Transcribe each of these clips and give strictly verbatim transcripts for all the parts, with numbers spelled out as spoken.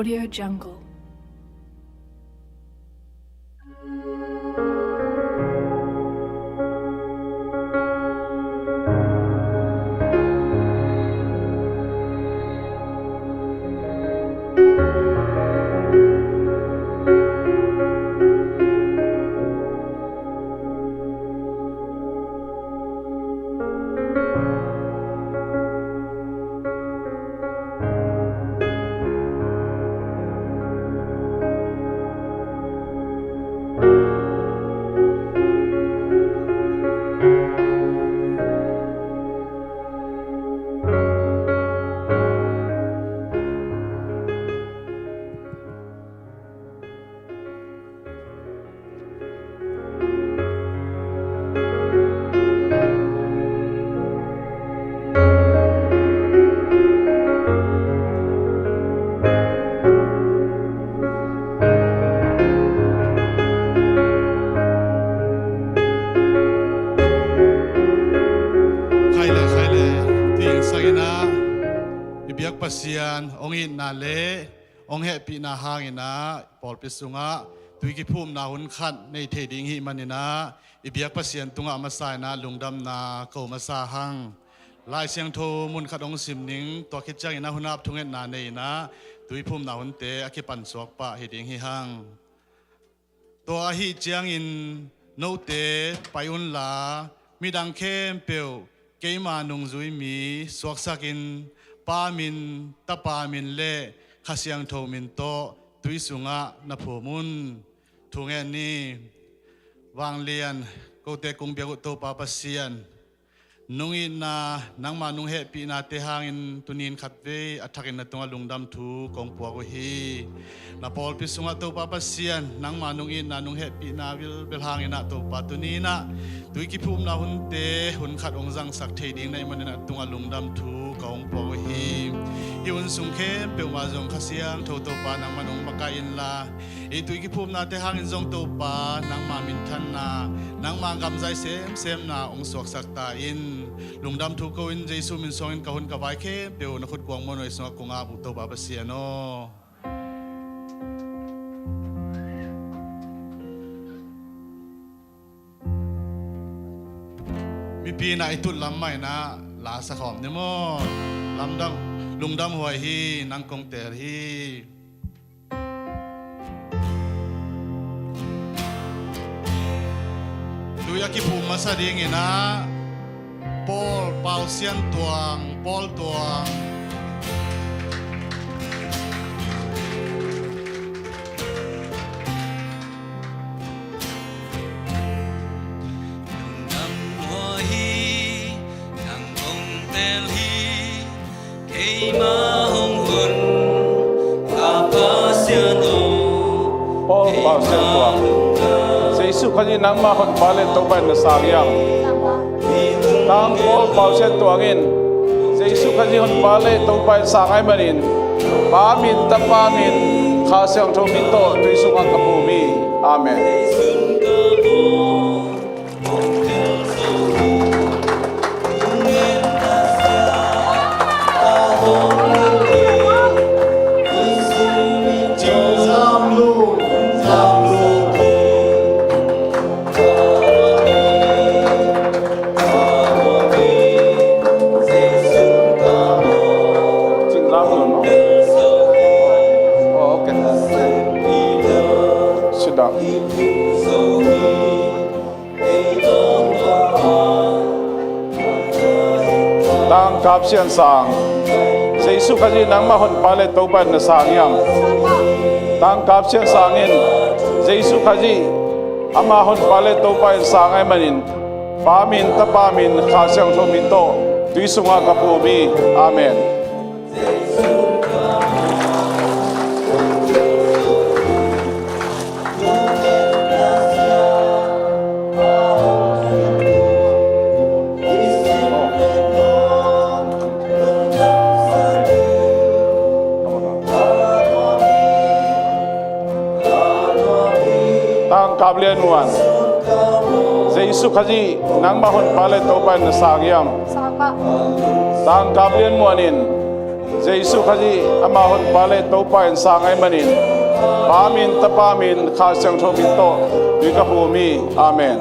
Audio Jungle. Khai le, khai le. Tui ing sangin ah i biak Pasian hong itna le hong hehpihna hangin ah pawlpi sungah tui kiphumna hun khat nei thei ding hih manin ah i biak Pasian tungah masa in ah lungdamna ko masa hang. Lai Siangtho mun khat hong sim ning, tua khit ciangin ah hun ap thungetna nei in ah tui phumna hunte a kipan suak pah hi ding hi hang. Tua ahih ciangin note pai unla, midang khempeuh keima nungzui mi suaksakin, Pa min, Tapa min le Kha Siangtho min tawh tui sungah na phum un. Thu ngen ni. Vanglian, kote kong biak uh Topa Pasian, nong itna, nangma nong hehpihnate hangin tuni in khatvei a thakin na tungah lungdam thu kong puak uh hi. Na pawlpi sungah Topa Pasian, nangma nong itna, nong hehpihna vilvel hangin ah Topa, tuni in ah tui kiphumna hunte hun khat hong zangsak thei ding na hih manin ah na tungah lungdam thu kong puak uh hi. Hih hun sung khempeuh mah zong Kha Siangtho Topa nangman hong makaih inla, hih tui kiphumnate hangin zong Topa nangma minthanna, nangma gamzai semsemna hong suaksak ta in. Lungdam thu ko in Jesu min suangin ka hun ka vai khempeuh na khut kuang muanhuai sungah kong ap uh Topa Pasian aw. Mipi in ah i tut lam mah in ah la sa khawm ni maw? Lamdang, lungdam huai hi, nang kong teel hi. Tui a kiphum masa dingin ah Paul Pau Sian Tuang, Paul Tuang. Lungdam huai hi, nang kong teel hi, keima hong hun ka Pasian aw. Paul Pau Sian Tuang. Jesu Khazih nangma honpa le Topa in na sang hiam? Tang Paul Pau Sian Tuang in Jesu Khazih honpa le Topa in sang ahih manin, Pa min, Tapa min, Kha Siangtho min tawh tui sungah ka phum hi. Amen. Cingzam lun maw? Oh, okay. Sit down. Tangkap Sian Sang. Jesu Khazih nangma honpa le Topa in na sang hiam? Tangkap Sian Sang in Jesu Khazih ama honpa le Topa in sang ahih manin, Pa min, Tapa min, Kha Siangtho min tawh tui sungah ka phum hi. Amen. Tangkap Lian Muan. Jesu Khazih nangma honpa le Topa in na sang hiam? Sang. Tangkap Lian Muan in Jesu Khazih ama honpa le Topa in sang ahih manin, Pa min, Tapa min, Kha Siangtho min tawh tui ka phum hi. Amen.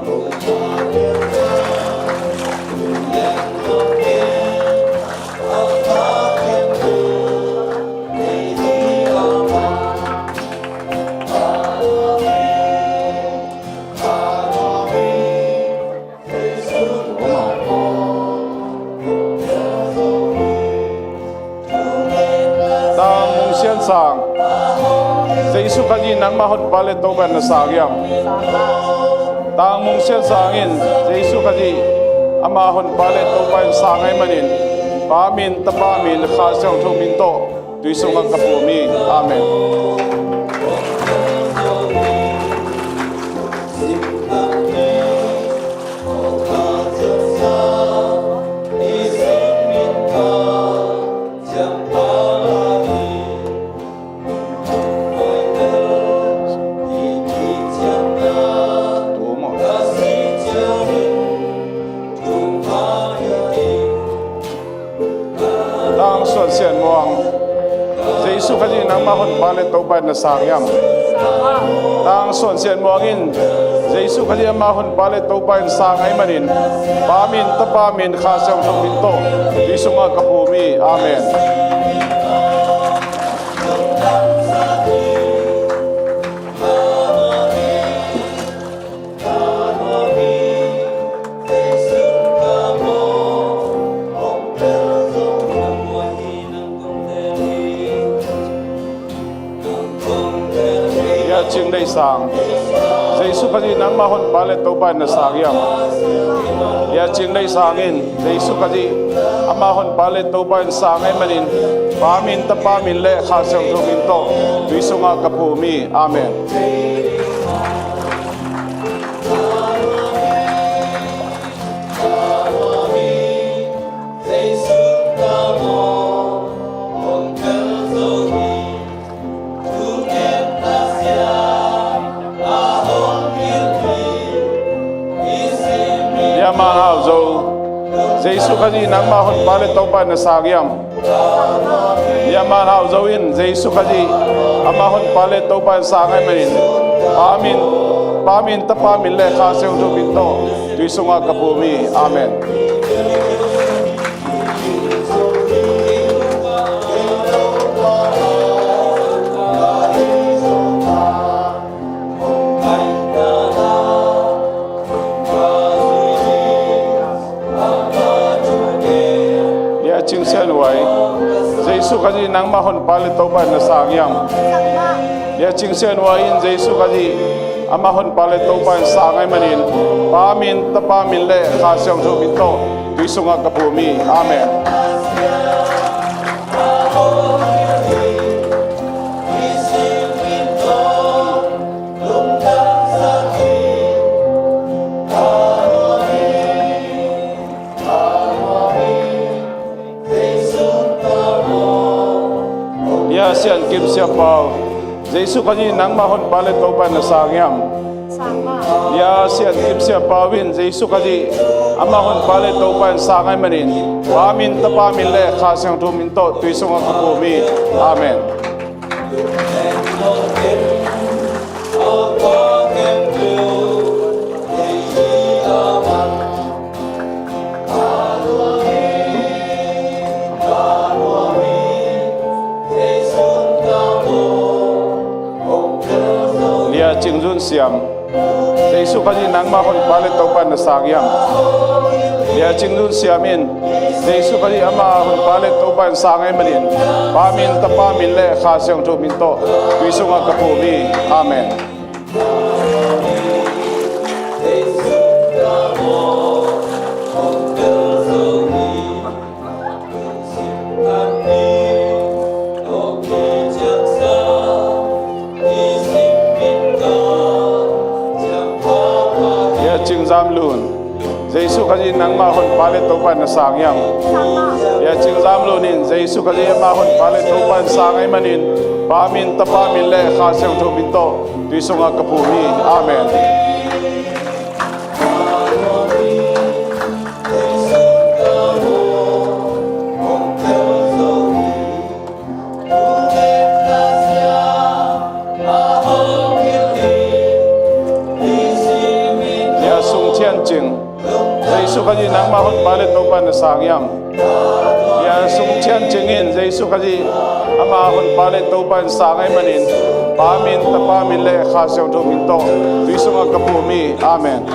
Tang Mung Sian Sang, Jesu Khazih nangmah honpa le Topa in na sang hiam? Tang Mung Sian Sang in Jesu Khazih ama honpa le Topa in sang ahih manin, Pa min, Tapa min, Kha Siangtho min tawh tui sungah ka phum hi. Amen. Tang Suan Sian Muang, Jesu Khazih nangmah honpa le Topa in na sang hiam? Tang Suan Sian Muang in Jesu Khazih ama honpa le Topa in sang ahih manin, Pa min, Tapa min, Kha Siangtho min tawh tui sungah ka phum hi. Amen. Lia Cing Deih Sang, Jesu Khazih nangmah honpa le Topa in na sang hiam? Lia Cing Deih Sang in Jesu Khazih ama honpa le Topa in sang ahih manin, Pa min, Tapa min le Kha Siangtho min tawh tui sungah ka phum hi. Amen. Lia Man Hau Zo, Jesu Khazih nangmah honpa le Topa in na sang hiam? Lia Man Hau Zo in Jesu Khazih ama honpa le Topa in sang ahih manin, Pa min, Pa min, Tapa min le Kha Siangtho min tawh tui sungah ka phum hi. Amen. Lia Cing Sian Huai, Jesu Khazih nangmah honpa le Topa in na sang hiam? Lia Cing Sian Huai in Jesu Khazih ama honpa le Topa in sang ahih manin, Pa min, Tapa min le Kha Siangtho min tawh tui sungah ka phum hi. Amen. Lia Sian Kim Siam Pau, Jesu Khazih nangmah honpa le Topa in na sang hiam? Sang mah. Lia Sian Kim Siam Pau in Jesu Khazih ama honpa le Topa in sang ahih manin, Pa min, Tapa min le Kha Siangtho min tawh tui sungah ka phum hi. Amen. Lia Cing Zun Siam, Jesu Khazih nangmah honpa le Topa in na sang hiam? Lia Cing Zun Siam in Jesu Khazih ama honpa le Topa in sang ahih manin, Pa min, Tapa min le Kha Siangtho min tawh tui sungah ka phum hi. Amen. Lia Cing Zam Lun, Jesu Khazih nangmah honpa le Topa in na sang hiam? Sang mah. Lia Cing Zam Lun in Jesu Khazih ama honpa le Topa in sang ahih manin, Pa min, Tapa min le Kha Siangtho min tawh tui sungah ka phum hi. Amen. Thiancing, Jesu Khazih nangmah honpa le Topa in na sang hiam? Bia Sung Thiancing in Jesu Khazih ama honpa le Topa in sang ahih manin Pa min, Tapa min le Kha Siangtho min tawh tui sungah ka phum hi. Amen.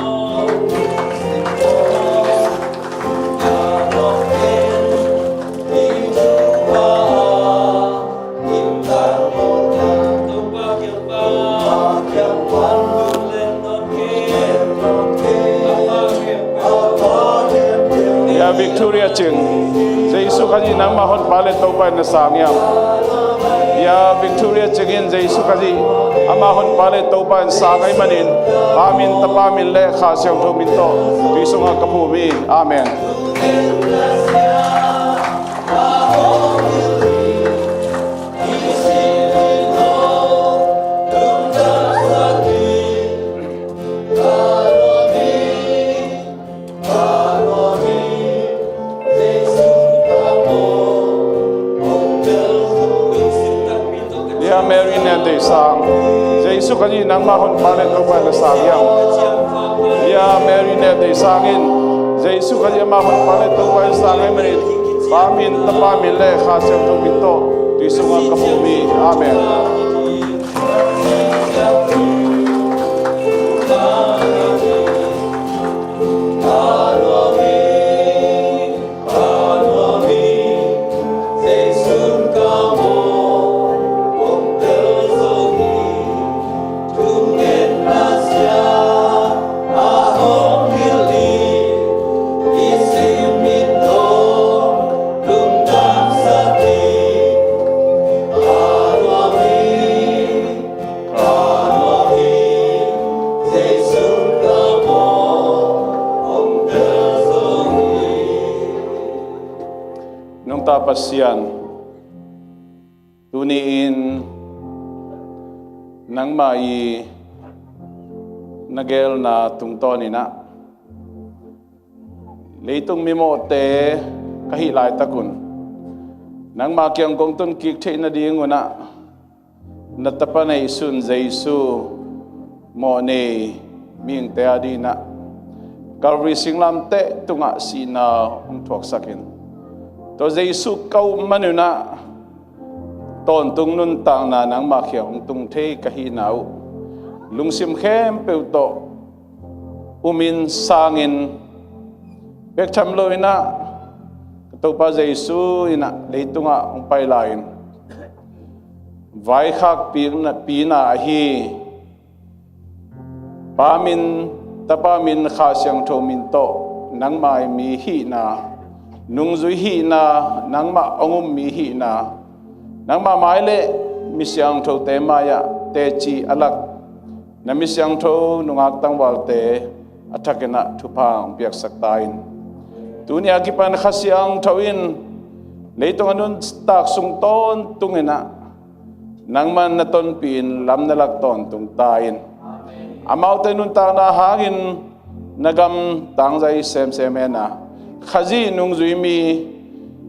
Bia Victoria Cing, Jesu Khazih nangmah honpa le Topa in na sang hiam? Bia Victoria Cing in Jesu Khazih ama honpa le Topa in sang ahih manin Pa min, Tapa min le Kha Siangtho min tawh tui sungah ka phum hi. Amen. Bia Mary Nen Dei Sang, Jesu Khazih nangmah honpa le Topa in na sang hiam? Bia Mary Nen Dei Sang in Jesu Khazih ama honpa le Topa in sang ahih manin Pa min, Tapa min le Kha Siangtho min tawh tui sungah ka phum hi. Amen. Nungta Pasian, tuni-in nangmah i na gelna tungtawn inah leitung mimawhte ka hih laitakun nangmah kiang kong tun kik theih nadingunah na tapa neihsun Jesu mawhnei mihingte a dinah Calvary singlamteh tungah sihna hong thuaksakin, tua Jesu ka up manunah tawntung nuntakna nangmah kiang hong tung thei ka hihna uh lungsim khempeuh tawh umin sangin, bek tham loinah ka Topa Jesu inah leitungah hong pai lai-in vaikhak pina, pina ahi Pa min, Tapa min, Kha Siangtho min tawh nangmah i mi hihna, nungzui hihna, nangmah hong um mi hihna, nangmah mai le mi siangthote mai-ah teci a lak na mi siangtho nungak tangvalte a thakinah thupha hong piaksak ta in. Tuni a kipan Kha Siangtho in leitung a nuntak sung tawntunginah nangman na tonpih in lam na lak tawntung ta in. Amaute nuntakna hangin na gam tangzai semsem hen a, Khazih nungzui mi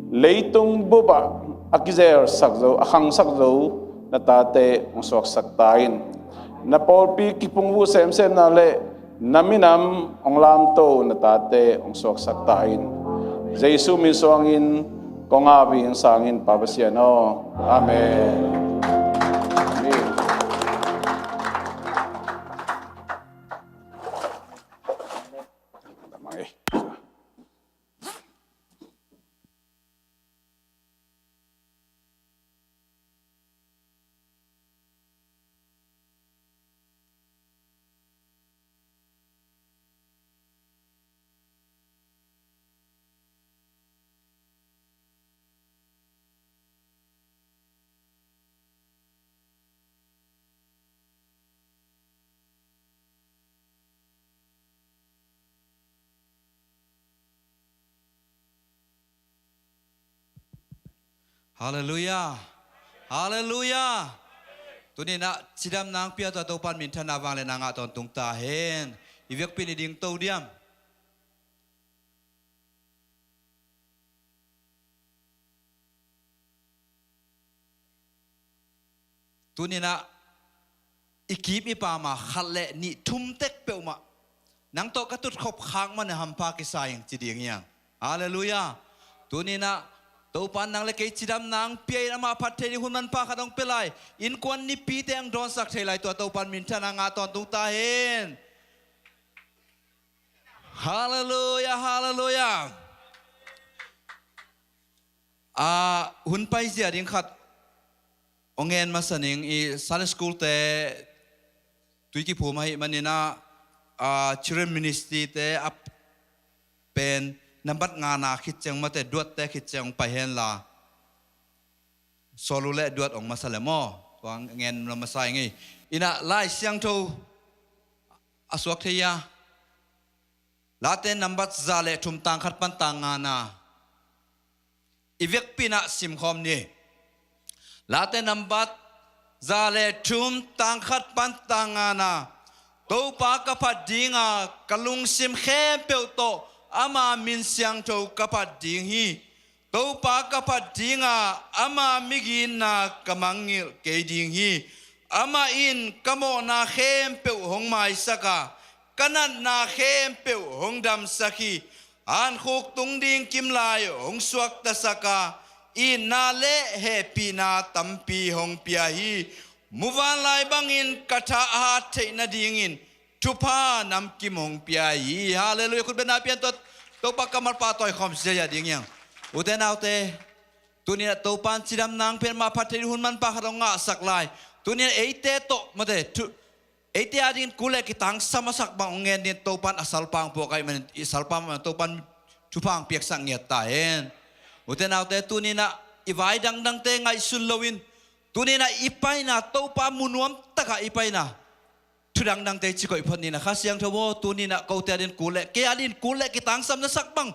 leitung bupah a kizelsak zo, a khangsak zo na tate hong suaksak ta in. Na pawlpi kipungvuh semsemna le na minam hong lamto na tate hong suaksak ta in. Jesu min suangin kong ap hi, hong sang in Pa Pasian aw. Amen. Amen. Halleluiah. Halleluiah. Tuni-in ah cidamna hong pia tawh Topa'n minthanna vangliatna ngah tawntung ta hen. I vekpi-in i dingto diam? Tuni-in ah i kip i pam a khat le nih, thum tek peuhmah Nang tawh ka tutkhop khak manin hampha kisa ing ci ding hi hang. Halleluiah. Tuni-in ah Topa in nang le kei cidamna hong pia in, amah phat thei ding hun manpha khat hong pia lai. Innkuan nipite hong dawnsak thei lai, tua Topa in minthanna ngah tawntung ta hen. Halleluiah, halleluiah. Ah, hun paizia ding khat hong ngen masa ning. I Sunday school te tui kiphum ahih manin ah, ah, children ministry te a pen nambat ngana khit ciang mate, duatte khit ciang hong pai henla, Sawlu le Duat hong masa le maw, tua ngen masa ing ei. In ah Lai Siangtho a suak thei a, Late nambat za le thum, tang khat pan tang ngana, i vekpi in ah simkhawm ni. Late nambat za le thum, tang khat pan tang ngana. Topa ka phat ding a, ka lungsim khempeuh tawh ama min siangtho ka phat ding hi. Topa ka phat ding a, ama migitna ka mangngilh kei ding hi. Amah in ka mawhna khempeuh hong maisak a, ka natna khempeuh hong damsak hi. Hankhuk tung ding kimlai hong suaktasak a, itna le hehpihna tampi hong pia hi. Muvanlai bangin ka tha a hat theih nadingin thupha namkim hong pia hi. Halleluiah. Khutbetna pian tawh Topa kammal pahtawi khawm sia ding hi hang. Ute naute, tuni-in ah Topa in cidamna hong pia in, amah phat thei ding hun manpha khat hong ngahsak lai. Tuni-in ah eite tawh mate, thu, eite adingin kul le kitangsam a sak bang hong ngen dingin Topa in a salpa hong puak ahih manin, i salpa mah Topa in thupha hong piaksak ngiat ta hen. Ute naute, tuni-in ah i vai dangdangte ngaihsun loin, tuni-in ah i paina, Topa mu nuam takah i paina thu dangdangte ci koih phot ni. Na Kha Siangtho aw, tuni-in ah kote adingin kul le, kei adingin kul le kitangsam na sak bang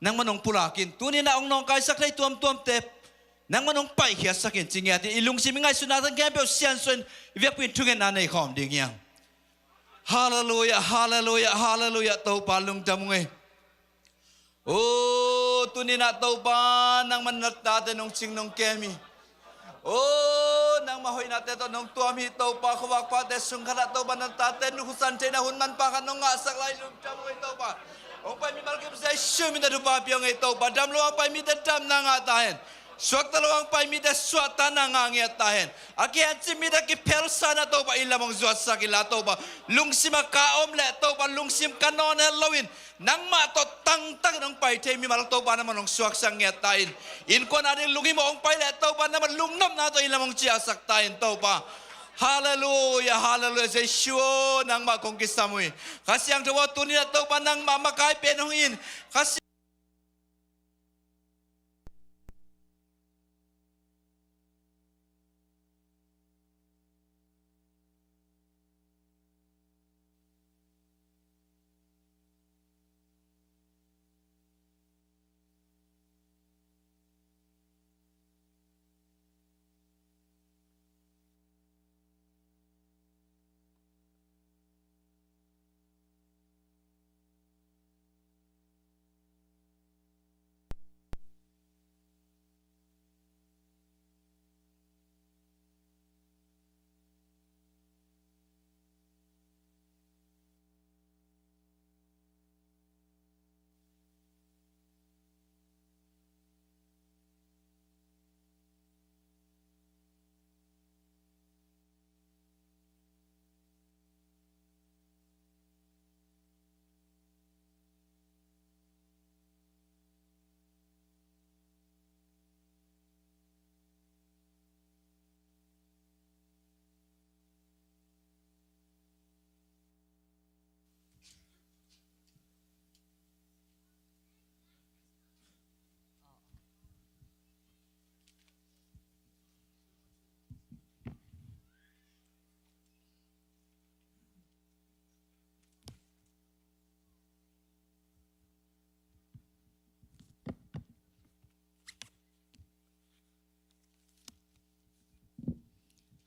nangman hong pulak in. Tuni-in ah hong nawngkaisak thei tuamtuamte nangman hong paikhiatsak in ci ngiat in, i lungsim i ngaihsutna teng khempeuh siansuah in, i vekpi in thungetna nei khawm ding hi hang. Halleluiah, halleluiah, halleluiah. Topa lungdam ung ei. O, tuni-in ah Topa nangman na tate nong cing nong kem hi. O, nangmah hoihnate tawh nong tuam hi. Topa, khuavak pate sung khatah Topa na tate nukhusan theihna hun manpha khat nong ngahsak lai, lungdam ung ei Topa. Hong pai mimal kim Jesu min tawh thupha pia ung ei Topa. Dam lo hong pai mite damna ngah ta hen. Suakta lo hong pai mite suahtakna ngah ngiat ta hen. A kihencip mite kiphelsa in ah Topa, i lam hong zuatsak inla Topa, lungsim a ka om leh Topa, lungsim ka nawn het loin nangmah tawh tangtakin hong pai thei mimal Topa nangman hong suaksak ngiat ta in. Innkuan ading lunghimawh hong pai leh Topa, nangmah lungnopna tawh i lam hong ciahsak ta in Topa. Halleluiah, halleluiah. Jesu aw, nangmah kong kisam uh hi. Kha Siangtho aw, tuni-in ah Topa nangmah makai pen hong hi in. Kha Siang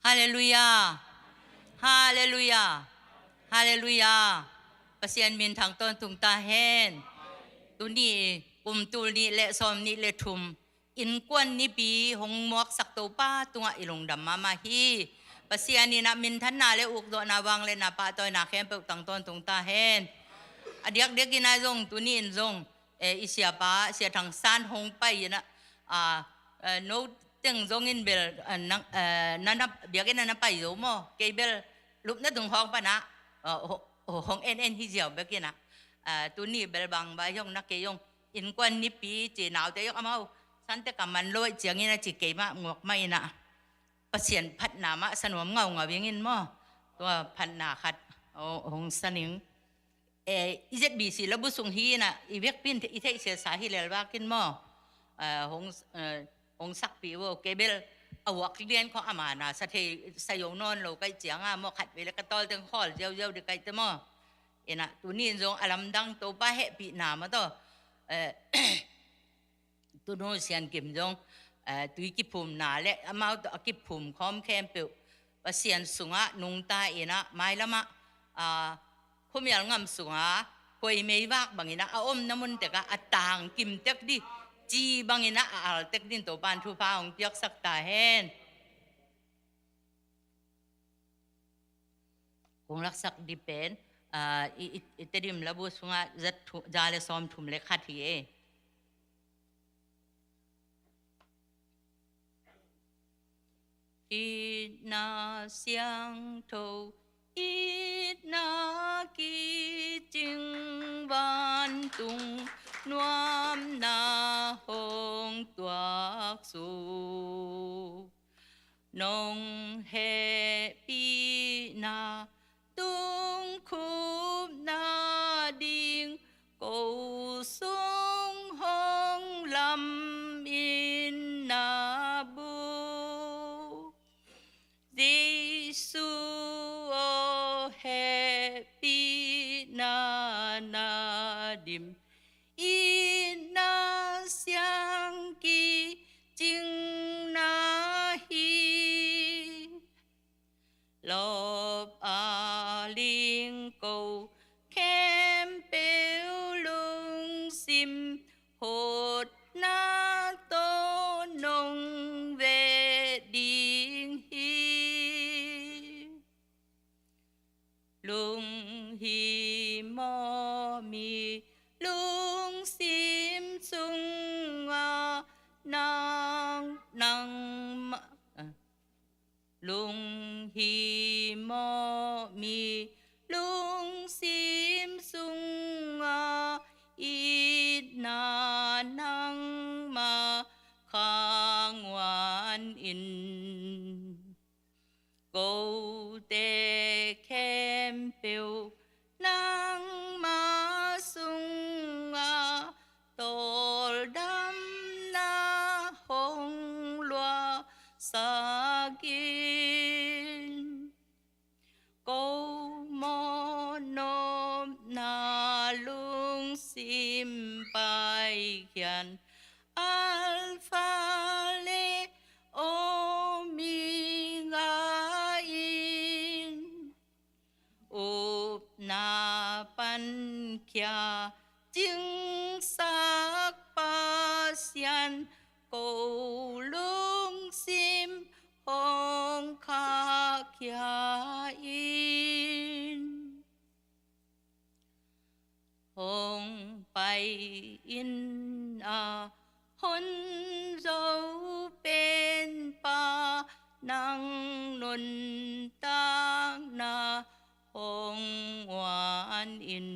Halleluiah. Halleluiah. Halleluiah. Pasian minthang tawntung ta hen. Tuni kum tul nih le sawm nih le thum, innkuan nipi hong muaksak Topa tungah i lungdam mahmah hi. Pasian in ah minthanna le ukzawhna, vangliatna, pahtawina khempeuh tang tawntung ta hen. A diakdiak in ah zong tuni in zong, eh, i siapa, Sia Thang San hong pai in ah, ah, eh, no teng zong in bel, ah, nang, eh, na, na, biakinn ah na pai zo maw? Kei bel lupna tung hawk pan ah, ah, ho-, ho-, hong en en hi ziau bek in ah, ah, tuni bel bang bai hong na kei zong innkuan nipi ci naute zong amau sante ka man lo ciangin a ci kei mah nguak mah in ah. Pasian phatna mah sa nuam ngaungau ing in maw? Tua phatna khat hong, hong sa ning. Eh, i Z B C labu sung hi in ah, i vekpi in i theihsiasa hi lel vak in maw? Eh, hong, eh, hong sakpih uh, kei bel a uak lian khawng a mana sa thei, sa zo nawn lo ka hih ciang ah maw, khatvei le ka tawl teng khawl ziauziau ding ka hih teh maw? In ah, tuni in zong a lamdang Topa hehpihna maw tawh, eh, Tunu Sian Kim zong, eh, tui kiphumna le amau tawh a kiphum khawm khempeuh Pasian sungah nungta in ah, mailam ah, ah, khuamial ngam sungah khuaimei vak bang in ah, a omna mun tek ah a tang kim tek ding, ci bang in ah a al tek ding Topa'n thupha hong piaksak ta hen. Kong laksak ding pen, ah, i, i, i Tedim labu sungah za thu-, za le sawmthum le khat hi e. Itna siangtho, itna kicing, vantung nuamna hong tuaksuk. Nong hehpihna tungkhupna ding, ko sung hong lamin na buk. Jesu aw, hehpihna na dim, itna siang kicing na hi. Lawp a ling ko khempeuh lungsim hotna tawh nong veh ding hi. Lunghimawh mi lungsim sungah nang, nangmah, ah. Lunghimawh mi lungsim sungah itna nangmah khang uan in. Kote khempeuh nangmah sungah tawldamna hong luahsak in. Ko mawhnopna lungsim paikhian, Alpha le Omega in. Upna pankhia cingsak Pasian, ko lungsim hong khahkhia in. Hong pai in a hon zo penpa, nang nuntakna hong uan in.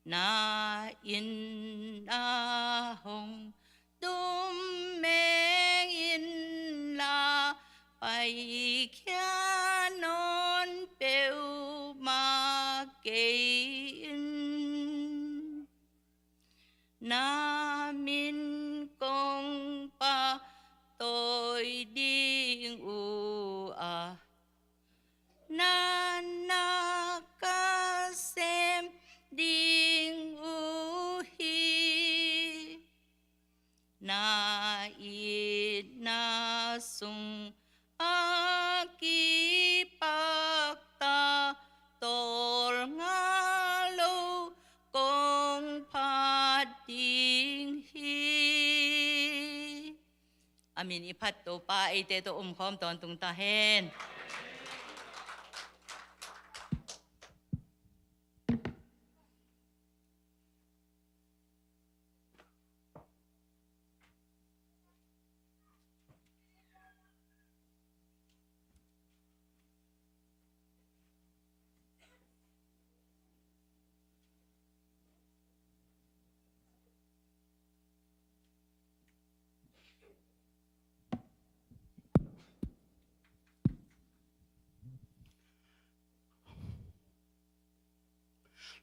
Na inn ah hong tum meng inla, paikhia nawn peuhmah kei in. Na min kong pahtawi ding uh a, na na ka sem ding uh hi. Na itna sung a kipakta, tawlnga lo kong phat ding hi. A min i phat Topa eite tawh omkhawm tawntung ta hen.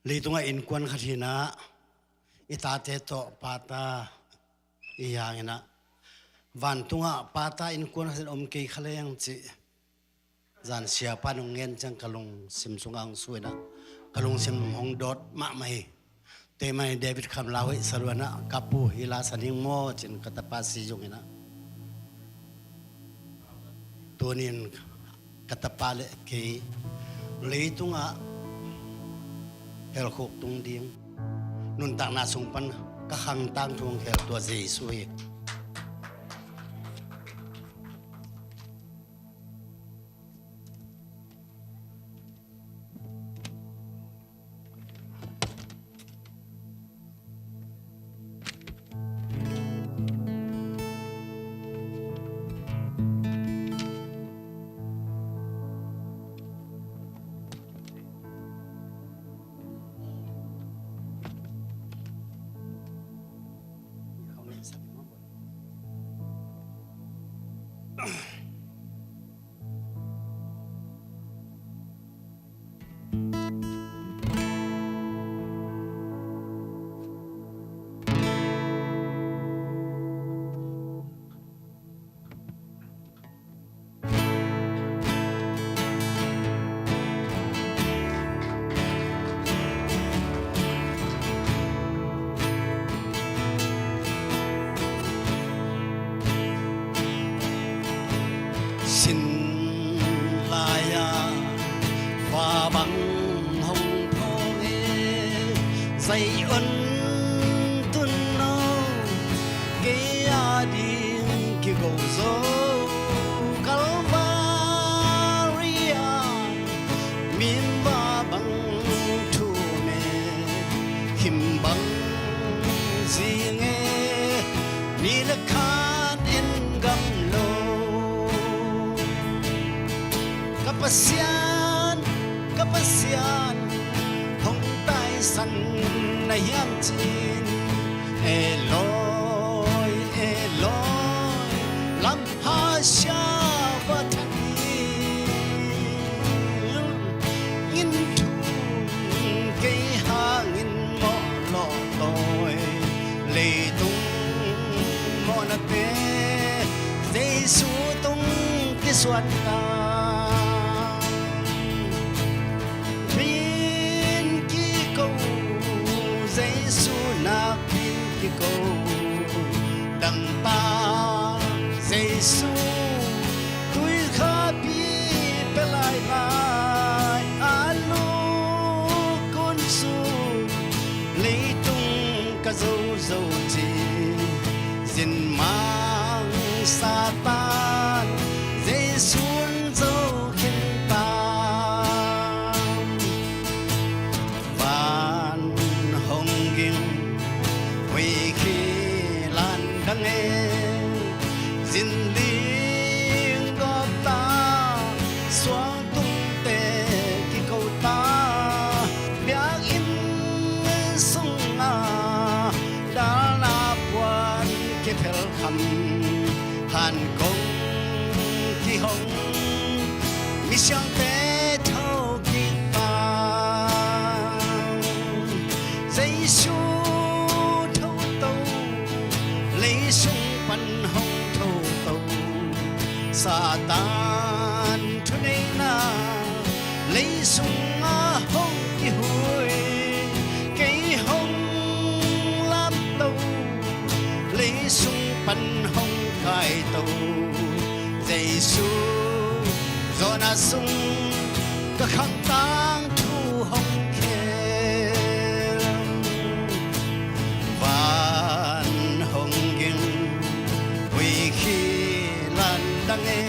Leitungah innkuan khat hi-in ah, i tate tawh pata i hi hangin ah, vantungah pata innkuan khat in om kei kha leng cih zan siapa in hong gen ciang ka lungsim sungah hong su-in ah, ka lungsim hong dawt mahmah hi. Tua ahih manin David Khamlau hoih sa lua-in ah, "Ka pu, hih la sa ning maw?" ci-in ka tapa si zongin ah, tuni-in ka tapa le kei leitungah helkhuk tung ding, nuntakna sung pan ka khang tangthu hong khel tua Jesu hi. Sin lai-a va bang hong phawng e, Zion tun aw, kei a ding kigo zo. Calvary-a min va bang thum e, him bang zing e, ni le khan en gam lo. Ka Pasian, ka Pasian, hong taisan na hiam ci-in, Eloi, Eloi, lama sabakthani. In thum kei hangin mawh lawh tawi, leitung mawhnate Jesu tung kisuan ta. Min kiko, Jesu nak min kiko, dangtak Jesu, tuikhapi pia lailai a luk kun sung, leitung ka zo zo ci, zin mang Satan, Jesu in zo khin ta. Van hong ging, huih khi landang e, zin ling gawp ta, suang tungte kiko ta, biakinn sungah dalna puan kiphel kham, han kong kihong, misiangte thokik ta. Jesu tho to, leisung pan hong tho to, Satan thuneihna leisung ah hong kihui, kei hong lam to, leisung pan hong kai to, Jesu zawhna sung ka khang tangthu hong khel. Van hong ging, huih khi landang e,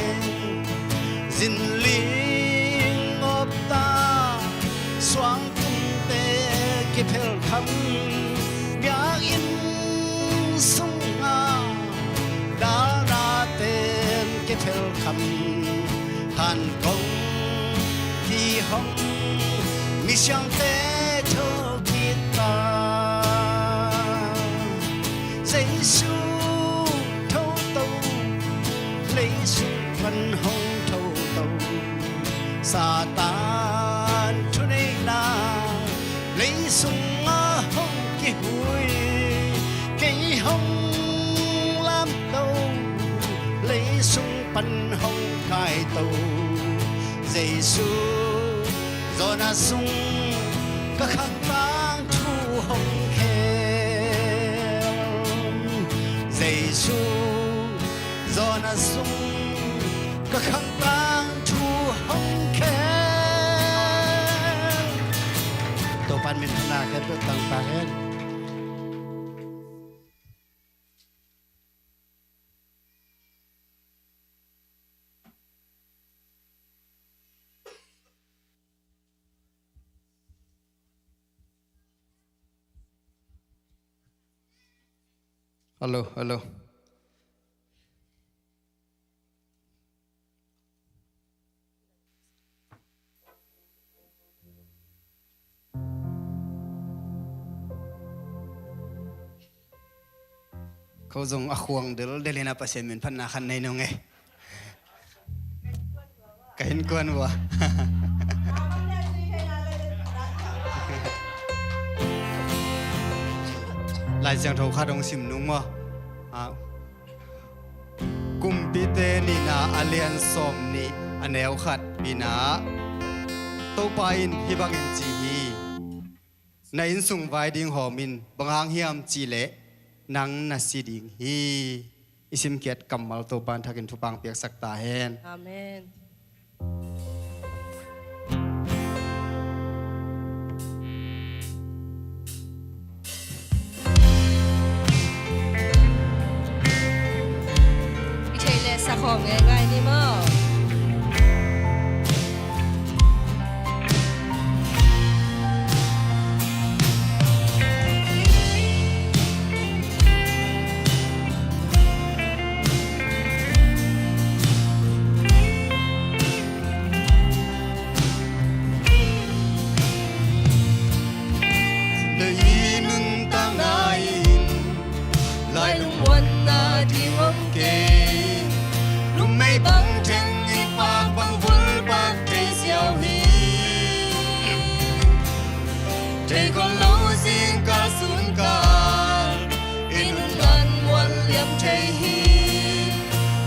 zin ling gawp ta, suang tungte kiphel kham, biakinn sungah dalna ten kiphel kham, han kong kihong, misiangte thokik ta. Jesu tho to, leisung pan hong tho to, Satan thuneihna lei Hui, kei hong lamto, lei sung pan hong kaito, Jesu, zawhna sung ka khang tangthu hong khem, Jesu, zawhna sung ka khang tangthu hong khem. Topa'n min phatna khempeuh tang ta hen. Hello, hello. Ko zong a khuang del del in a Pasian min phatna khat nei nung e. Ka innkuan uh a. Lai Siangtho khat hong sim nung maw. Ah. Kumpite nihna a lian sawm nih a neu khat pi-in ah, Topa in hih bangin ci hi. Na innsung vai ding hawm in, bang hang hiam cih leh nang na si ding hi. I simkhiat kammal Topa in thakin thupha piaksak ta hen. Amen. I theih leh sa khawm ngeingai ni maw. Lei i nuntakna in lai lungmuanna ding om kei. Numei bang theng i pak bang vul pak thei ziau hi. Thei khol lo zingkal sunkal i nunna mual liam thei hi.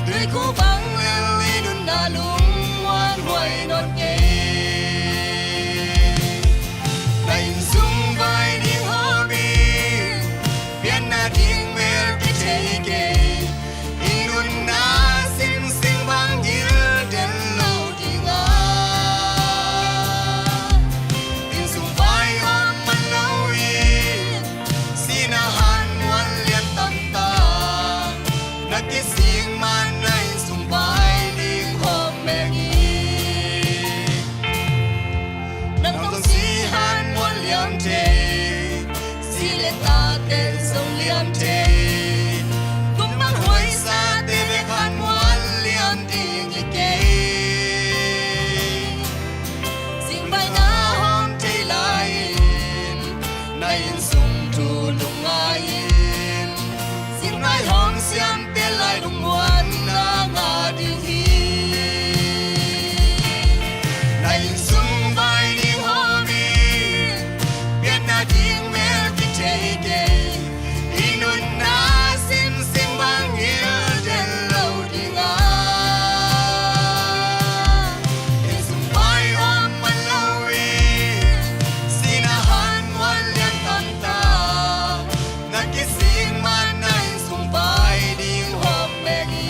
Tuikhuk bang lel i nunna lungmuan huai nawn kei. Na innsung vai ding hawm in, pianna ding mel kithei kei. I nunna simsim bang gil den lo ding a, innsung vai om man lo in, sihna han mual lian tamtak na kisik man na innsung vai ding hawm meng hi. Nang zong si han mual liam thei, si le ta ten zong liam thei. Kum bang huaisate bek han mual liam ding hi kei. Zingvaina hawm thei lai-in, na innsung thu lungngai-in, zinglai hong siamte lai lungmuanna ngah ding hi. Na innsung vai ding hawm in, pianna ding mel kithei kei. I nunna simsim bang gil den lo ding a, innsung vai om man lo in, sihna han mual lian tamtak na kisik man na innsung vai ding hawm meng hi.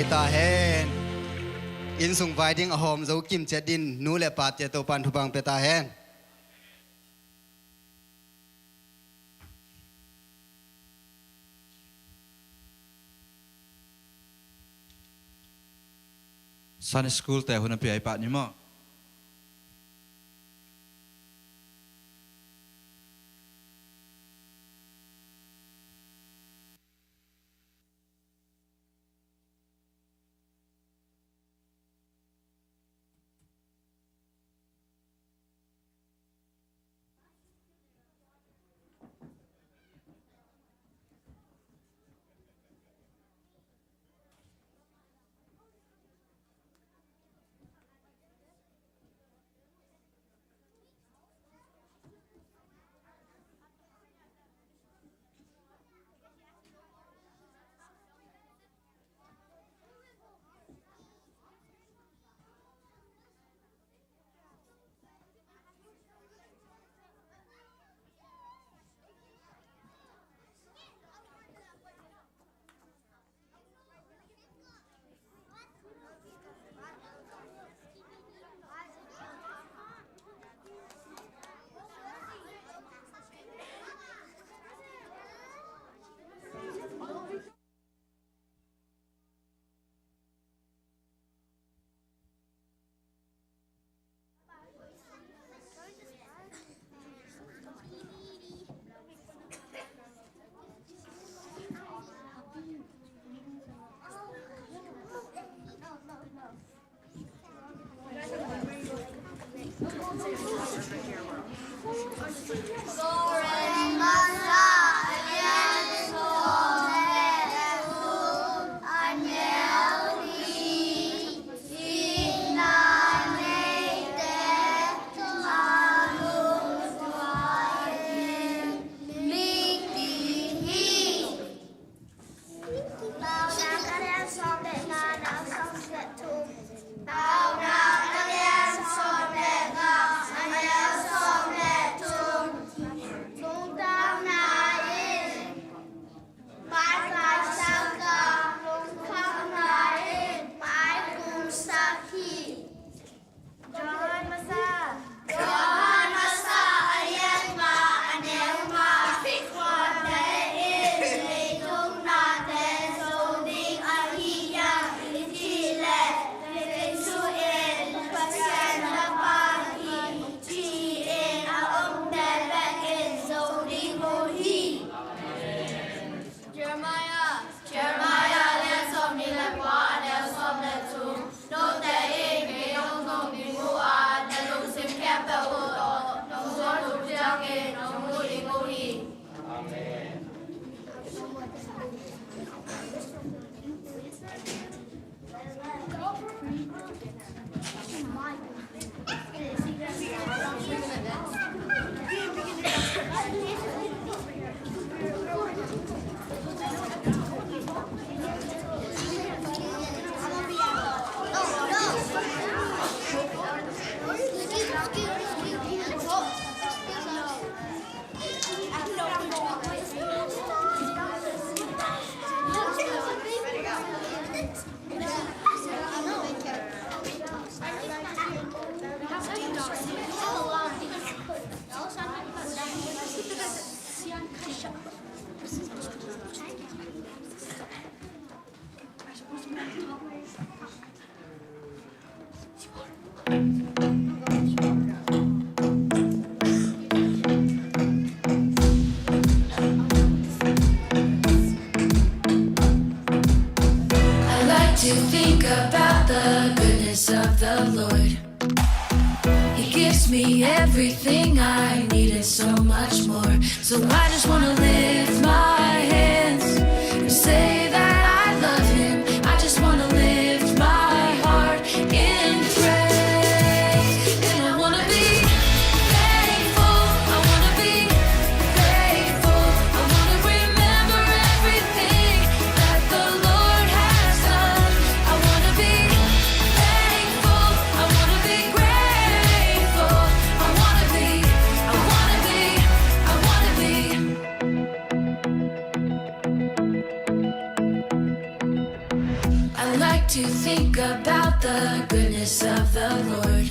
Pia ta hen. Inn sung vai ding a hawm zo kim ciat din nu le pate Topan thupha pia ta hen. Sunday school te hun a pia i pah ni maw? Johan masa, Johan masa a lian nga, a neu nga. Khuate in leitung nate zo ding ahi hiam i cih leh, Jesu in Pasian Lapa hi, ci-in a omte bekin zo ding uh hi. Jeremiah, Jeremiah lian sawmnih le kua, a neu sawm le thum. Note in kei nong dong ding uh a, na lungsim khempeuh uh tawh nong zuan uh ciangin nong mu ding uh hi. Amen. I like to think about the goodness of the Lord. He gives me everything I need and so much more. So I just wanna lift my hands and say that I love him. I just wanna lift my heart in praise. And I wanna be thankful. I wanna be grateful. I wanna remember everything that the Lord has done. I wanna be thankful. I wanna be grateful. I wanna be, I wanna be, I wanna be. The goodness of the Lord.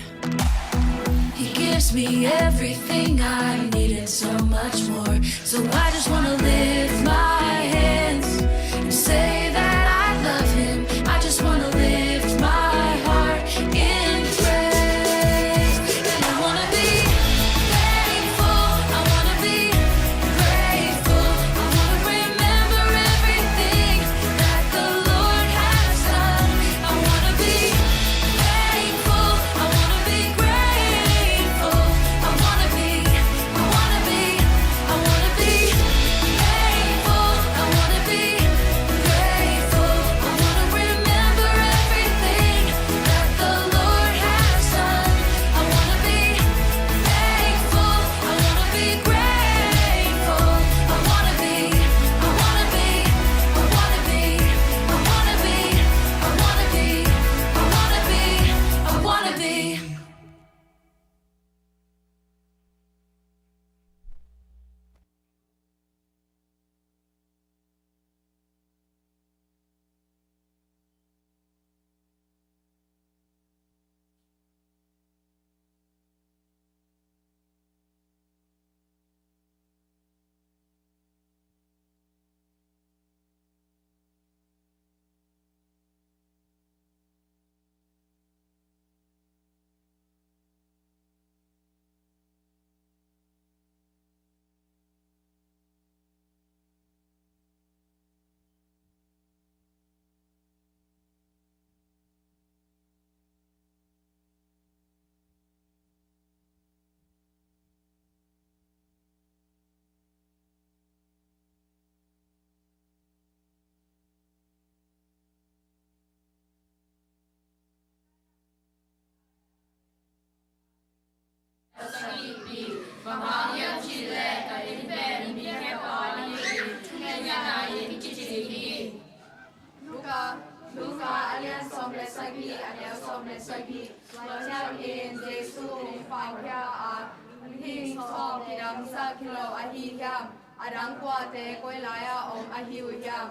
He gives me everything I need and so much more. So I just wanna lift my hands and say that I love him. I just wanna lift my heart in praise. And I wanna be thankful. I wanna be grateful. I wanna remember everything that the Lord has done. I wanna be thankful. I wanna be grateful. I wanna be, I wanna be, I wanna be thankful. I wanna be grateful. I wanna remember everything that the Lord has done. I wanna be thankful. I wanna be grateful. I wanna be, I wanna be, I wanna be, I wanna be, I wanna be, I wanna be, I wanna be. Sagih pi, bang hang hiam cih leh ka inn pen mi khepa inn hi, tua ahih manin kici hi. Luka, Luka a lian sawm le sagih, a neu sawm le sagih. Tua ciangin Jesu hong paukhiat a, mihing tawh kidamsak hi lo ahi hiam? A dang kuate koi lai-ah om ahi uh hiam?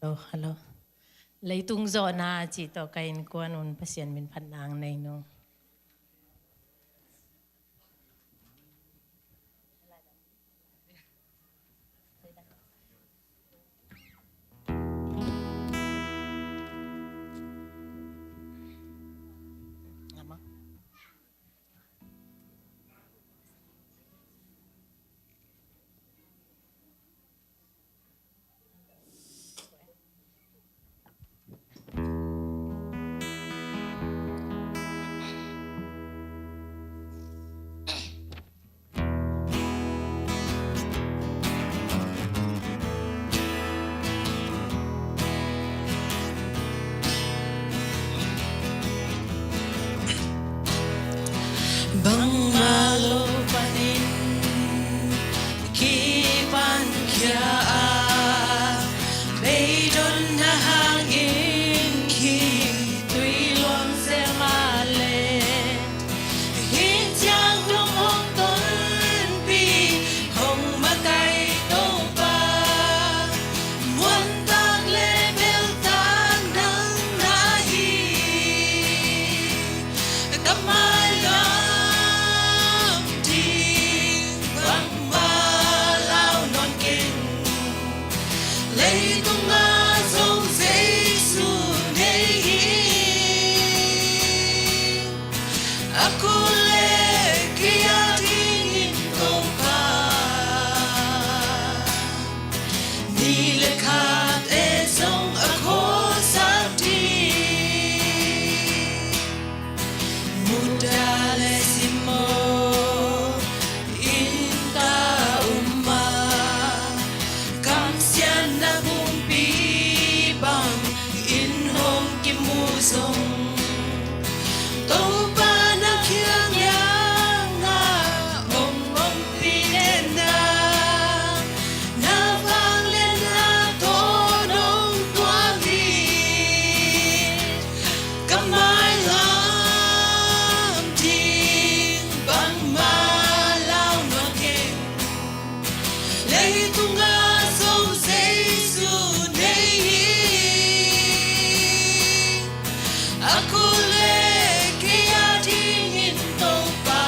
Hello, hello. Leitung zawhna cih tawh ka innkuan un Pasian min phatna ang nei nung. Bangmah lo panin kipan khia a, beidonna hangin khitui luang zel mah le, hih ciang dong hong tonpih hong makaih Topa, muantak le beltak nang na hi. Ka mailam ding bangmah lau nawn keng, leitungah zong Jesu nei hi. A kul le kei a dingin Topa, ni le khatte zong a khuasak ding. Muda le simmawh in ka um a, kamsiatna pumpi bangin hong kimu zong, Topa na kiang liangah hong ompih denna, na vangliatna tawh nong tuak hi. Ka mailam ding bangmah lau nawn keng, leitungah zong Jesu nei hi. A kul le kei a dingin Topa,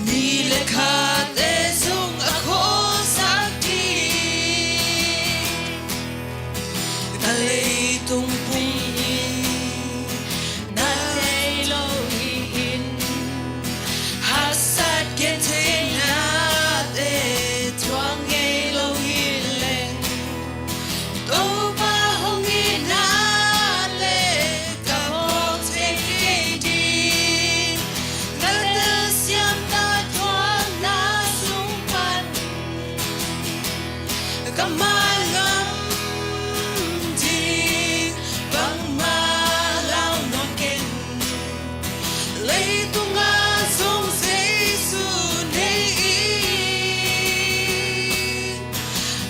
ni le khatte zong a khuasak ding. Ka leitung pum in na thei lo hi-in, haksat gentheihnate thuak ngei lo hi leng, Topa hong itna le ka phawk thei kei ding. Na telsiam tak thuakna sung pan, ka mailam ding bangmah lau nawn keng, leitungah zong Jesu nei hi.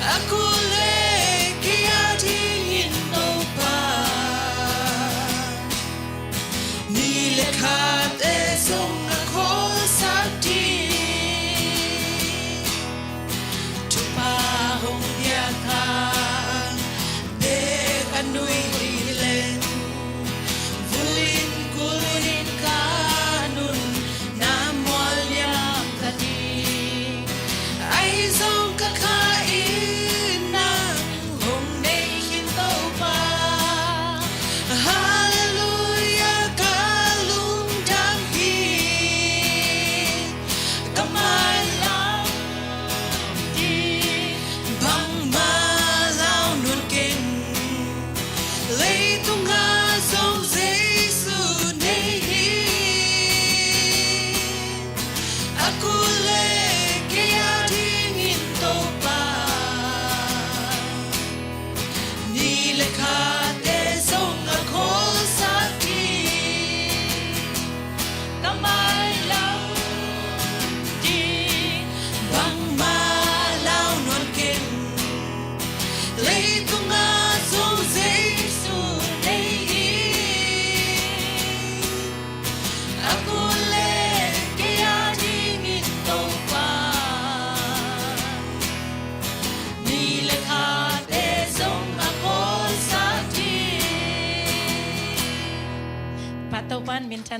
A kul le kei a dingin Topa, ni le khatte zong a khuasak ding. Thupha hong piak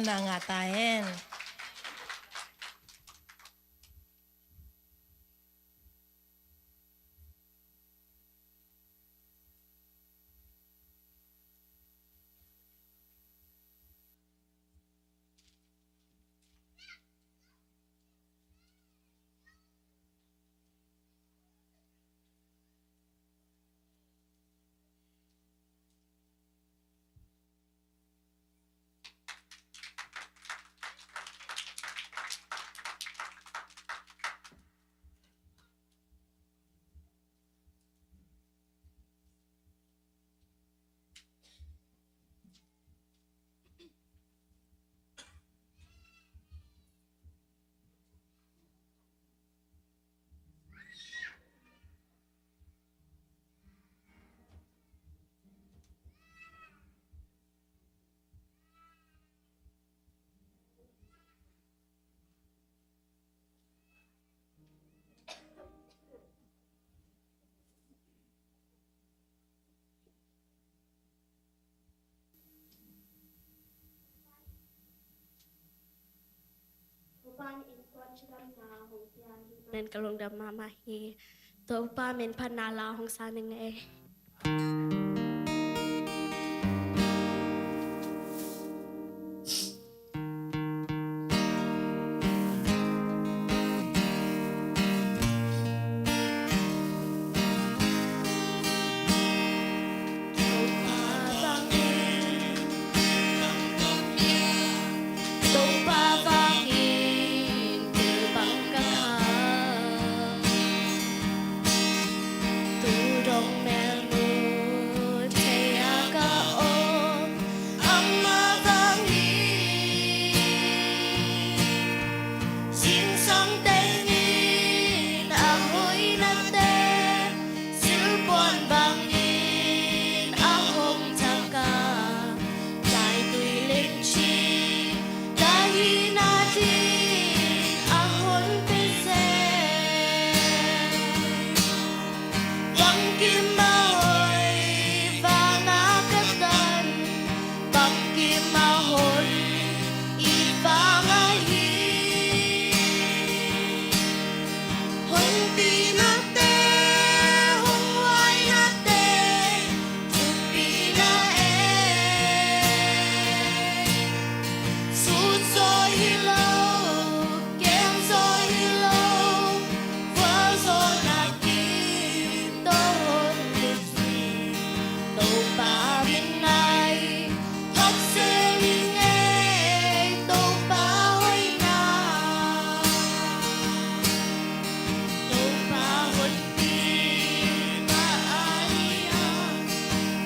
na ngah ta hen. Topa in innkuan cidamna hong pia hi manin ka lungdam mahmah hi. Topa min phatna la hong sa ning ei. Topa vangin, Topa vangin, tel bang ka kham. Tu dong melmu thei a ka om, amah vang hi. Zingsang teng in a hoihnate, silpuan bangin a hong thak a, taitui limci, taihina ding a hon pia zen. Bangkim a hoih, vang a ka tan, bangkim a hoih, i vang ahi. Hong pihnate, hong huaihnate, thupina e. Sut zaw hi lo, kem zaw hi lo, vualzawlna kim tawh hong lut hi. Topa min ngai, phat zel ing e, Topa hoihna. Topa honpi pa ahi a,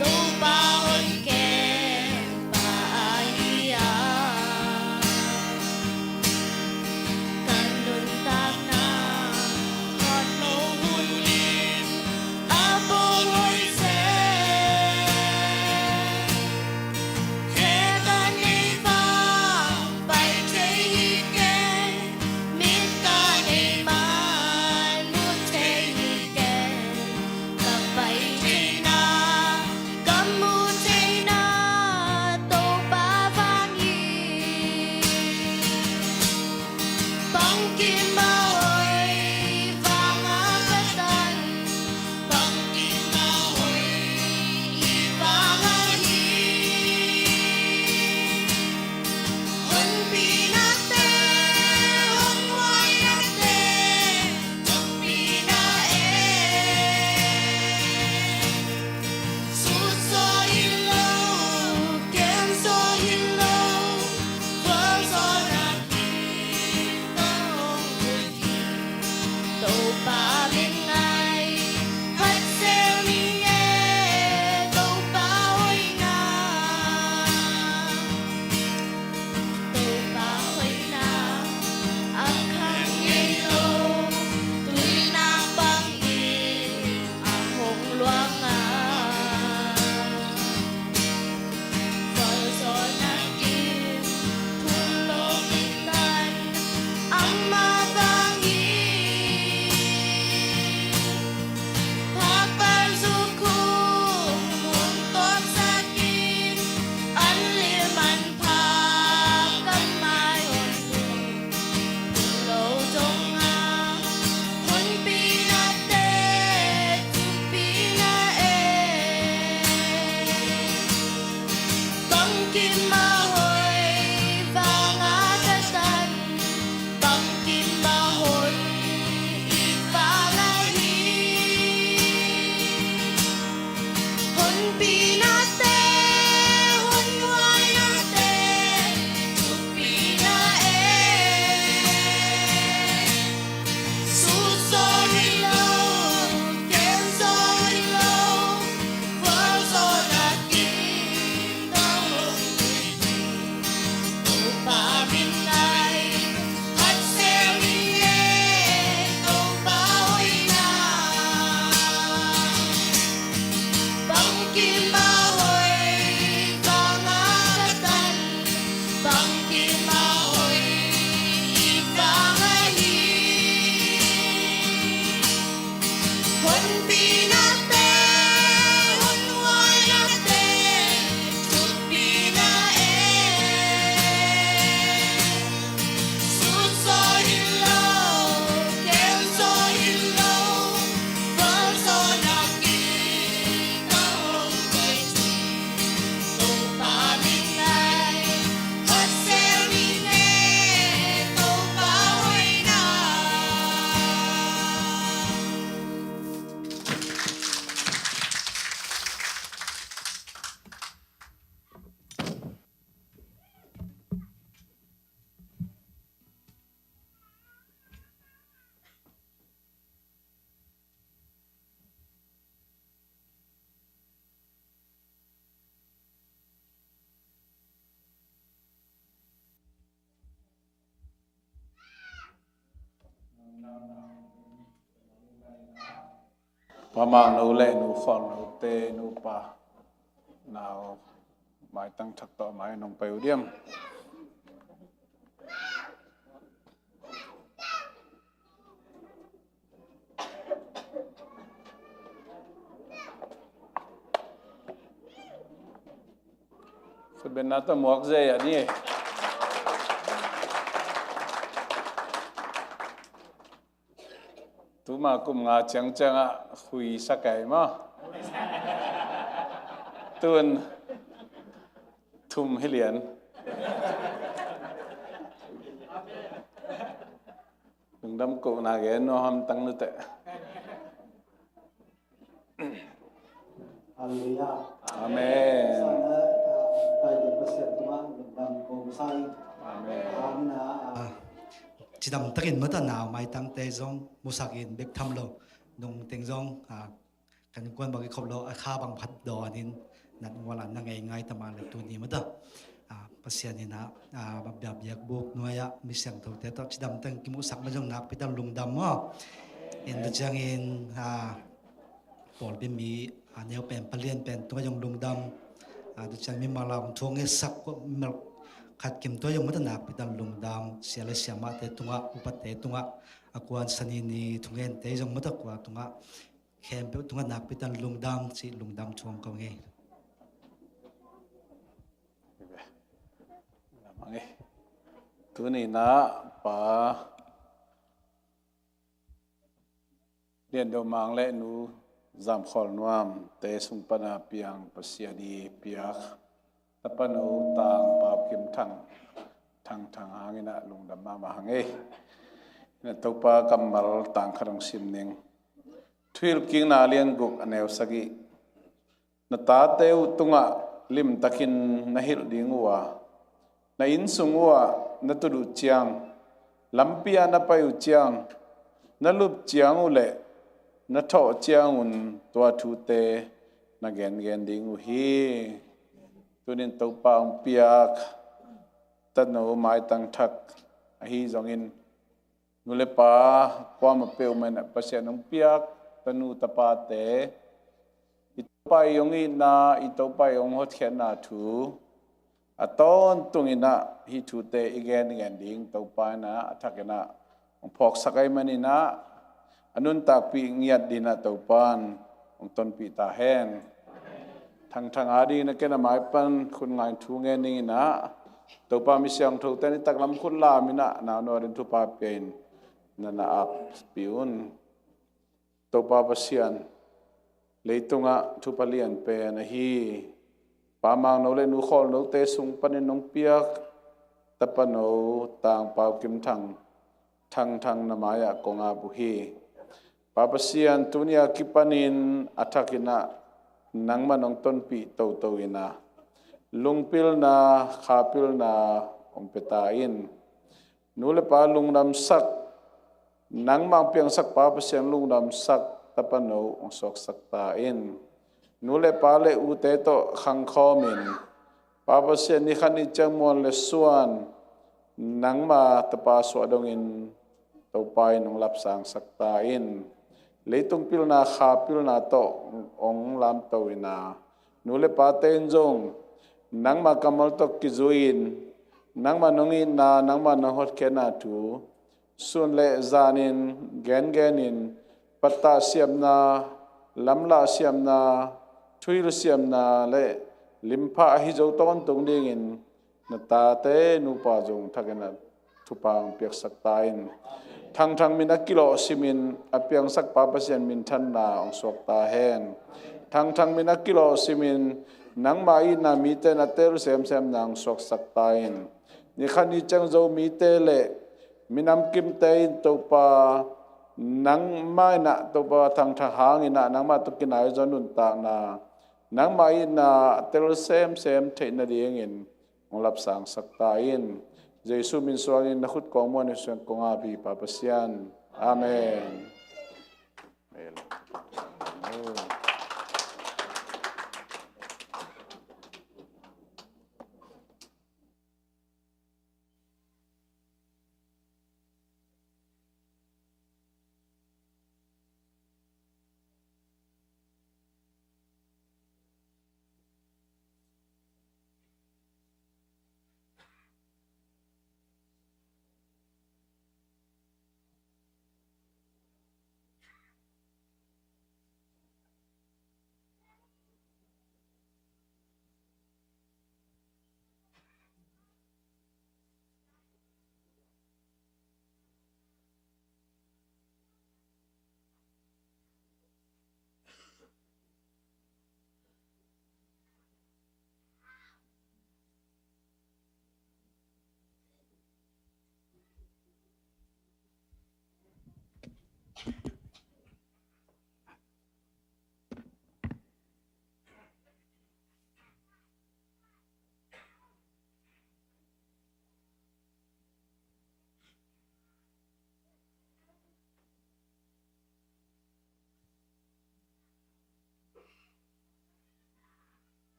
Topa honkem pa ahi a. Ka nuntakna hot lo hun in a bawng hoih zel. Khe ka nei vang pai thei hi kei, mit ka nei man mu thei hi kei. Ka pai theihna, ka mu theihna Topa vang hi. Bangkim a hoih, vang a ka tan, bangkim a hoih, i vang ahi. Hong pihnate, hong huaihnate, hong pihna e. Sut zaw hi lo, kem zaw hi lo, vualzawlna kim tawh hong lut hi. Topa min ngai, phat zel ning e, Topa hoihna. Topa hoihna a khang ngei lo, tuinak bangin a hong luang a, vualzawlna kim thul lo i tan, amah vang hi. Pa Mangno le Nu Khawl Note nupa nau maitang thak tawh mai nong pai uh diam? Khutbenna tawh muak zia ni. Tuma kum nga ciangciang ah khui sa kai maw? Tun thum hi lian. Lungdam kohna gen nuam hamtang nuteh. Halleluiah. Amen. Sana, ah, Pai Pasian tungah lungdam ko sa ing. Amen. Amen, ah. Ah, cidam takin mata nau maitangte zong musakin bek tham lo. Nung teng zong, ah, kan kuan bang i khop lo, a kha bang phat dawn in nat ngua la na ngei ngai ta mah le tuni mata. Ah, Pasian in ah, ah, biak, biakbuk nuai ah mi siangthote tawh cidam teng kimuhsak ma zong nakpi tak lungdam maw. In tu ciangin, ah, pawlpi mi, ah, neu pen palian pen tungah zong lungdam. Ah, tu ciang mimal a hong thu ngetsak, mimal khat kim tungah zong mata nakpi tak lungdam. Sia le siamahte tungah, upate tungah, a kuan sanini thungente zong mata kua tungah khempeuh tungah nakpi tak lungdam cih lungdam thu hong ko ngei. Tuni-in ah Pa Lian Do Mang le Nu Zam Khawl Nuam te sung pan a piang Pasian i piak Tapa No Tang Pau Kim Thang, Thang Thang hangin ah lungdam mahmah hang ei. Ina Topa kammal tang khat hong sim ning. Thuhilhkikna lian guk a neu sagih. Na tate uh tungah limtakin na hilh ding uh a, na inn sung uh ah na tut uh ciang, lampi ah na pai uh ciang, na lup ciang uh le na thawh ciangun tua thute na gengen ding uh hi. Tunin Topa hong piak tano maitang thak ahi zongin, nu le pa kuamah peuhmah in ah Pasian hong piak tanu tapate, i Topa i hong itna, i Topa i hong hotkhiatna thu a tawntungin ah hih thute i gengen ding Topa in ah a thakin ah hong phawksak ahih manin ah a nuntakpih ngiat dingin ah Topa in hong tonpih ta hen. Thangthang adingin ah ken a mai pan khut ngain thu ngen dingin ah Topa mi siangthote in i taklam khut lamin ah nau no adingin thupha pia-in na na aapih un. Topa Pasian, leitungah thupha lian pen ahi Pa Mangno le Nu Khawl Note sung panin nong piak Tapa No Tang Pau Kim Thang, Thang Thang na mai-ah kong aap uh hi. Pa Pasian, tuni a kipanin a thakin ah nangmah nong tonpih toto in ah lungpilna, khapilna hong pia ta in. Nu le pa lungdamsak, nangmah hong piangsak Pa Pasian lungdamsak Tapa No hong suaksak ta in. Nu le pa le ute tawh khangkhawmin Pa Pasian, ni khat ni ciang muan le suan nangma tapa suah dongin Topa in hong lapsangsak ta in. Leitung pilna, kha pilna tawh hong lamto in ah, nu le pate in zong nangma kammal tawh kizui-in, nangma nong itna, nangma nong hotkhiatna thu sun le zanin gengenin, pattah siamna, lamlah siamna, thuhilh siamna le limpha ahi zo tawntung dingin na tate nupa zong thakin ah thupha hong piaksak ta in. Thangthang min a kilawh simin a piangsak Pa Pasian minthanna hong suak ta hen. Thangthang min a kilawh simin nangma itna mite in a tel semsemna hong suaksak ta in. Ni khat ni ciang Zomite le minam kimte in Topa, nangmah in ah Topa Thangthang hangin ah nangmah tawh kinai zaw nuntakna, nangmah itna a tel semsem theih nadingin hong lapsangsak ta in. Jesu min suangin na khut kong muan, Jesu min suang kong aap hi Pa Pasian. Amen. Amen.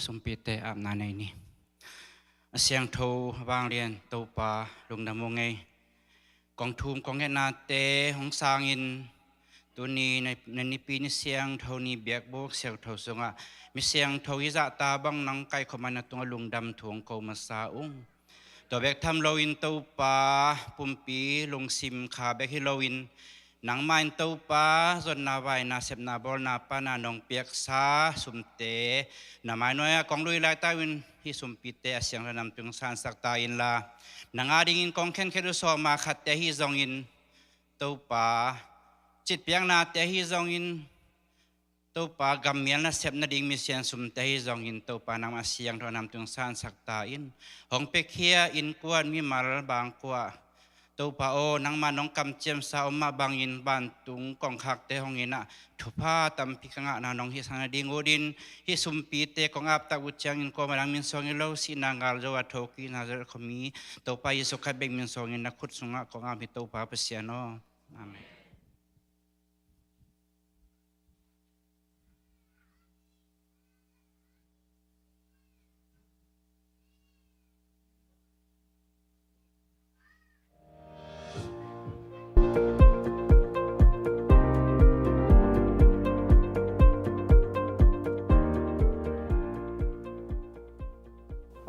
Sumpite apna nei ni. A siangtho vanglian Topa, lungdam ung ei. Kong thum kong etnate hong sangin tuni na, na nipi ni siangtho ni biakbuk siangtho sungah mi siangtho hi zahta bang nang kaikhop a, na tungah lungdam thu hong ko masa ung. Tua bek tham loin Topa, pumpi lungsim kha bek hi loin nangmah in Topa, zonna vaina sepna bawlna pana nong piaksa sumte na mainuai-ah kong lui laitau in hih sumpite a siangtho nam tung sansak ta inla, nang adingin kong khenkhet uh sawma khatte ahi zongin Topa, citpiaknate ahi zongin Topa, gammial nasep nading misian sumte ahi zongin Topa, nangmah siangtho nam tung sansak ta in. Hong piakhia innkuan mimal bangkua Topa aw, nangmah nong kamciamsa om mah bangin vantung kongkhakte hong inah thupha tampi ka ngahna nong hihsak nading uh din, hih sumpite kong aptak uh ciangin kuamah dang min suang hi lo, sihna ngal zo a thokina zo khuami Topa Jesu Khrih bek min suangin na khut sungah kong ap hi Topa Pasian aw. Amen.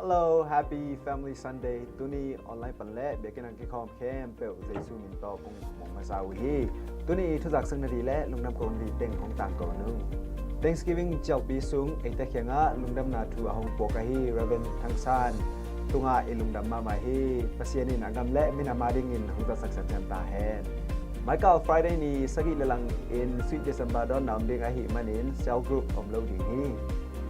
Hello, happy Family Sunday. Tuni online pan le biakinn ah kikhawm khempeuh Jesu min tawh kong muang masa uh hi. Tuni thuzak sakna dih le lungdam kohna dih teng hong tangko nung. Thanksgiving cialpi sung eite kiangah lungdamna thu a hong puak ahi Reverend Thang San tungah i lungdam mahmah hi. Pasian in a gam le minam adingin hong zatsak siamsiam ta hen. Michael, Friday ni sagih le lang in Sweet December dawnna om ding ahih manin cell group om lo ding hi.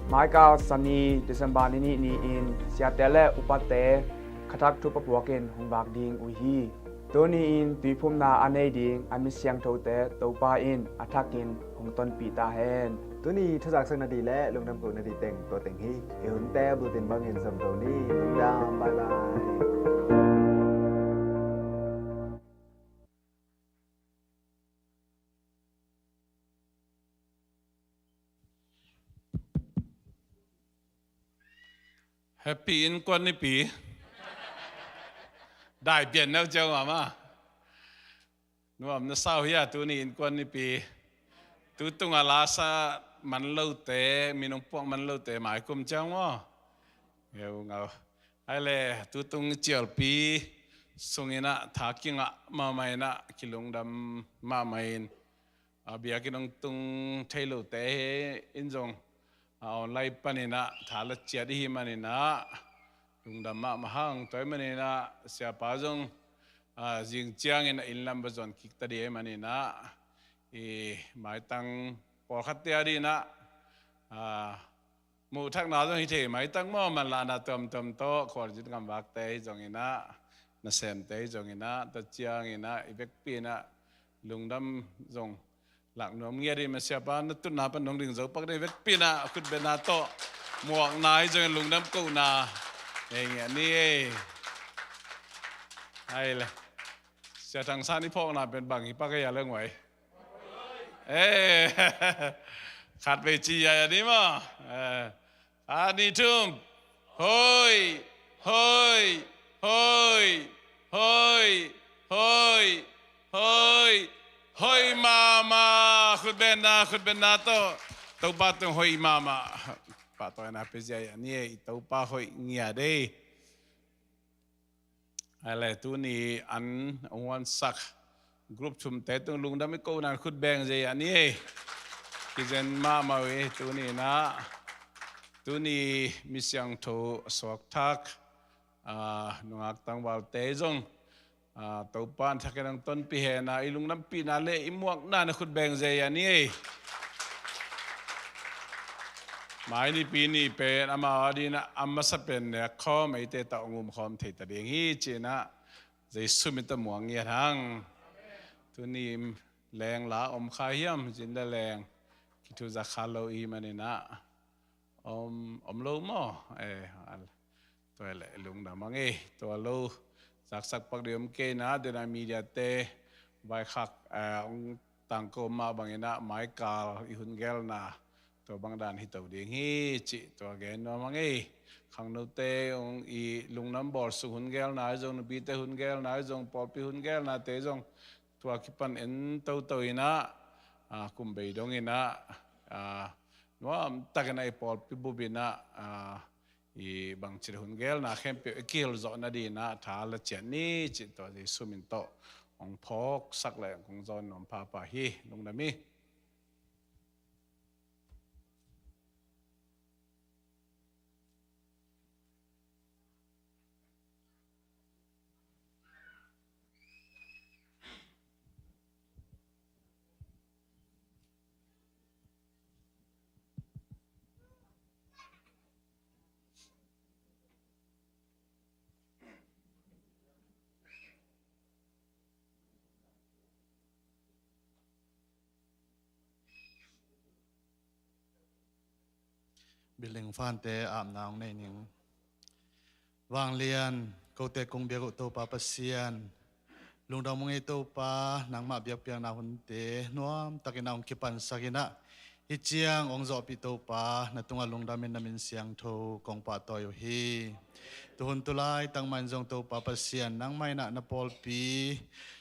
Michael, Sani, December ni nih ni-in siate le upate khathak thupha puakin hong vak ding uh hi. Tuni-in tuiphumna a nei ding a mi siangthote Topa in a thakin hong tonpih ta hen. Tuni thuzak sakna dih le lungdam kohna dih teng tua teng hi. I hunte bulletin bangin zom zo ni. Lungdam, bye bye. Happy Innkuan Nipi. Dai pian neu ciang mama. Nuam na sau hia tuni Innkuan Nipi. Tutung a lasa man lote, minung puak man lote maikum ciang maw. Ngeu ngau. Ai le, tutung cialpi sungin ah tha kingah mahmah in ah kilungdam mahmah in. A biakinn hong tung thei lote hi in zong a online panin ah tha la ciat i hi manin ah lungdam mahmah hang. Tua hi manin ah siapa zong a zing ciangin a inn lam va zuan kik ta dih hi manin ah i maitang pawlkhatte a dih in ah a muhthakna zong hi thei, maitang maw, manlahna tuamtuam tawh khualzin gamvakte hi zongin ah, nasemte hi zongin ah, tua ciangin ah i vekpi in ah lungdam zong lak nuam ngiat in, masiapa na tutna pan nong ding zo pak ding vekpi in ah khutbetna tawh muakna hi zongin lungdam kohna ngei ngiat ni ei. Ai le. Sia Thang San i phawkna pen bang hi pak ei a le nguai. Eh, khat vei ci ya ya ni maw. Eh, a ni thum. Hoi, hoi, hoi, hoi, hoi, hoi, hoi mama, khutbetna, khutbetna tawh Topa tung hoi mama. Pahtawina pia zia ya ni ei, Topa hoih ngiat ei. Ai le, tuni an hong huansak group thumte tung lungdam i kohna in khut beng zia ya ni ei. Kizen mahmah uh ei tuni in ah. Tuni mi siangtho suakthak, ah, nungak tangvalte zong, ah, Topa in thakin hong tonpih hen a, i lungdampihna le i muakna in khut beng zia ya ni ei. Mai nipi ni pen amau a ding in ah a masa pen nek khawm, eite tawh ngum khawm thei ta ding hi ci-in ah, Jesu min tawh muang ngiat hang. Tuni leng la om kha hiam, zin le leng kithuza kha lo i hih manin ah, om, om lo maw? Eh, al, tua leh lungdam hang ei, tua lo zaksak pak ding om kei in ah, den a media te vaikhak, eh, hong tangko mah bangin ah, maikal i hun gelna tua bang dan hi to ding hi cih tua gen nuam hang ei. Khangnote hong i lungnam bawl suk hun gelna ahi zong, nupite hun gelna ahi zong, pawlpi hun gelnate zong tua kipan en toto in ah, ah, kum bei dong in ah, ah, nuam takin ah i pawlpi bup in ah, ah, i bangci hun gelna khempeuh i kihel zawh nading in ah tha la ciat ni cih tua Jesu min tawh hong phawksak le kong zawn nuam phapha hi. Lungdam hi. Building fund te apna hong nei ning. Vanglian, kote kong biak uh Topa Pasian, lungdam hang ei Topa, nangmah biakpiakna hunte nuam takin ah hong kipansak in ah, hih ciang hong zawhpih Topa, na tungah lungdam in na min siangtho kong pahtawi uh hi. Tuhun tulaitak mah in zong Topa Pasian, nangmah in ah na pawlpi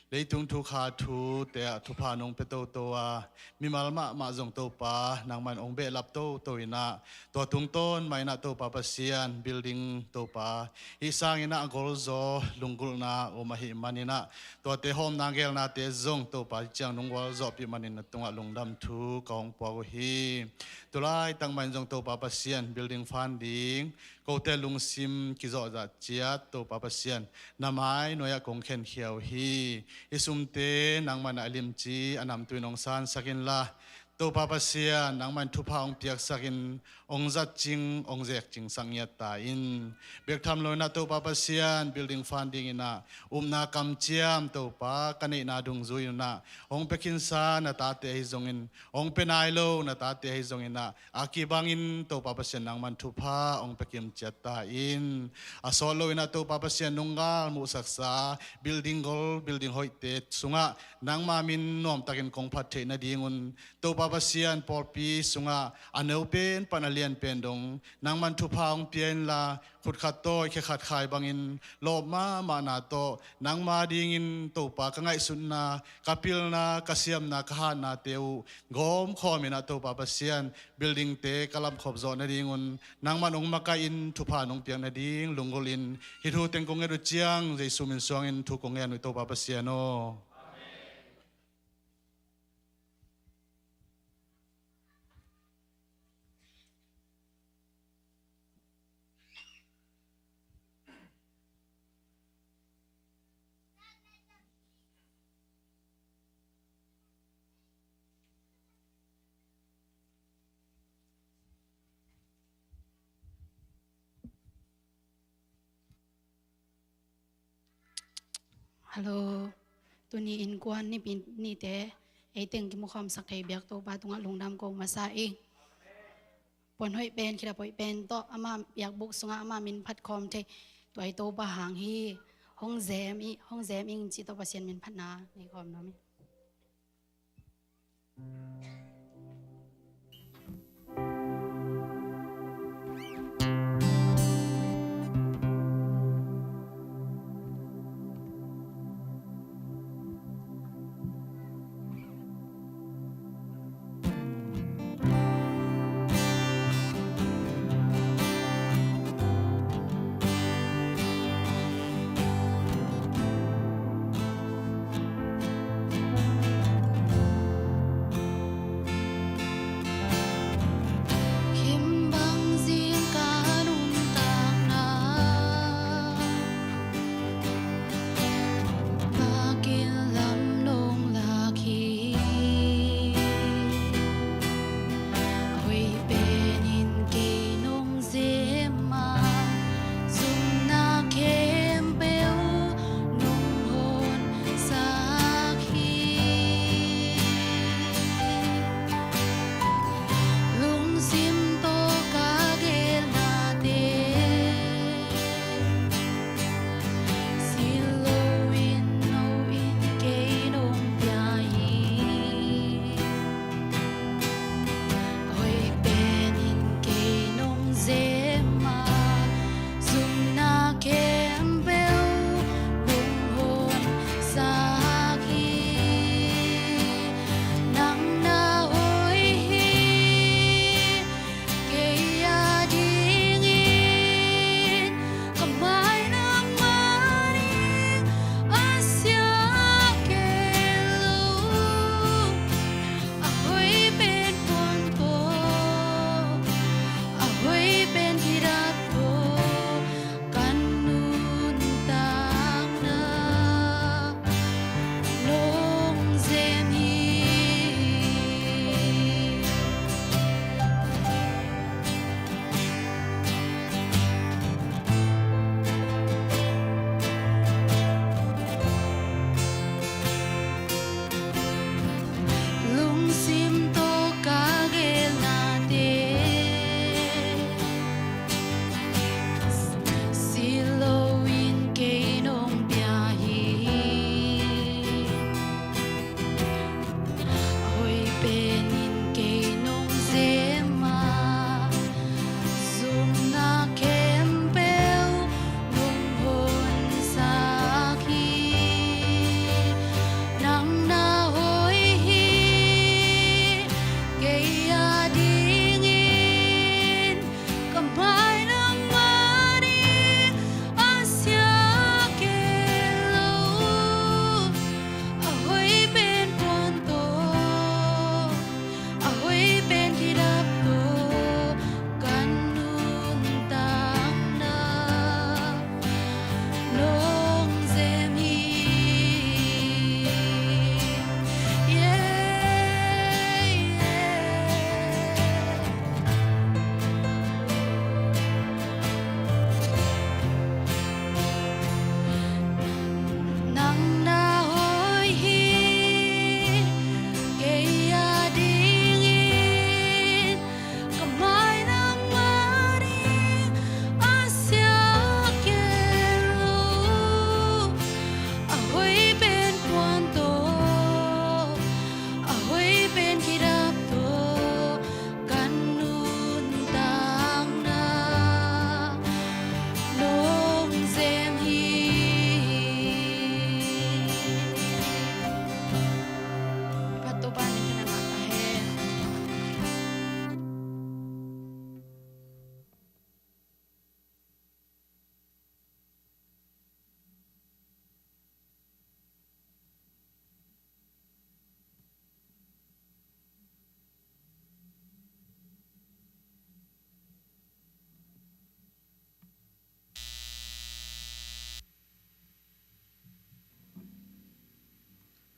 leitung thukha thute ah thupha nong pia toto a, mimal mahmah zong Topa, nangmah in hong behlap toto in ah, tua tungtawn mah in ah Topa Pasian, building Topa, hih sangin ah a golzaw lunggulhna om ahih manin ah, tuate hawmna gelnate zong Topa, hih ciang nong gualzawhpih manin na tungah lungdam thu ka hong puak uh hi. Tulaitak mah in zong Topa Pasian, building fund ding kote lungsim kizawhzah ciat Topa Pasian, na mai nuai-ah kong khenkhia uh hi. Hih sumte nangmah in ah a limci a namtui in hong sansak inla, Topa Pasian, nangmah in thupha hong piaksak in, hong zatcing, hong zekcingsak ngiat ta in. Bek tham lo in ah Topa Pasian, building fund ding in ah upna kamciam Topa, ka neihna dungzui in ah hong pia khinsa na tate ahi zongin, hong pia nai lo na tate ahi zongin ah, a kibangin Topa Pasian nangmah in thupha hong pia kim ciat ta in. A sawt lo in ah Topa Pasian, nunggal muhsaksa building gol, building hoihte sungah nangmah min nuamtakin kong phat theih nadingun, Topa Pasian, pawlpi sungah a neu pen pan a lian pen dong nangmah in thupha hong pia inla, khut khat tawi khe khat khai bangin lawp mahmahna tawh, nangma dingin Topa ka ngaihsutna, ka pilna, ka siamna, ka hatnate uh gawmkhawm in ah Topa Pasian, buildingte ka lapkhop zawh nadingun nangmah in hong makaih in, thupha nong piak nading lunggulh in, hih thu teng kong nget uh ciang Jesu min suangin thu kong ngen uh hi Topa Pasian aw. Hello. Tuni innkuan Nipi nite ei teng kimukhawmsak thei biak Topa tungah lungdam ko masa ing. Puan hoih pen, khitap hoih pen tawh ama biakbuk sungah ama min phat khawm thei, tua i Topa hang hi. Hong zem i, hong zem ing ci tawh Pasian min phatna nei khawm nuam ing.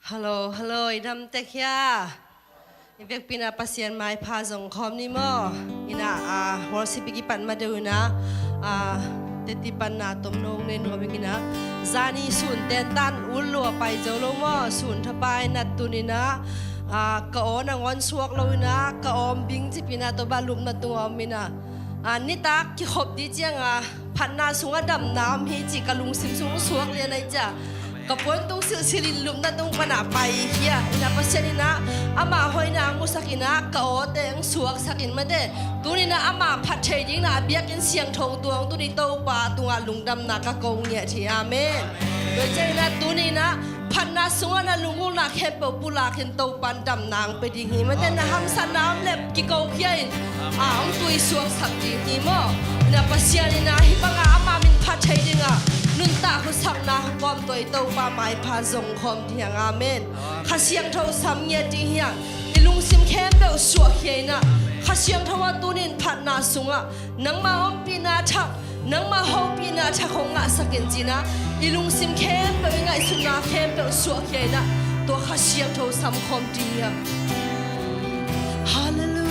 Hello, hello, i dam tek hia? I vekpi-in ah Pasian maipha zong khawm ni maw? Ina, ah, worship i kipan ma deuh ina, ah, teti panna tomno nei nuam ing ina. Zani sun tentan ul lua pai zo lo maw? Sun thapai nat tuni ina, ah, ka aw nangawn suak lo ina, ka awm bing cip ina, tua bang lupna tung a om ina. Ah, nitak kikhop ding ciang a, phatna sungah damna om hi ci ka lungsim sung suak lian ai cia. Ka puan tung silhsilh in lupna tung panah pai hi a. Ina Pasian ina, ama hoihna ang musak ina, ka awte ang suaksak in mate. Tuni ina ama phat thei ding ina a biakinn siangtho tuang tuni Topa tungah lungdamna ka ko ngiat hi. Amen. Tua ciang ina tuni ina phatna sungah na lungulna khempeuh pulakin Topan damna ang pe ding hi. Mate na hamsatna om le kiko khia in, a, ang tui suaksak ding hi maw? Ina Pasian ina hih banga ama min phat thei dinga nuntak husakna hong kawm tua i Topa maipha zong khawm ding hi ang. Amen. Kha Siangtho sam ngiat ding hi ang. I lungsim khempeuh suahkhia ina Kha Siangtho a tunin phatna sungah nangma ompihna thak, nangma hopihna thak hong ngahsak in ci ina i lungsim khempeuh, i ngaihsutna khempeuh suahkhia ina tua Kha Siangtho sam khawm ding hi ang. Halleluiah.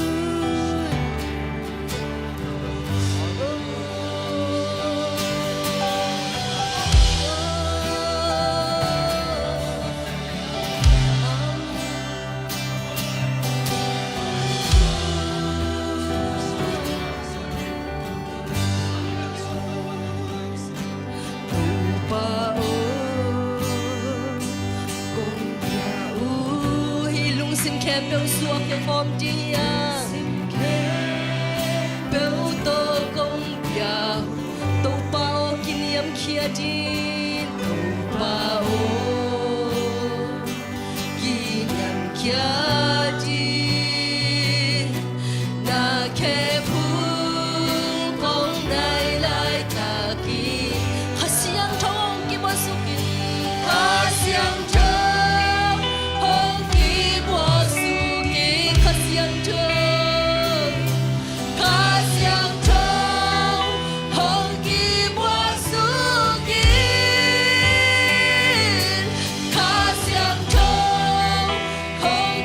Topa aw, kong pia uh, hih lungsim khempeuh suak kei khawm ding hi a. Khempeuh tawh kong pia uh, Topa aw, kiniamkhiat in, Topa aw. Kiniamkhiat in, na khephung kong nai laitak in, Kha Siangtho hong kibuaksuk in, Kha Siangtho hong kibuaksuk in, Kha Siangtho. Kha Siangtho hong kibuaksuk in, Kha Siangtho hong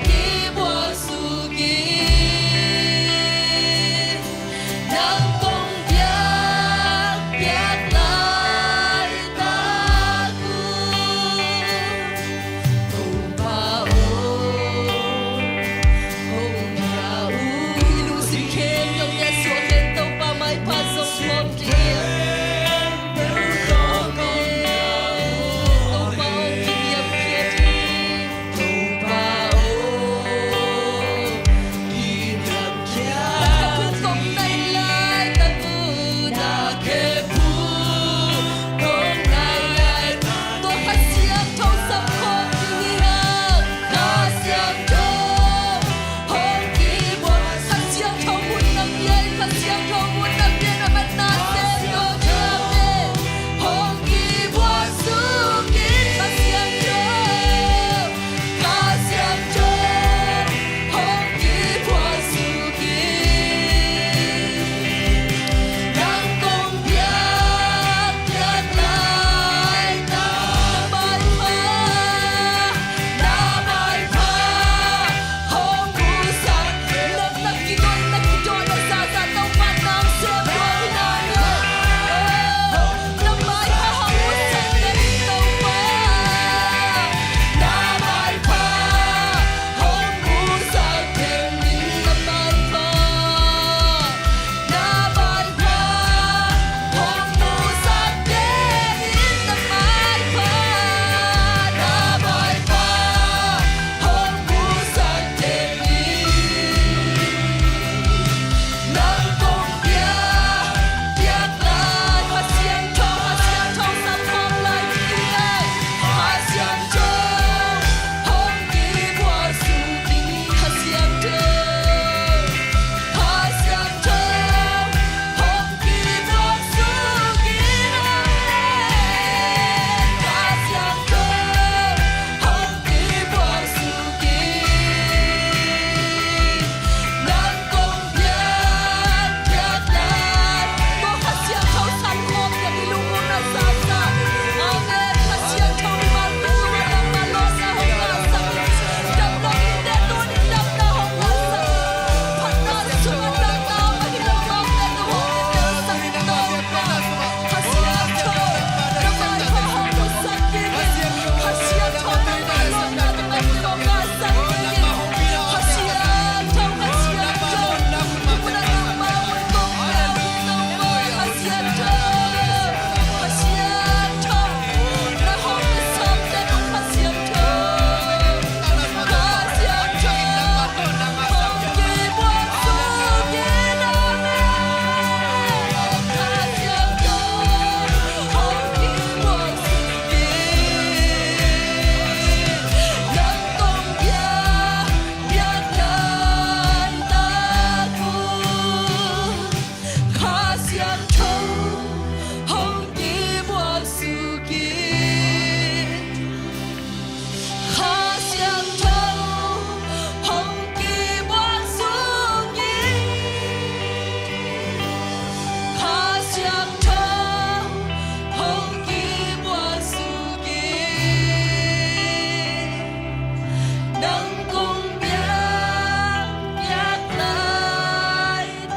Nang kong biak, biak laitak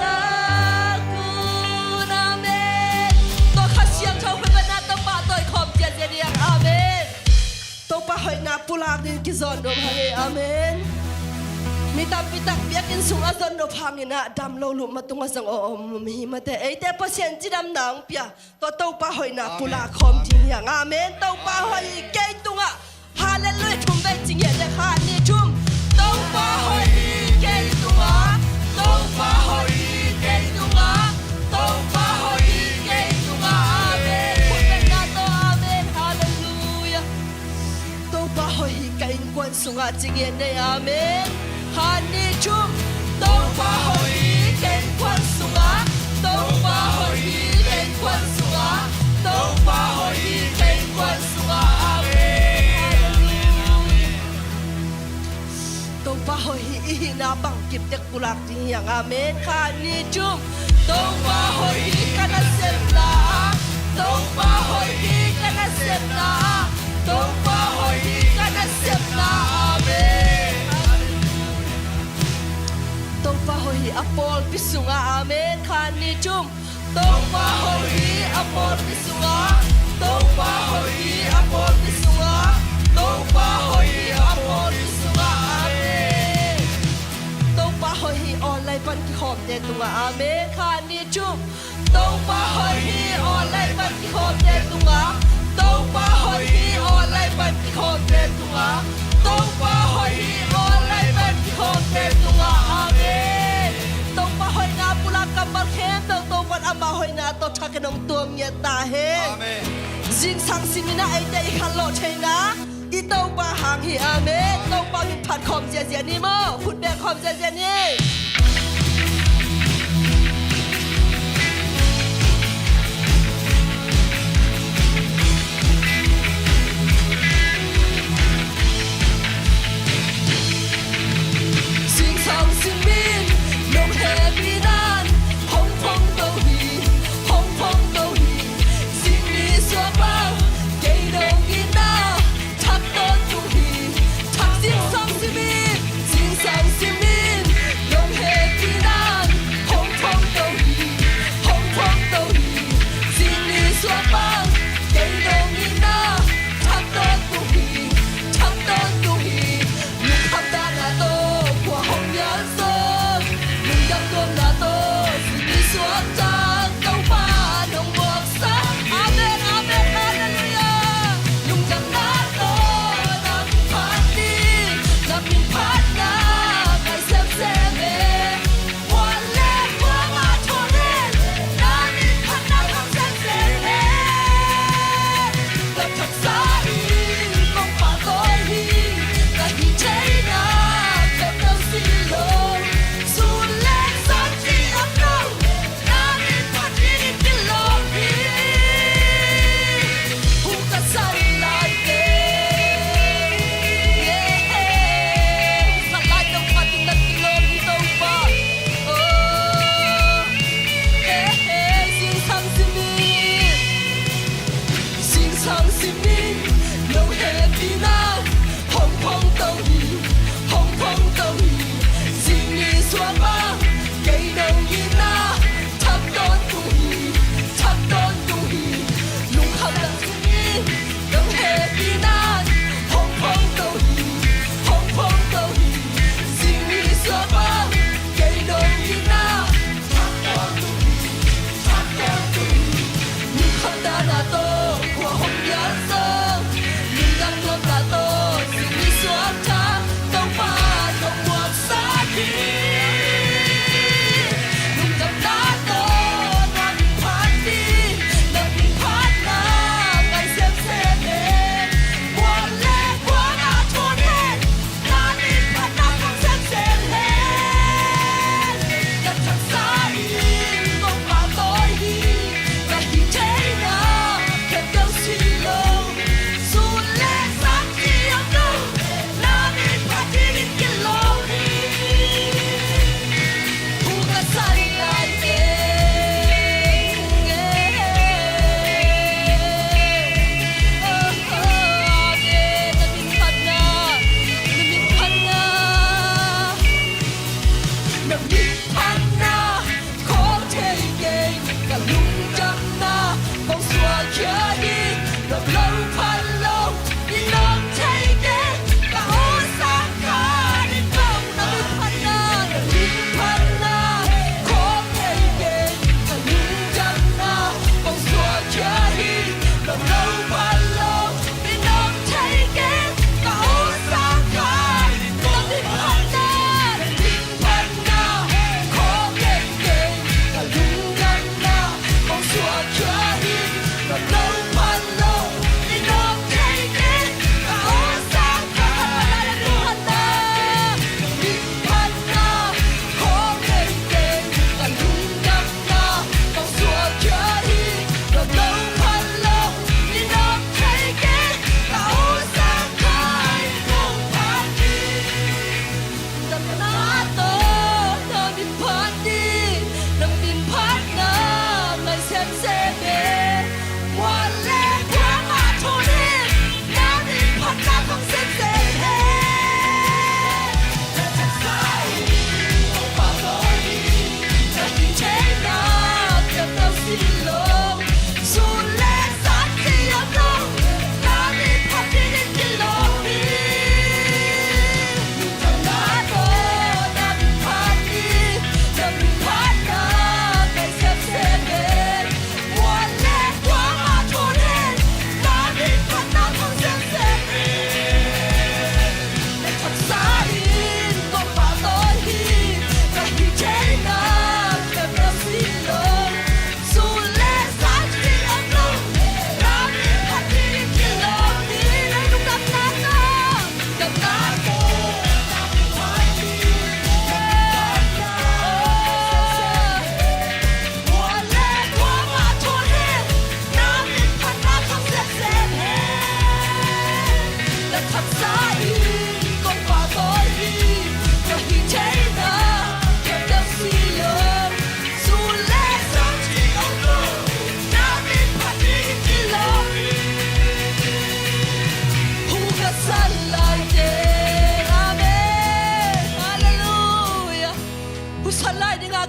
un. Amen. Tua Kha Siangtho hoihna Topa tawh i khawm ciatciat ni. Amen. Topa hoihna pulak ding kizawn nuam hang e. Amen. Mi tampi tak biakinn sungah zon nop hangin ah dam lo luh ma tungah zong a om hi mate. Eite Pasian cidamna hong pia. Tua Topa hoihna pulak khawm ding hi hang. Amen. Topa hoih hi kei tungah. Halleluiah. Thum vei ci ngiat le. Khat, nih, thum. Topa hoih hi kei tungah. Topa hoih hi kei tungah. Topa hoih hi kei tungah. Amen. Khut bengna tawh. Amen. Halleluiah. Topa hoih hi ka innkuan sungah ci ngiat ni. Amen. Khat, nih, thum. Topa hoih hi ka innkuan sungah. Topa hoih hi ka innkuan sungah. Topa hoih hi ka innkuan sungah. Amen. Topa hoih hi i hihna bangkip tek pulak ding hi hang. Amen. Khat, nih, thum. Topa hoih hi ka nasepna ah. Topa hoih hi ka nasepna ah. Topa hoih hi ka nasepna ah. Amen. Topa hoih hi a pawlpi sungah. Amen. Khat, nih, thum. Topa hoih hi a pawlpi sungah. Topa hoih hi a pawlpi sungah. Topa hoih hi a pawlpi sungah. Amen. Topa hoih hi online pan kikhawmte tungah. Amen. Khat, nih, thum. Topa hoih hi online pan kikhawmte tungah. Topa hoih hi online pan kikhawmte tungah. Topa hoih hi online pan kikhawmte tungah. Amen. Topa hoihna pulak kammal khempeuh Topa'n ama hoihna tawh thakin hong tuam ngiat ta hen. Amen. Zingsang simin ah eite i khanlawh theihna i Topa hang hi. Amen. Topa min phat khawm ziahziah ni maw. Khut beng khawm ziahziah ni. Zingsang simin nong hehpih nan hong phong to hi, hong phong to hi. Zing ni suak bang kei nong itna thak tawntung hi. Thak zingsang simin, zingsang simin nong he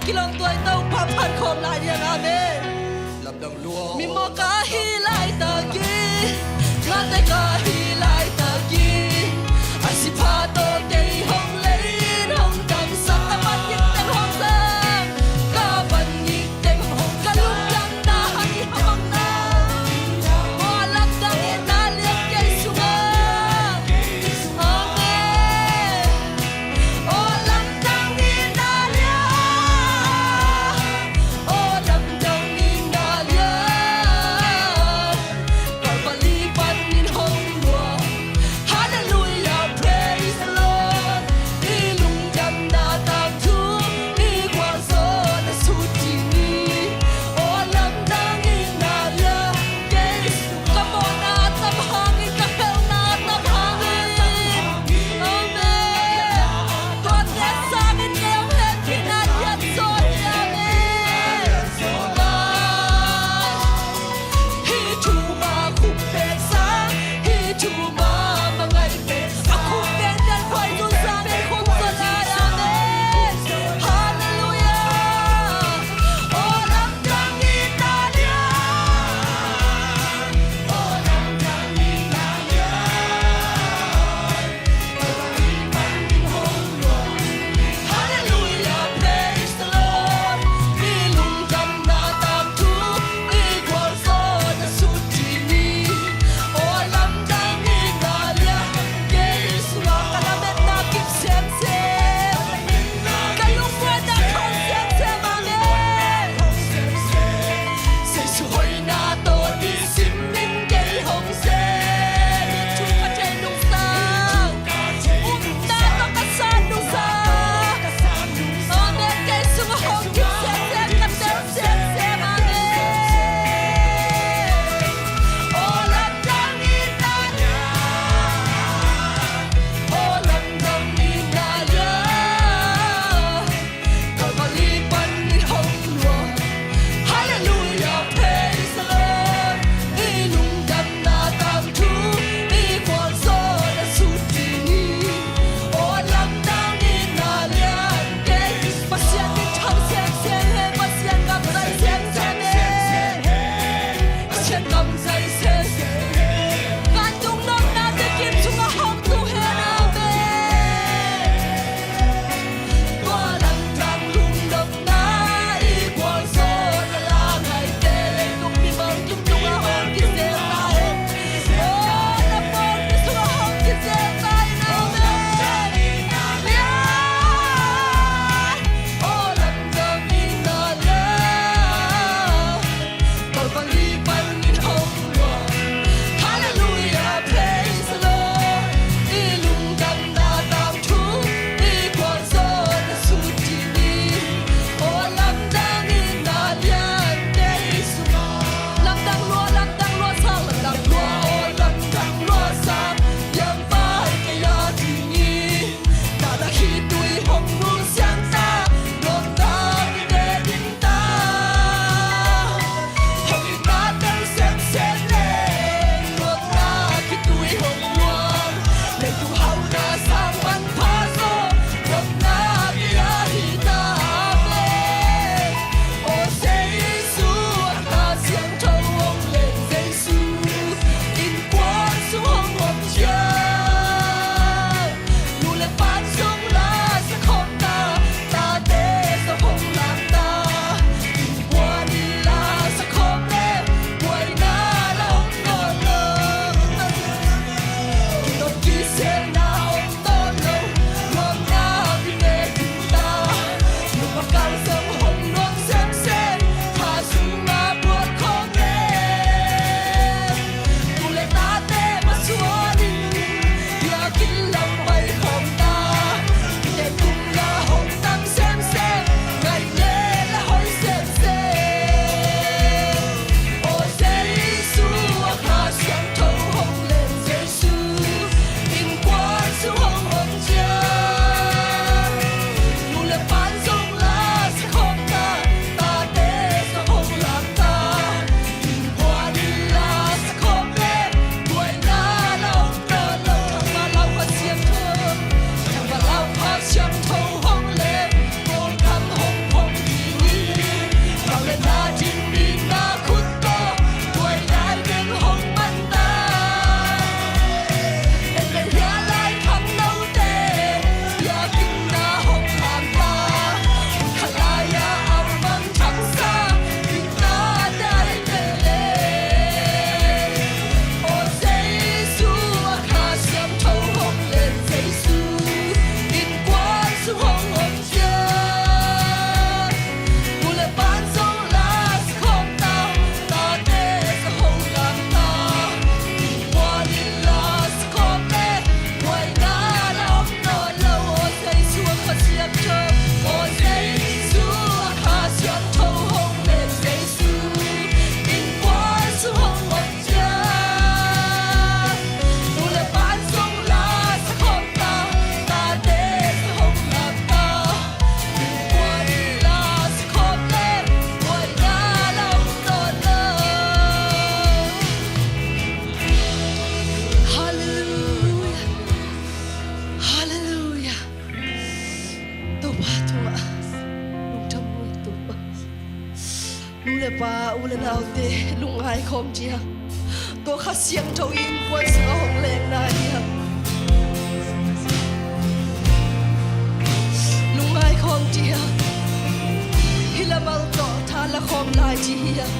Kilawm tuai to, pha phat khawm lai ding. Amen. Mimaw ka hi laitak i, ngate ka hi laitak i, a si pha tawh kei hong lei in hong kamsak, ka van ngik teng hong sang, ka van ngik teng hong, ka lungdam na hang i hong na. Aw, lamdang i na lian kei sungah. Amen. Aw, lamdang i na lian. Pa, u le naute lungngai khawm ciang, tua Kha Siangtho innkuan sungah hong lengna hiam? Lungngai khawm ciang, hih lamal tawh tha la khawm lai ci hiam?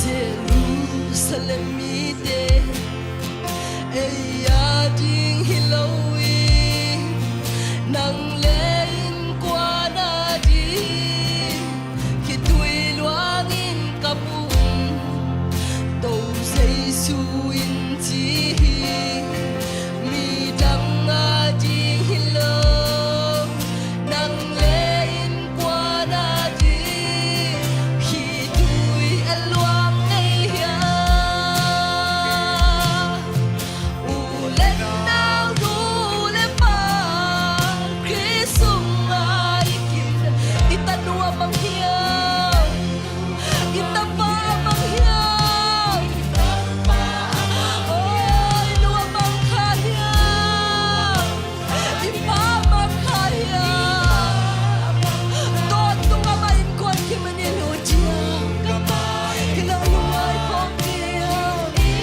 Jerusalem mite ei a ding hi lo in, nang le innkuan a ding khitui luangin ka pum. To Jesu in ci hi, midang a ding hi lo, nang le innkuan a ding khitui a luang ngei hiam? U le nau, nu le pa, Khrih sungah i kim, i tanu a mang hiam? I tapa a mang hiam? Oh, i nu a mang kha hiam? I pa a mang kha hiam? Tawntung amah innkuan kim in i lut ciang, hih lo lungngai khawm ciang, i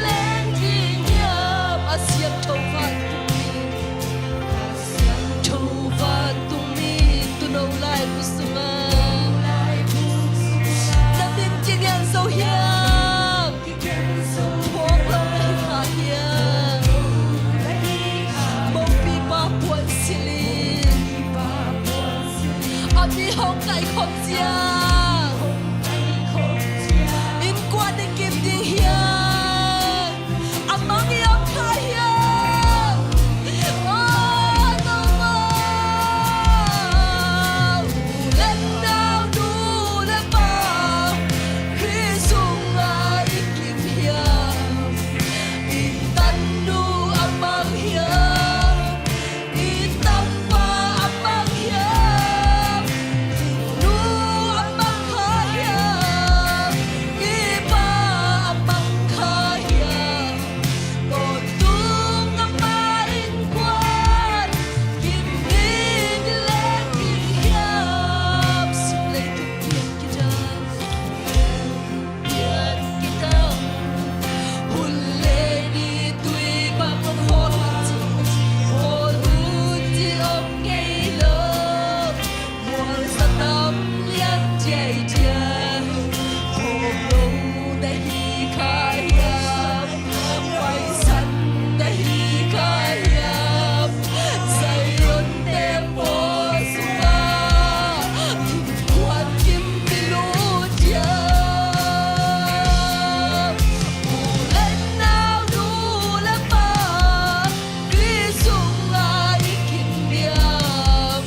leng ding hiam? A siangtho vantungmi, a siangtho vantungmi, tuuno laibu sungah na min kingen zo hiam? Phawk lo na hi kha hiam? Mopipa puan silh in a mi hong kaih khawm ciang, innkuan i kim ding hiam? A mang i om kha hiam? Oh, no, no. U le nau, nu le pa, Khrih sungah i kim hiam? I tanu a mang hiam? I tapa a mang hiam? I nu a mang kha hiam? I pa a mang kha hiam? Tawntung amah innkuan kim in i leng ding hiam? Sum leitung pian kidam, pian kidam. Hun le ni tui bang hong hawl hun ci, hawl hun ci om ngei lo. Mualsa tam lian ciaicia, phawk lo na hi kha hiam? Paisan na hi kha hiam? Zion temple sungah innkuan kim i lut hiam? U le nau, nu le pa, Khrih sungah i kim hiam?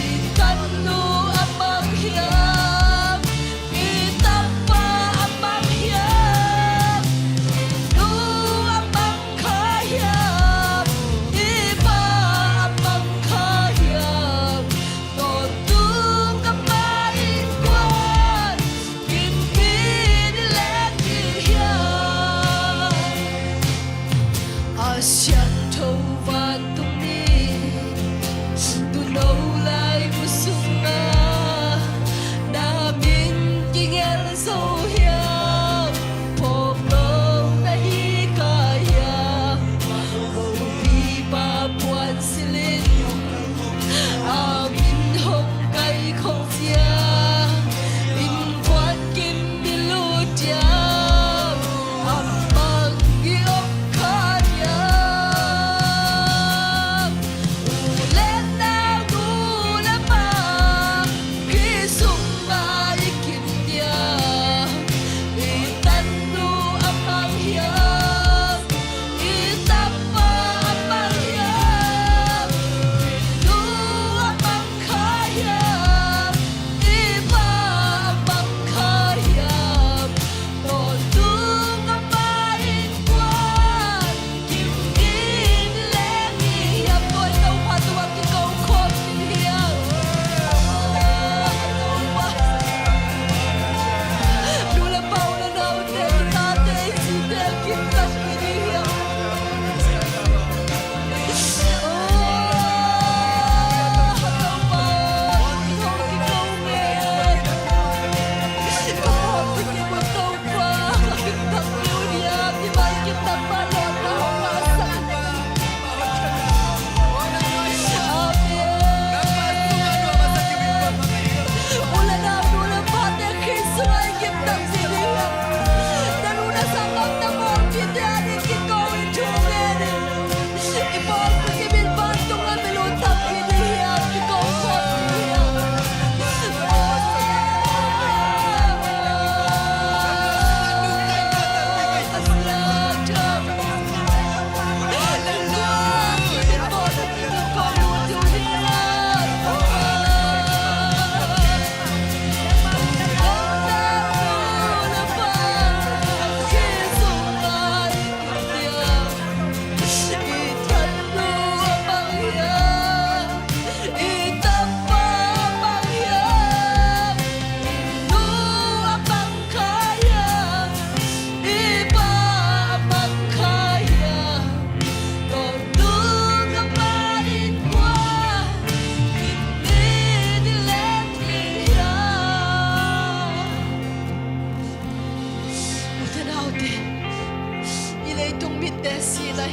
I tanu a mang hiam? I tapa a mang hiam? I nu a mang kha hiam? I pa a mang kha hiam? Tawntung amah innkuan kim in i leng ding hiam? A siangtho vantungmi, tuuno laibu sungah na min kingen zo hiam? Phawk lo na hi kha hiam? Mopipa puan silh in a min hong kaih khawm ciang, innkuan kim i lut hiam? A mang i om kha hiam?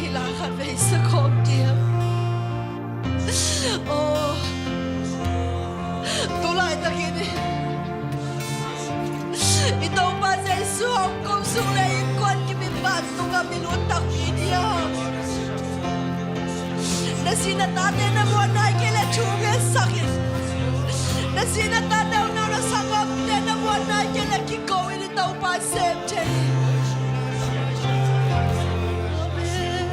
Hi la khat vei sa khawm diam. Oh, tu laitakin i Topa Jesu hong kum sung le innkuan kimin vantung a mi lut takpi diam. Na si na tate na muanna i kei le thu ngen sak in. Na si na tate uh na na sang omte na muanna i kei le kiko in i Topa sem thei. Amen.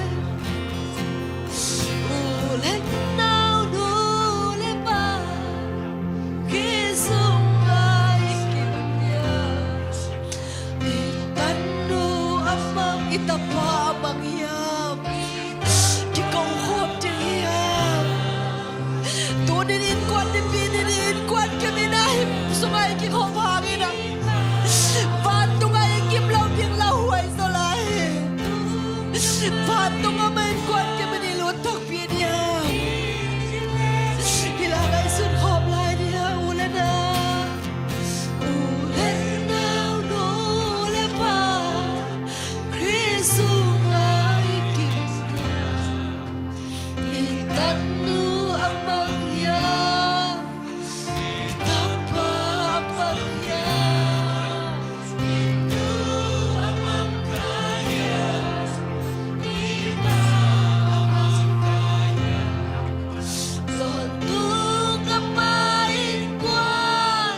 U le nau, nu le pa, Khrih sungah i kimpiak. I tanu a mang, i tapa a mang hiam? Kiko khawm ding hiam? Tunin innkuan nipi ni, innkuan kimin a him sungah i kikhop hangin ah, vantung ah i kim lo ding lauhuai zaw lai. Vantung ah mah innkuan kimin i lut takpi ni a. Hi la ngaihsun khawm lai ni a, u le nau. U le nau, nu le pa, Khrih sungah i kimpiak. I tanu a mang hiam? I tapa a mang hiam? I nu a mang kha hiam? I pa a mang kha hiam? Vantung a pa innkuan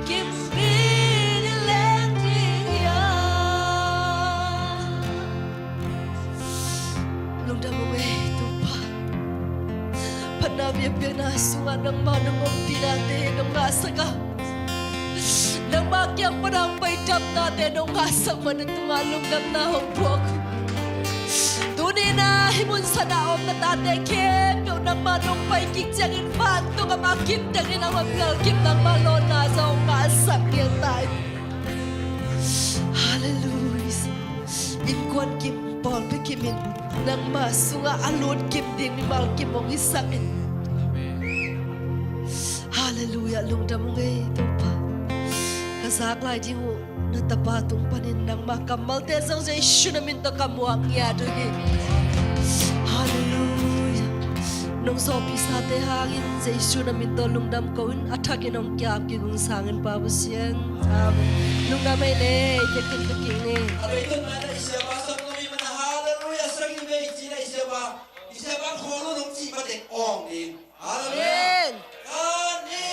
kimpi ni leng ding hiam? Lungdam ung ei Topa. Phatna biakpiakna sungah nangmah nong ompihnate nong ngahsak a, nangmah kiang pan a hong pai dapnate nong ngahsak man a tungah lungdamna hong puak. Tuni-in ah hih mun sanah a om na tate khempeuh nangmah nong pai kik ciangin vantung a mah kim tengin a hong lalkim nangmah lawnna zong ngahsak ngiat ta in. Halleluiah. Innkuan kim, pawlpi kim in nangmah sungah a lut kim ding mimal kim hong hisak in. Halleluiah. Lungdam ung ei Topa. Ka zak lai ding uh na tapa tung panin nangmah kammalte zong Jesu na min tawh ka muak ngiat uh hi. Halleluiah. Nong zawhpiksate hangin Jesu na min tawh lungdam ko in, a thakin hong kiap kik ung sangin Pa Pasian. Amen. Lungdam ei le, i biakinn ka kik ni. A leitun na i siapa sap lo mi mana, halleluiah, sagih vei ci na i siapa, i siapa khawl un hong cih ma dek awng ding. Halleluiah. Amen. Halleluiah.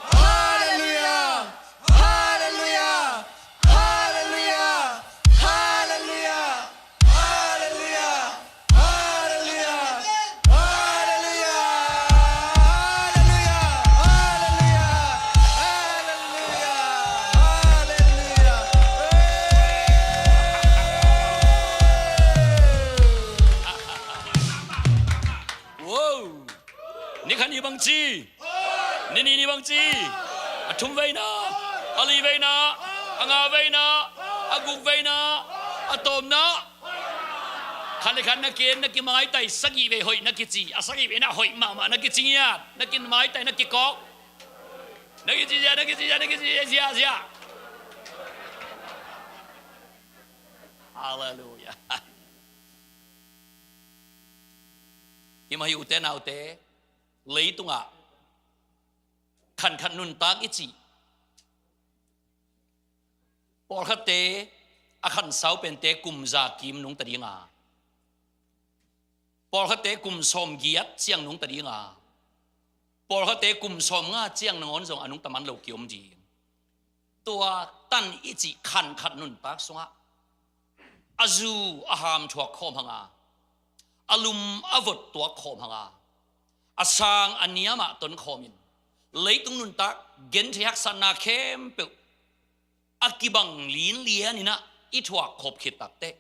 Halleluiah. Halleluiah. Wow! Ni khat ni bangci, ni nih ni bangci, a thum veina, a li veina, a nga veina, a guk veina, a tawpna. Khat le khat na ken, na kimaitai, sagih vei hoih na kici, a sagih veina hoih mahmah na kici ngiat, na kimaitai, na kikawk, na kici zia, na kici zia, na kici zia, zia. Halleluiah. Himah hi ute naute, leitungah khankhat nuntak i cih, pawlkhatte a khansau pente kum za kim nungta dinga, pawlkhatte kum sawmgiat ciang nungta dinga, pawlkhatte kum sawmnga ciang nangawn zong a nungta man lo kiom ding. Tua tan i cih khankhat nuntak sungah a zu a ham thuak khawm hanga, a lum a vot tuak khawm hanga, a sang a niamah ton khawmin, leitung nuntak genthei haksatna khempeuh a kibang linlian inah i thuak khop khit takteh,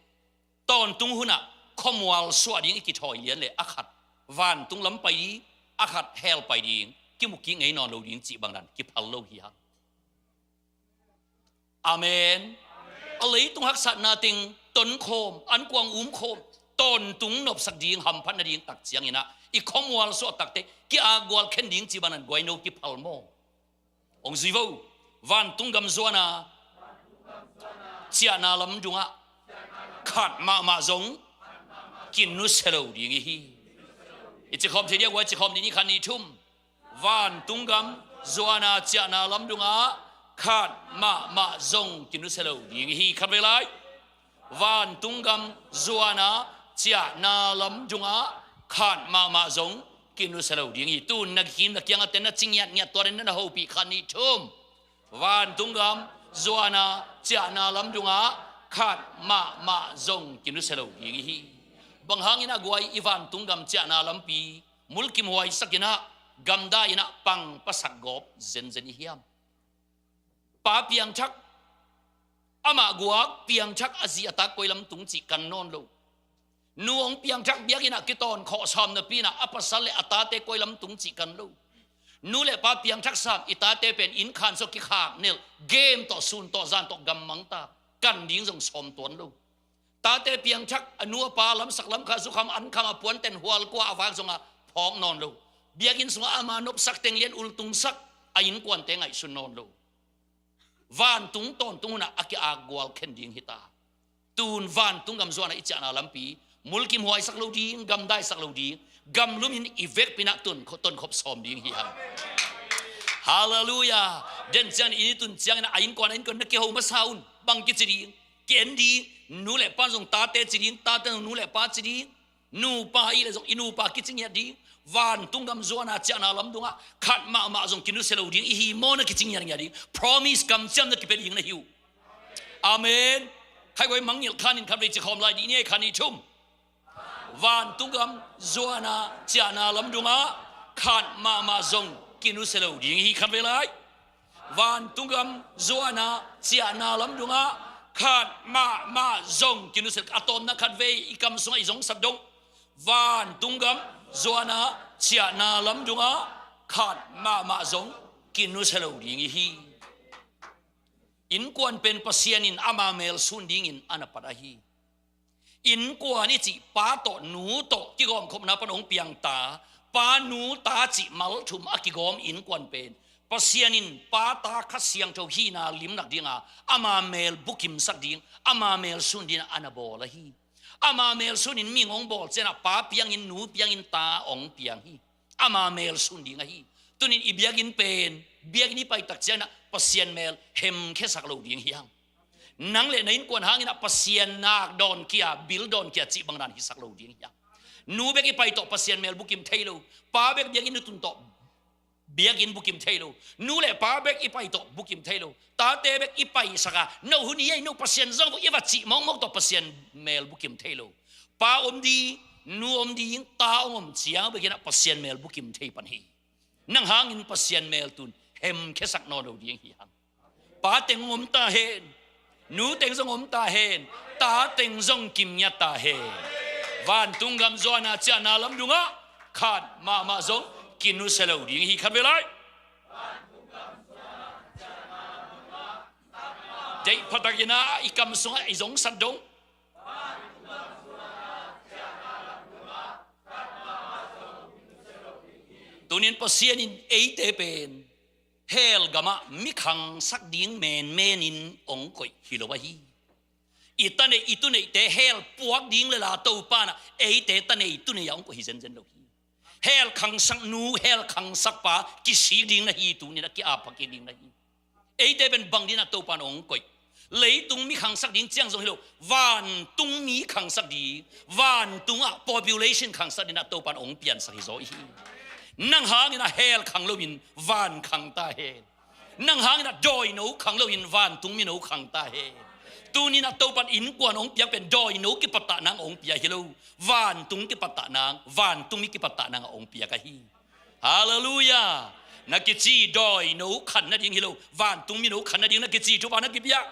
tawntung hunah khuamual suah ding i kithawi lian le a khat vantung lam pai ding, a khat hell pai ding, kimu kik ngei nawn lo ding cih bang dan kiphal lo hi hang. Amen. A leitung haksatna teng tonkhawm, ankuang umkhawm, tawntung nopsak ding, hamphat nading tak cianginah i khuamual suah takteh ki-akgual khen ding cih bang dan guai no kiphal maw? Hong zui vo. Vantung gam zuana ciahna lam dungah khat mahmah zong kinusia lo ding i hi. I cikhawm thei dia guai, cikhawm ding i khat nih thum. Vantung gam zuana ciahna lam dungah khat mahmah zong kinusia lo ding i hi. Khat vei lai. Vantung gam zuana ciahna lam dungah khat mahmah zong kinusia lo ding i hi. Tun na kim na kiang a ten na ci ngiatngiat tua den na hopih khat nih thum. Vantung gam zuana ciahna lam dungah khat mahmah zong kinusia lo ding i hi. Bang hangin a guai i vantung gam ciahna lampi mulkimhuai sakin ah gamdai in ah pang pasak gawp zenzen i hiam? Pa piangthak, amah guak piangthak, a zi a ta koi lam tung cih kan nawn lo. Nu hong piangthak, biakinn ah kitawn khawh sawm napi in ah a pasal le a tate koi lam tung cih kan lo. Nu le pa piangthak sam, i tate pen inn khan sawk kikhak nelh, game tawh, sun tawh, zan tawh gammang ta, kan ding zong sawm tuan lo. Tate piangthak, a nu a pa lamsak lamkha, zukham ankham a puanten hual kua a vak zongah phawk nawn lo. Biakinn sungah ama nopsak teng lian ultungsak, a innkuante ngaihsun nawn lo. Vantung tawntung hunah a ki-ak gual khen ding hi ta. Tun vantung gam zuana i ciahna lampi mulkimhuaisak lo ding, gamdaisak lo ding, gamlum in i vekpi in ah tun, tonkhop sawm ding hi hang. Halleluiah. Den ciangin i ni tun ciangin a innkuan a innkuan na kiho masa un. Bang kici ding? Ki-en ding. Nu le pa zong tate ci ding, tate zong nu le pa ci ding. Nupa i le zong i nupa kici ngiat ding. Vantung gam zuana ciahna lam dungah khat mahmah zong kinusia lo ding i hi maw, na kici ngiatngiat ding. Promise, kamciam na kipia ding na hi uh. Amen. Khai guai, mangngilh khan in khat vei cikhawm lai dih ni ei, khat nih thum. Vantung gam zuana ciahna lam dungah khat mahmah zong kinusia lo ding i hi. Khat vei lai. Vantung gam zuana ciahna lam dungah khat mahmah zong kinusia lo. A tawpna khat vei i kam sungah i zong sat dong. Vantung gam zuana ciahna lam dungah khat mahmah zong kinusia lo ding i hi. Innkuan pen Pasian in ama mel sun dingin a na pat ahi. Innkuan i cih pa tawh nu tawh kigawmkhopna pan hong piang ta, pa nu ta cih mal thum a kigawm innkuan pen Pasian in pa ta Kha Siangtho hihna limlak dinga ama mel bukimsak ding, ama mel sun dingin a na bawl ahi. Ama mel sunin mihing hong bawl ciangin ah pa piangin, nu piangin, ta hong piang hi. Ama mel sun ding ahi. Tunin i biakinn pen, biakinn i paitak ciangin ah Pasian mel hemkhiasak lo ding hi hang. Nang le na innkuan hangin ah Pasian nak dawn kia, bil dawn kia cih bang dan hisak lo ding hi hang. Nu bek i pai tawh Pasian mel bukim thei lo. Pa bek biakinn i tun tawh biakinn bukim thei lo. Nu le pa bek i pai tawh bukim thei lo. Tate bek i paisak a, no hun hi ei, no Pasian zong vo i va cih mawkmawk tawh Pasian mel bukim thei lo. Pa om ding, nu om ding, ta hong om ciang bekin ah Pasian mel bukim thei pan hi. Nang hangin Pasian mel tun hemkhiasak nawn lo ding hi hang. Pa teng hong om ta hen. Nu teng zong om ta hen. Ta teng zong kim ngiat ta hen. Vantung gam zuana ciahna lam dungah khat mahmah zong kinusia lo ding hi. Khat vei lai. Deih pha takin ah i kam sungah i zong sat dong. Tunin Pasian in eite pen hell gamah mi khangsak ding menmen in hong koih hi lo ahi. I ta neih i tu neihte hell puak ding le la Topa in ah eite ta nei tu nei ah hong koih hi zenzen lo hi. Hell khangsak nu, hell khangsak pa kisik ding na hi, tunin a ki-ap pha kik ding na hi. Eite pen bang dingin ah Topa in hong koih? Leitung mi khangsak ding ciang zong hi lo, vantung mi khangsak ding, vantungah population khangsak dingin ah Topa in hong piansak hi zaw i hi. Nang hangin ah hell khang loin van khang ta hen. Nang hangin ah dawino khang loin vantung mino khang ta hen. Tunin ah Topa in innkuan hong piak pen dawino kipattah nang hong pia hi lo, vantung kipattah nang, vantung mi kipattah nang hong piak ahi. Halleluiah. Na kici dawino khan nading hi lo, vantung mino khan nading na kici, thupha na kipia.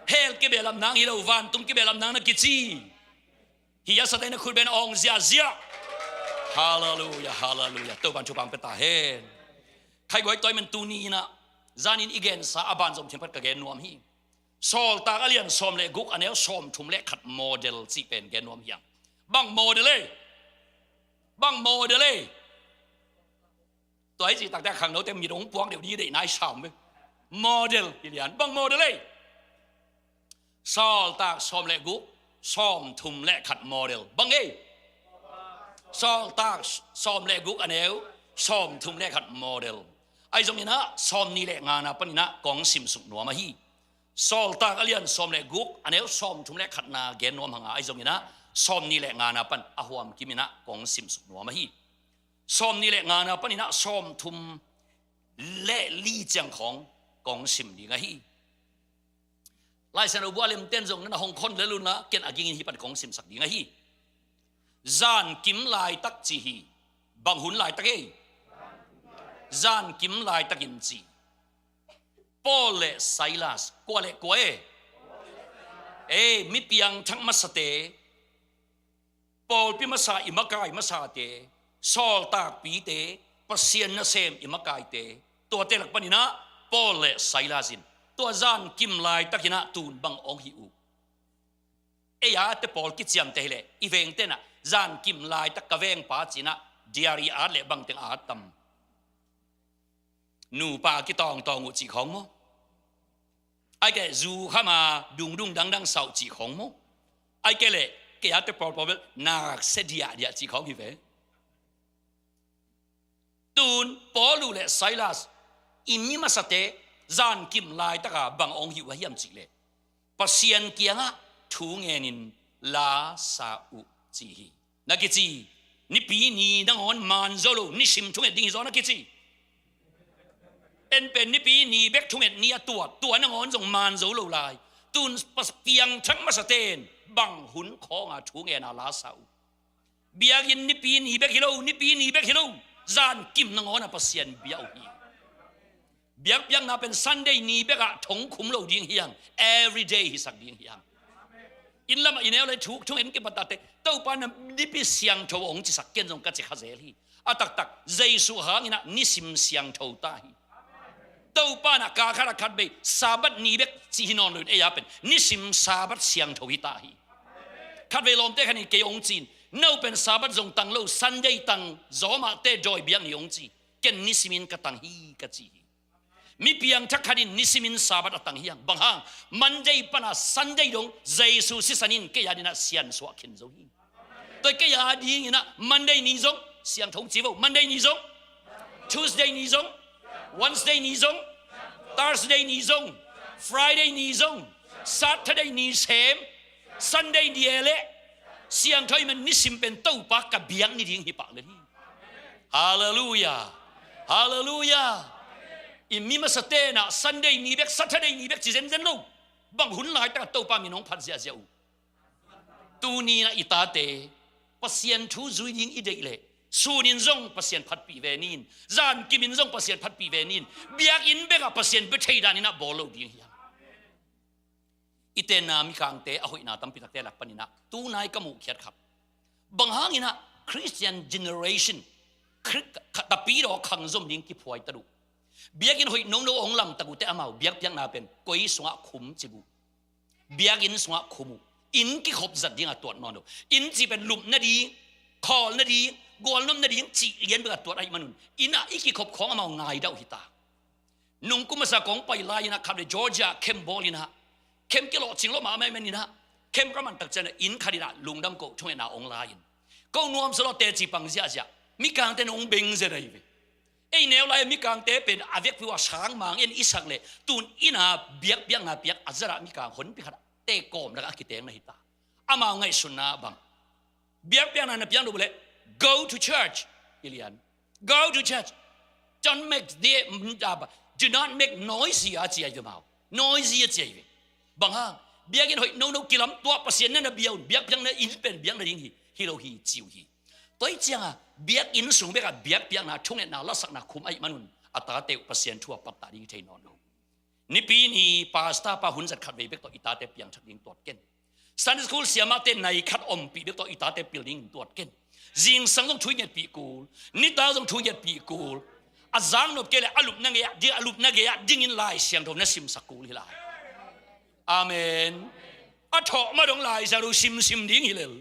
Hell kibehlap nang hi lo, vantung kibehlap nang na kici. Hi a sa teng na khut beng awng ziazia. Halleluiah, halleluiah. Topa in thupha hong pia ta hen. Khaiguai, tua ahih manin tuni in ah zanin i gensa a banzom thim khat ka gen nuam hi. Sawltak a lian sawm le guk, a neu sawm thum le khat, model cih pen gen nuam hi hang. Bang model ei? Bang model ei? Tua i cih takte a khangnote mit hong puak deuh ding, deih nai sam ve. Model hi lian. Bang model ei? Sawltak sawm le guk, sawmthum le khat model. Bang ei? Sawltak sawm le guk a neu sawmthum le khat model. Ahi zongin ah sawmnih le ngana panin ah kong simsuk nuam ahi. Sawltak a lian sawm le guk a neu sawmthum le khatna gen nuam hang a, ahi zongin ah sawmnih le ngana pan a huam kimin ah kong simsuk nuam ahi. Sawmnih le ngana panin ah sawmthum le li ciang khawng kong sim ding ahi. Laisiangtho bua lemten zong na hong khon lel un la, ken a gingin hih pan kong simsak ding ahi. Zankim laitak ci hi. Bang hun laitak ei? Zankim laitakin ci. Paul le Silas, kua le kua e? Ei, mi piangthak masate, pawlpi masa i makai masate, sawltakpite, Pasian nasem i makaite, tuate lak panin ah Paul le Silas in tua zankim laitakin ah tun bang hong hi uh? Ei a te pawl kiciamteh hi leh i vengte in ah zankim laitak ka vengpa ci-in ah diary at le bangteng at tam? Nupa kitawngtawng uh cih khawng maw? Ahih kei leh zu kham a dungdung dangdang sa uh cih khawng maw? Ahih kei leh kei a te pawlpawl bel naksia diahdiah cih khawng hi ve. Tun Paul uh le Silas, i mi masate, zankim laitaka bang hong hi uh a hiam cih leh Pasian kiangah thu ngenin la sa uh ci hi. Na kici, Nipi ni nangawn man zo lo, nisim thunget ding hi zaw na kici. En pen Nipi ni bek thunget ni a tuat, tua nangawn zong man zo lo lai. Tun piangthak masaten bang hun khawnga thu ngena la sa uh? Biakinn Nipi ni bek hi lo, Nipi ni bek hi lo, zankim nangawn a Pasian bia uh hi. Biakpiakna pen Sunday ni bekah thong khum lo ding hi hang, everyday hisak ding hi hang. Inn lamah i neu lai thuk thung en kipatate, Topa na Nipi siangtho hong cisak, ken zong ka ci kha zel hi. A taktak Jesu hangin ah nisim siangtho ta hi. Topa na kha khat a khat vei Sabbath ni bek ci hi nawn lo in, ei a pen nisim Sabbath siangtho hi ta hi. Khat vei lawmte khat in kei hong ci-in, no pen Sabbath zong tang lo, Sunday tang zawmahte dawi biak ni hong ci. Ken nisimin ka tang hi ka ci hi. Mi piangthak khat in nisimin Sabbath a tang hi hang. Bang hang? Monday pana Sunday dong Jesu sisan in kei a dingin ah siansuah khin zo hi. Tua kei a dingin ah Monday ni zong siangtho ci vo. Monday ni zong, Tuesday ni zong, Wednesday ni zong, Thursday ni zong, Friday ni zong, Saturday ni sem, Sunday ni e leh siangtho i man nisim pen Topa ka biak ni ding hi pah lel hi. Halleluiah. Halleluiah. I mi masate in ah Sunday ni bek, Saturday ni bek ci zenzen lo. Bang hun laitak a Topa min hong phat ziahziah uh? Tuni in ah i tate Pasian thu zui ding i deih leh, sunin zong Pasian phatpih ve nin, zankimin zong Pasian phatpih ve nin, biakinn bekah Pasian bia thei danin ah bawl lo ding hi hang. I tenna mikangte a hoihna tampi takte lak panin ah tunai ka muhkhiat khat, bang hangin ah Christian generation Khri-, kha-, tapidaw khangzom ding kiphuai ta uh. Biakinn hoih nono hong lamtak uh teh amau biakpiakna pen koi sungah khum ci uh. Biakinn sungah khum uh. Inn kikhop zat dingah tuat nawn lo. Inn cih pen lupna ding, khawlna ding, gualnopna ding cih lian bekah tuat ahih manun, inn ah i kikhop khawng amau ngaidauh hi ta. Nungkum masa kong pai lai-in ah khat vei Georgia camp bawl in ah, camp kilawhcing lua mahmah ahih manin ah, camp ka man tak ciangin ah inn khat in ah lungdam ko thungetna hong la in, ko nuamsa lua teci pang ziahziah, mikangte in hong beng zet ahi ve. Ei neu lai-a mikangte pen a vekpi uh a sangmang en i sak leh tun inn ah biakpiakna piak a zat ah mikang honpi khat ah tekawm lakah a kiteng na hi ta. Amau ngaihsutna bang? Biakpiakna na piang lo leh, go to church. I lian. Go to church. Don't make the, uh, do not make noisy a ci ahi ve amau. Noisy a ci ahi ve. Bang hang? Biakinn hoih nono kilam tuah Pasian na na bia un, biakpiakna inn pen biakna ding hi, hi lo hi ci uh hi. Tua hi ciangah biakinn sung bekah biakpiakna thungetna lasakna khum ahih manun a tate uh Pasian thu a pattah ding hi thei nawn lo. Nipi ni pastor pa hun zat khat vei bek tawh i tate piangthak ding tuat ken. Sunday school siamahte nai khat ompih bek tawh i tate pil ding tuat ken. Zingsang zong thu i ngetpih kul, nitak zong thu i ngetpih kul. A zaknop kei leh a lupna gei ah ding, a lupna gei ah dingin Lai Siangtho na simsak kul hi lai. Amen. A thawh ma dong Lai Siangtho simsim ding hi lel.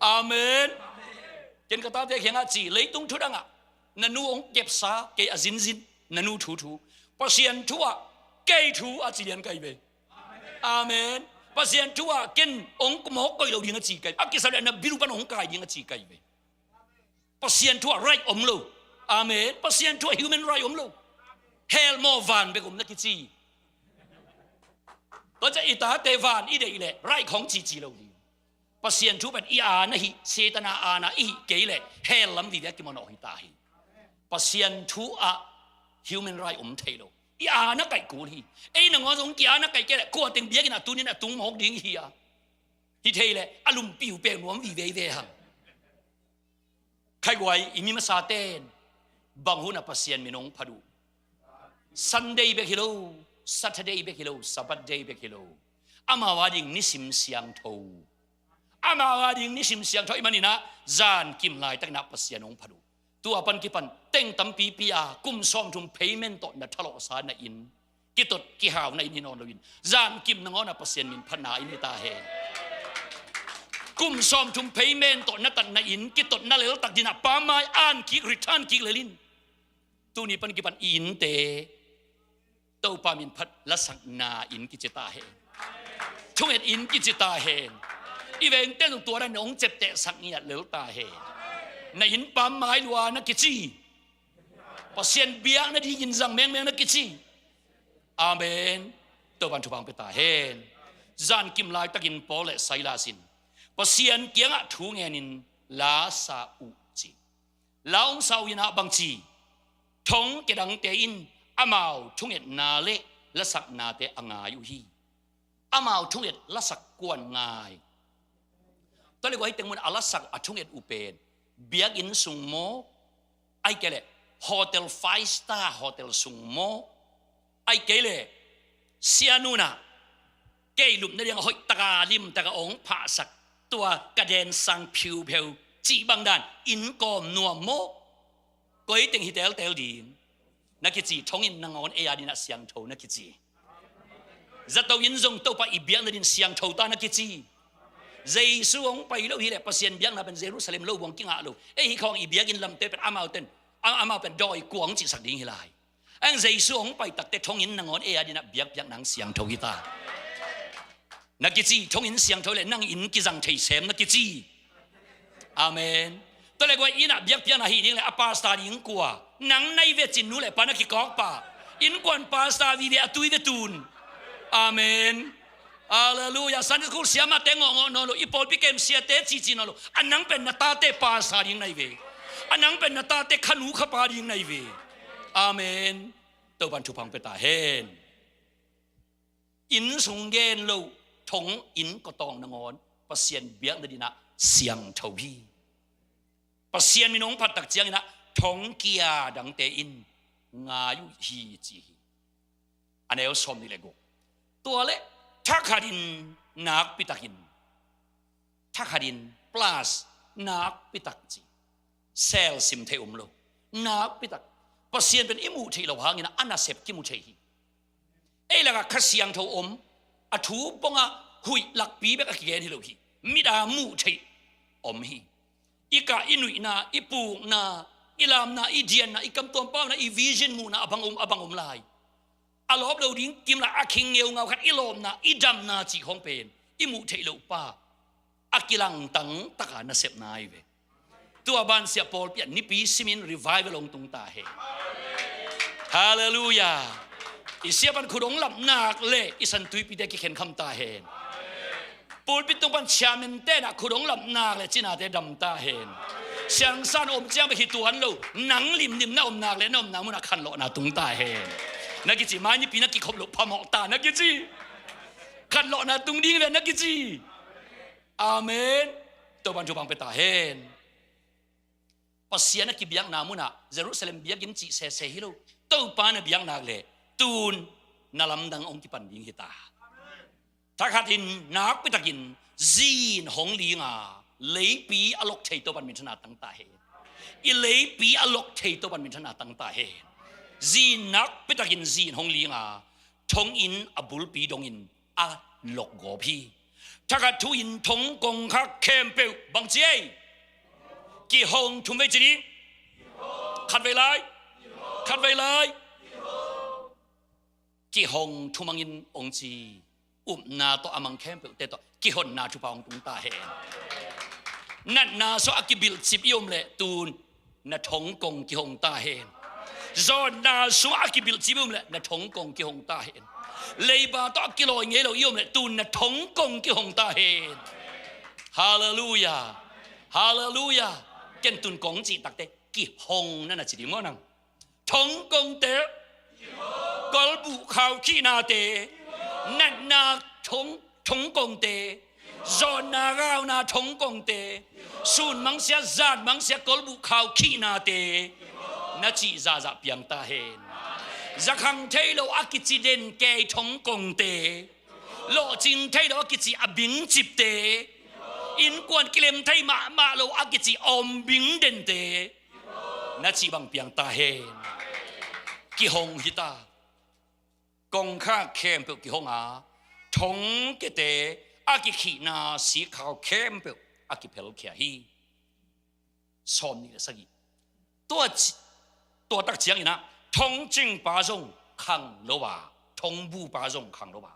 Amen. Ken ka tate kiangah ci, leitung thu dangah na nu hong kepsa kei a zinzin, na nu thu thu, Pasian thu ah kei thu a ci lian ka hi ve. Amen. Pasian thu ah ken hong mawk koih lo ding a ci kei. A kisam leh na bill pan hong kai ding a ci kei ve. Pasian thu ah right om lo. Amen. Pasian thu ah human right om lo. Hell maw, van bek om na kici. Tua ciang i tate van i deih leh right khong cici lo ding. Pasian thu pen i aana hi, Satan a aana i hih kei leh hell lam vive a kimanawh hi ta hi. Pasian thu ah human right om thei lo. I aana kaih kul hi. Ei nangawn zong ki aana kaih kei leh kua teng biakinn ah tunin a tung mawk ding hi a. Hi thei leh a lumpiu pek nuam vive ve hang. Khaiguai, i mi masa ten bang hun ah Pasian min hong phat uh? Sunday bek hi lo, Saturday bek hi lo, Sabbath day bek hi lo. Amau a ding nisim siangtho. Amau a ding nisim siangtho i manin ah zankim laitakin ah Pasian hong phat uh. Tua pan kipan teng tampipi a kum sawmthum payment tawh na thalawhsa na inn kitot kihau na inn hi nawn loin, zankim nangawn ah Pasian min phatna in hi ta hen. Kum sawmthum payment tawh na tat na inn kitot na lel tak ding ah Pa mai an kik, return kik lel in. Tuni pan kipan i innte Topa min phat lasakna inn kici ta hen. Thunget inn kici ta hen. I vengte zong tua dan hong ciaptehsak ngiat lel ta hen. Na inn Pa mai lua na kici. Pasian biak nadingin zang mengmeng na kici. Amen. Topan thupha hong pia ta hen. Zankim laitakin Paul le Silas in Pasian kiangah thu ngenin la sa uh ci. La hong sa uh in ah bangci, thongkia dangte in amau thungetna le lasaknate a ngai uh hi. Amau thunget lasak kuan ngai? Tua le kua hi teng mun a lasak a thunget uh pen biakinn sung maw, ahih kei leh hotel, five star hotel sung maw, ahih kei leh sianun ah kei lupna ding a hoih taka limtaka hong phahsak, tua ka den sang phiupheu cih bang dan inn kawm nuam maw? Koi teng hi teltel ding? Na kici, thonginn nangawn ei a dingin ah siangtho na kici. Zato inn zong Topa i biakna dingin siangtho ta na kici. Jesu hong pai lo hileh Pasian biakna pen Jerusalem lo buang kingah lo. Ei hi khawng i biakinn lamte pen amau ten, a-, amau pen dawi kuang cihsak ding hi lai. Ang Jesu hong pai takte thonginn nangawn ei a dingin ah biakpiakna hong siangtho hi ta. Na kici, thonginn siangtho leh nang inn kizang thei sem na kici. Amen. Tua leh kua inn ah biakpiakna hi ding leh a pastor ding kua? Nang na hi ve, cin nu le pa na kikawkpa. Innkuan pastor vive a tui ve tun. Amen. Halleluiah. Sunday school siamahte ngawhngawh nawn lo, i pawlpi kem siate cici nawn lo. A nang pen na tate pastor ding na hi ve. A nang pen na tate khanu khapa ding na hi ve. Amen. Topan thupha hong pia ta hen. Inn sung gen lo, thong inn kawtawng nangawn Pasian biakna dingin ah siangtho hi. Pasian min hong phat tak ciangin ah thongkia dangte in ngai uh hi ci hi. A neu sawmnih le guk. Tua leh thakhatin nakpitakin, thakhatin plus nakpitak ci. Sel sim thei om lo. Nakpitak. Pasian pen i muh theih loh hangin ah a nasep kimu thei hi. Ei lakah Kha Siangtho om, a thu pongah huih lakpi bek a kigen hi lo hi. Mit a muh theih om hi. I kah, i nuihna, i pukna, i lamna, i dianna, i kamtuam pauna, i vision muhna a bang om, a bang om lai. A lawp lo ding kimlai a khing ngeungau khat i lawpna, i damna cih khawng pen i muh theih loh pa a kilangtang taka nasepna ahi ve. Tua banah sia pawlpi ah nipi simin revival hong tung ta hen. Halleluiah. I sia pan khut hong lap nak leh i santuipite kikhenkham ta hen. Pulpit tung pan chairman te na khut hong lap nak leh cinate dam ta hen. Siangsan om ciang bek hi tuan lo, nang limlim na om nak leh na omna munah khanlawhna tung ta hen. Na kici, mai nipi na kikhop loh phamawh ta na kici. Khanlawhna tung ding ve na kici. Amen. Topan thupha hong pia ta hen. Pasian a kibiakna munah Jerusalem biakinn cih sese hi lo. Topa na biak nak leh tun na lamdang hong kipan ding hi ta. Thakhatin nakpitakin zin hong ling a, leipi a lok thei Topan minthanna tang ta hen. I leipi a lok thei Topan minthanna tang ta hen. Zin nakpitakin zin hong ling a, thonginn a bulpi dongin a lokgawp hi. Thakhat thu-in thong kongkhak khempeuh bangci ei? Kihong thum vei ci ding. Khat vei lai. Khat vei lai. Kihong thumangin hong ci. Upna tawh a mang khempeuhte tawh kihonna thupha hong tung ta hen. Natna sungah a kibilhcip i om leh tun na thongkong kihong ta hen. Zawhna sungah a kibilhcip i om leh na thongkong kihong ta hen. Leiba tawh a kilawi ngei lo i om leh tun na thongkong kihong ta hen. Halleluiah. Halleluiah. Ken tun kong cih takte kihong na na ci ding maw nang? Thongkongte, kolbuh khaukhipnate, natna thong, thongkongte, zawhna gauna thongkongte, sun mangsia, zan mangsia, kolbuh khaukhipnate, na cih zahzah piang ta hen. Zakhang thei lo a kici den kei thongkongte, lawhcing thei lo a kici a bingcipte, innkuan kilem thei mahmah lo a kici a om bing dente, na cih bang piang ta hen. Kihong hi ta. Kongkhak khempeuh kihong a, thongkiate a kikhihna sikkhau khempeuh a kiphelkhia hi. Sawm nih le sagih. Tua ci-, tua tak ciangin ah thongcingpa zong khang lo a, thongbupa zong khang lo a,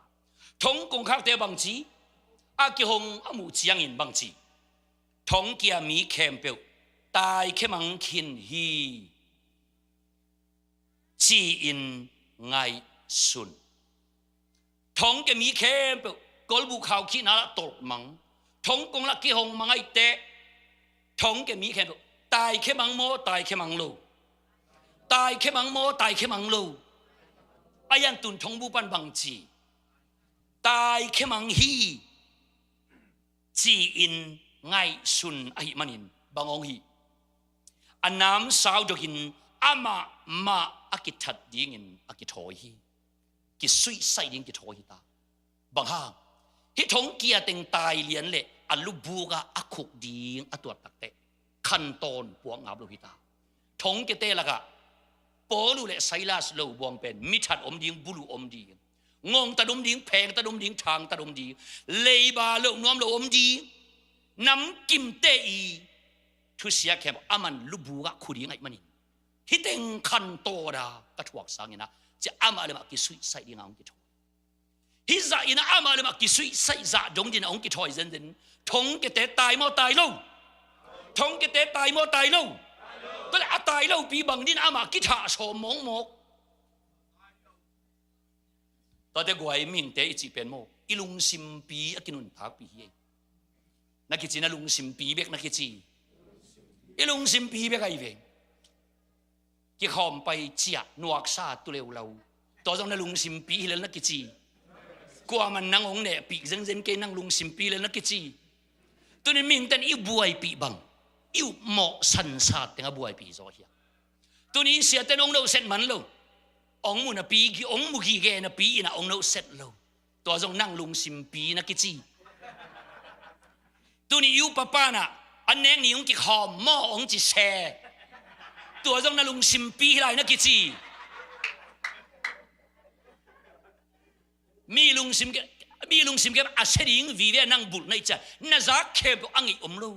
thong kongkhakte bangci a kihong a muh ciangin bangci, thongkia mi khempeuh taikhia mang khin hi, ci-in ngaihsun. Thongkia mi khempeuh kolbuh khaukhipna lah tolh mang, thongkong lah kihong mang ahih teh, thongkia mi khempeuh taikhia mang maw, taikhia mang lo? Taikhia mang maw, taikhia mang lo? A ian tun thongbupan bangci, taikhia mang hi, ci-in ngaihsun ahih manin bang hong hi? A namsau dokin amah mah a kithat dingin a kithawi hi. Kisuihsaih ding kithawi hi ta. Bang hang? Hih thongkia teng tai lian le a lubuk ah a khuk ding a tuat takteh khantawn puak ngap lo hi ta. Thongkiate lakah Paul uh le Silas lo buang pen mithat om ding, bul uh om ding, ngongtat om ding, phengtat om ding, thangtat om ding, leiba loh nuam lo om ding, namkimte i thusia khempeuh aman lubuk ah khu ding ahih manin, hih teng khantawn a ka thuak sangin ah, ci-a amah le amah kisuihsaih dingin hong kithawi. Hih zah in ah amah le amah kisuihsaih zah dong dingin hong kithawi zenzen. Thongkiate tai maw, tai lo? Thongkiate tai maw, tai lo? Tua leh a tai lopi bang dingin amah kithah sawm mawkmawk? Tuate guai, mihingte i cih pen maw, i lungsimpi a kinuntakpih hi. Na kici, na lungsimpi bek na kici. I lungsimpi bek ahi ve. Kikhawm pai ciah nuaksa tu leulau. Tua zong na lungsimpi hi lel na kici. Kuaman nang hong nehpih zenzen kei, nang lungsimpi hi lel na kici. Tuni mihingte'n i buaipih bang, i upmawh sansat teng a buaipih zaw hi a. Tuni siate'n hong nohset man lo. Hong mu napi, hong mu gige napi in ah hong nohset lo. Tua zong nang lungsimpi na kici. Tuni i upapa'n ah an nek ni hong kikhawm maw hong ci se. Tua zong na lungsimpi hi lai na kici. Mi lungsim ke, mi lungsim ke a se ding vive a nang bulh na hih ciang na zak khempeuh a ngeih om lo.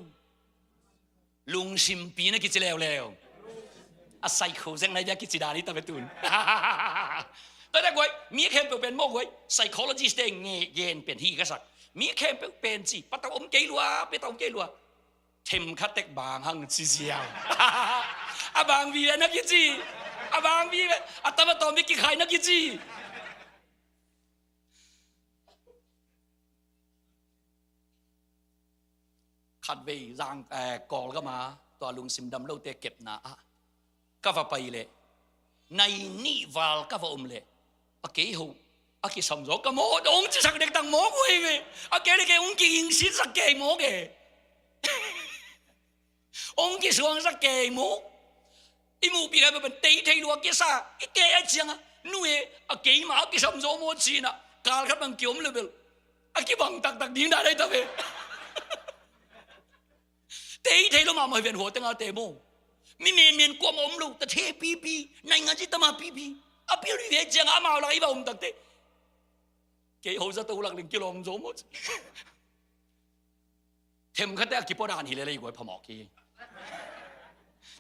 Lungsimpi na kici leuleu. A psycho zek na hih a kici dan hi ta ve tun. Tuate guai, mi khempeuh pen maw guai, psychologist te nge gen pen hi ka sak. Mi khempeuh pen ci, patau om kei lua, patau om kei lua. Themkhat tek bang hang ci ziau. A bang vive na kici. A bang vive. A tam a tawm bek kikhai na kici. Khatvei zang, eh, Kawlgam ah tua lungsim dam lote kepna ah ka va pai leh, nai nih val ka va om leh, a kei ho a kisam zaw ka mawk, hong cisak dektak mawk uh hi ve. A kei le kei hong ki-ingsitsak kei mawk e. Hong kisuangsak kei mawk. I muhpih lai pen tei thei lua kisa, i tei a ciang a, nu e, a keima a kisam zaw maw ci-in ah, kal khat bang kiom le bel a kibang taktak ding dan ahi ta ve. Tei thei lo mahmah hi ven, hua teng a te maw. Mi menmen kuamah om lo, ta the pipi, naingan ci tama pipi. A pil hi ve ciang a, amau lak i va om takte, kei ho zato lak leng kilawm zaw maw ci. Themkhat te a kipua dan hi lel ei guai, phamawh kei.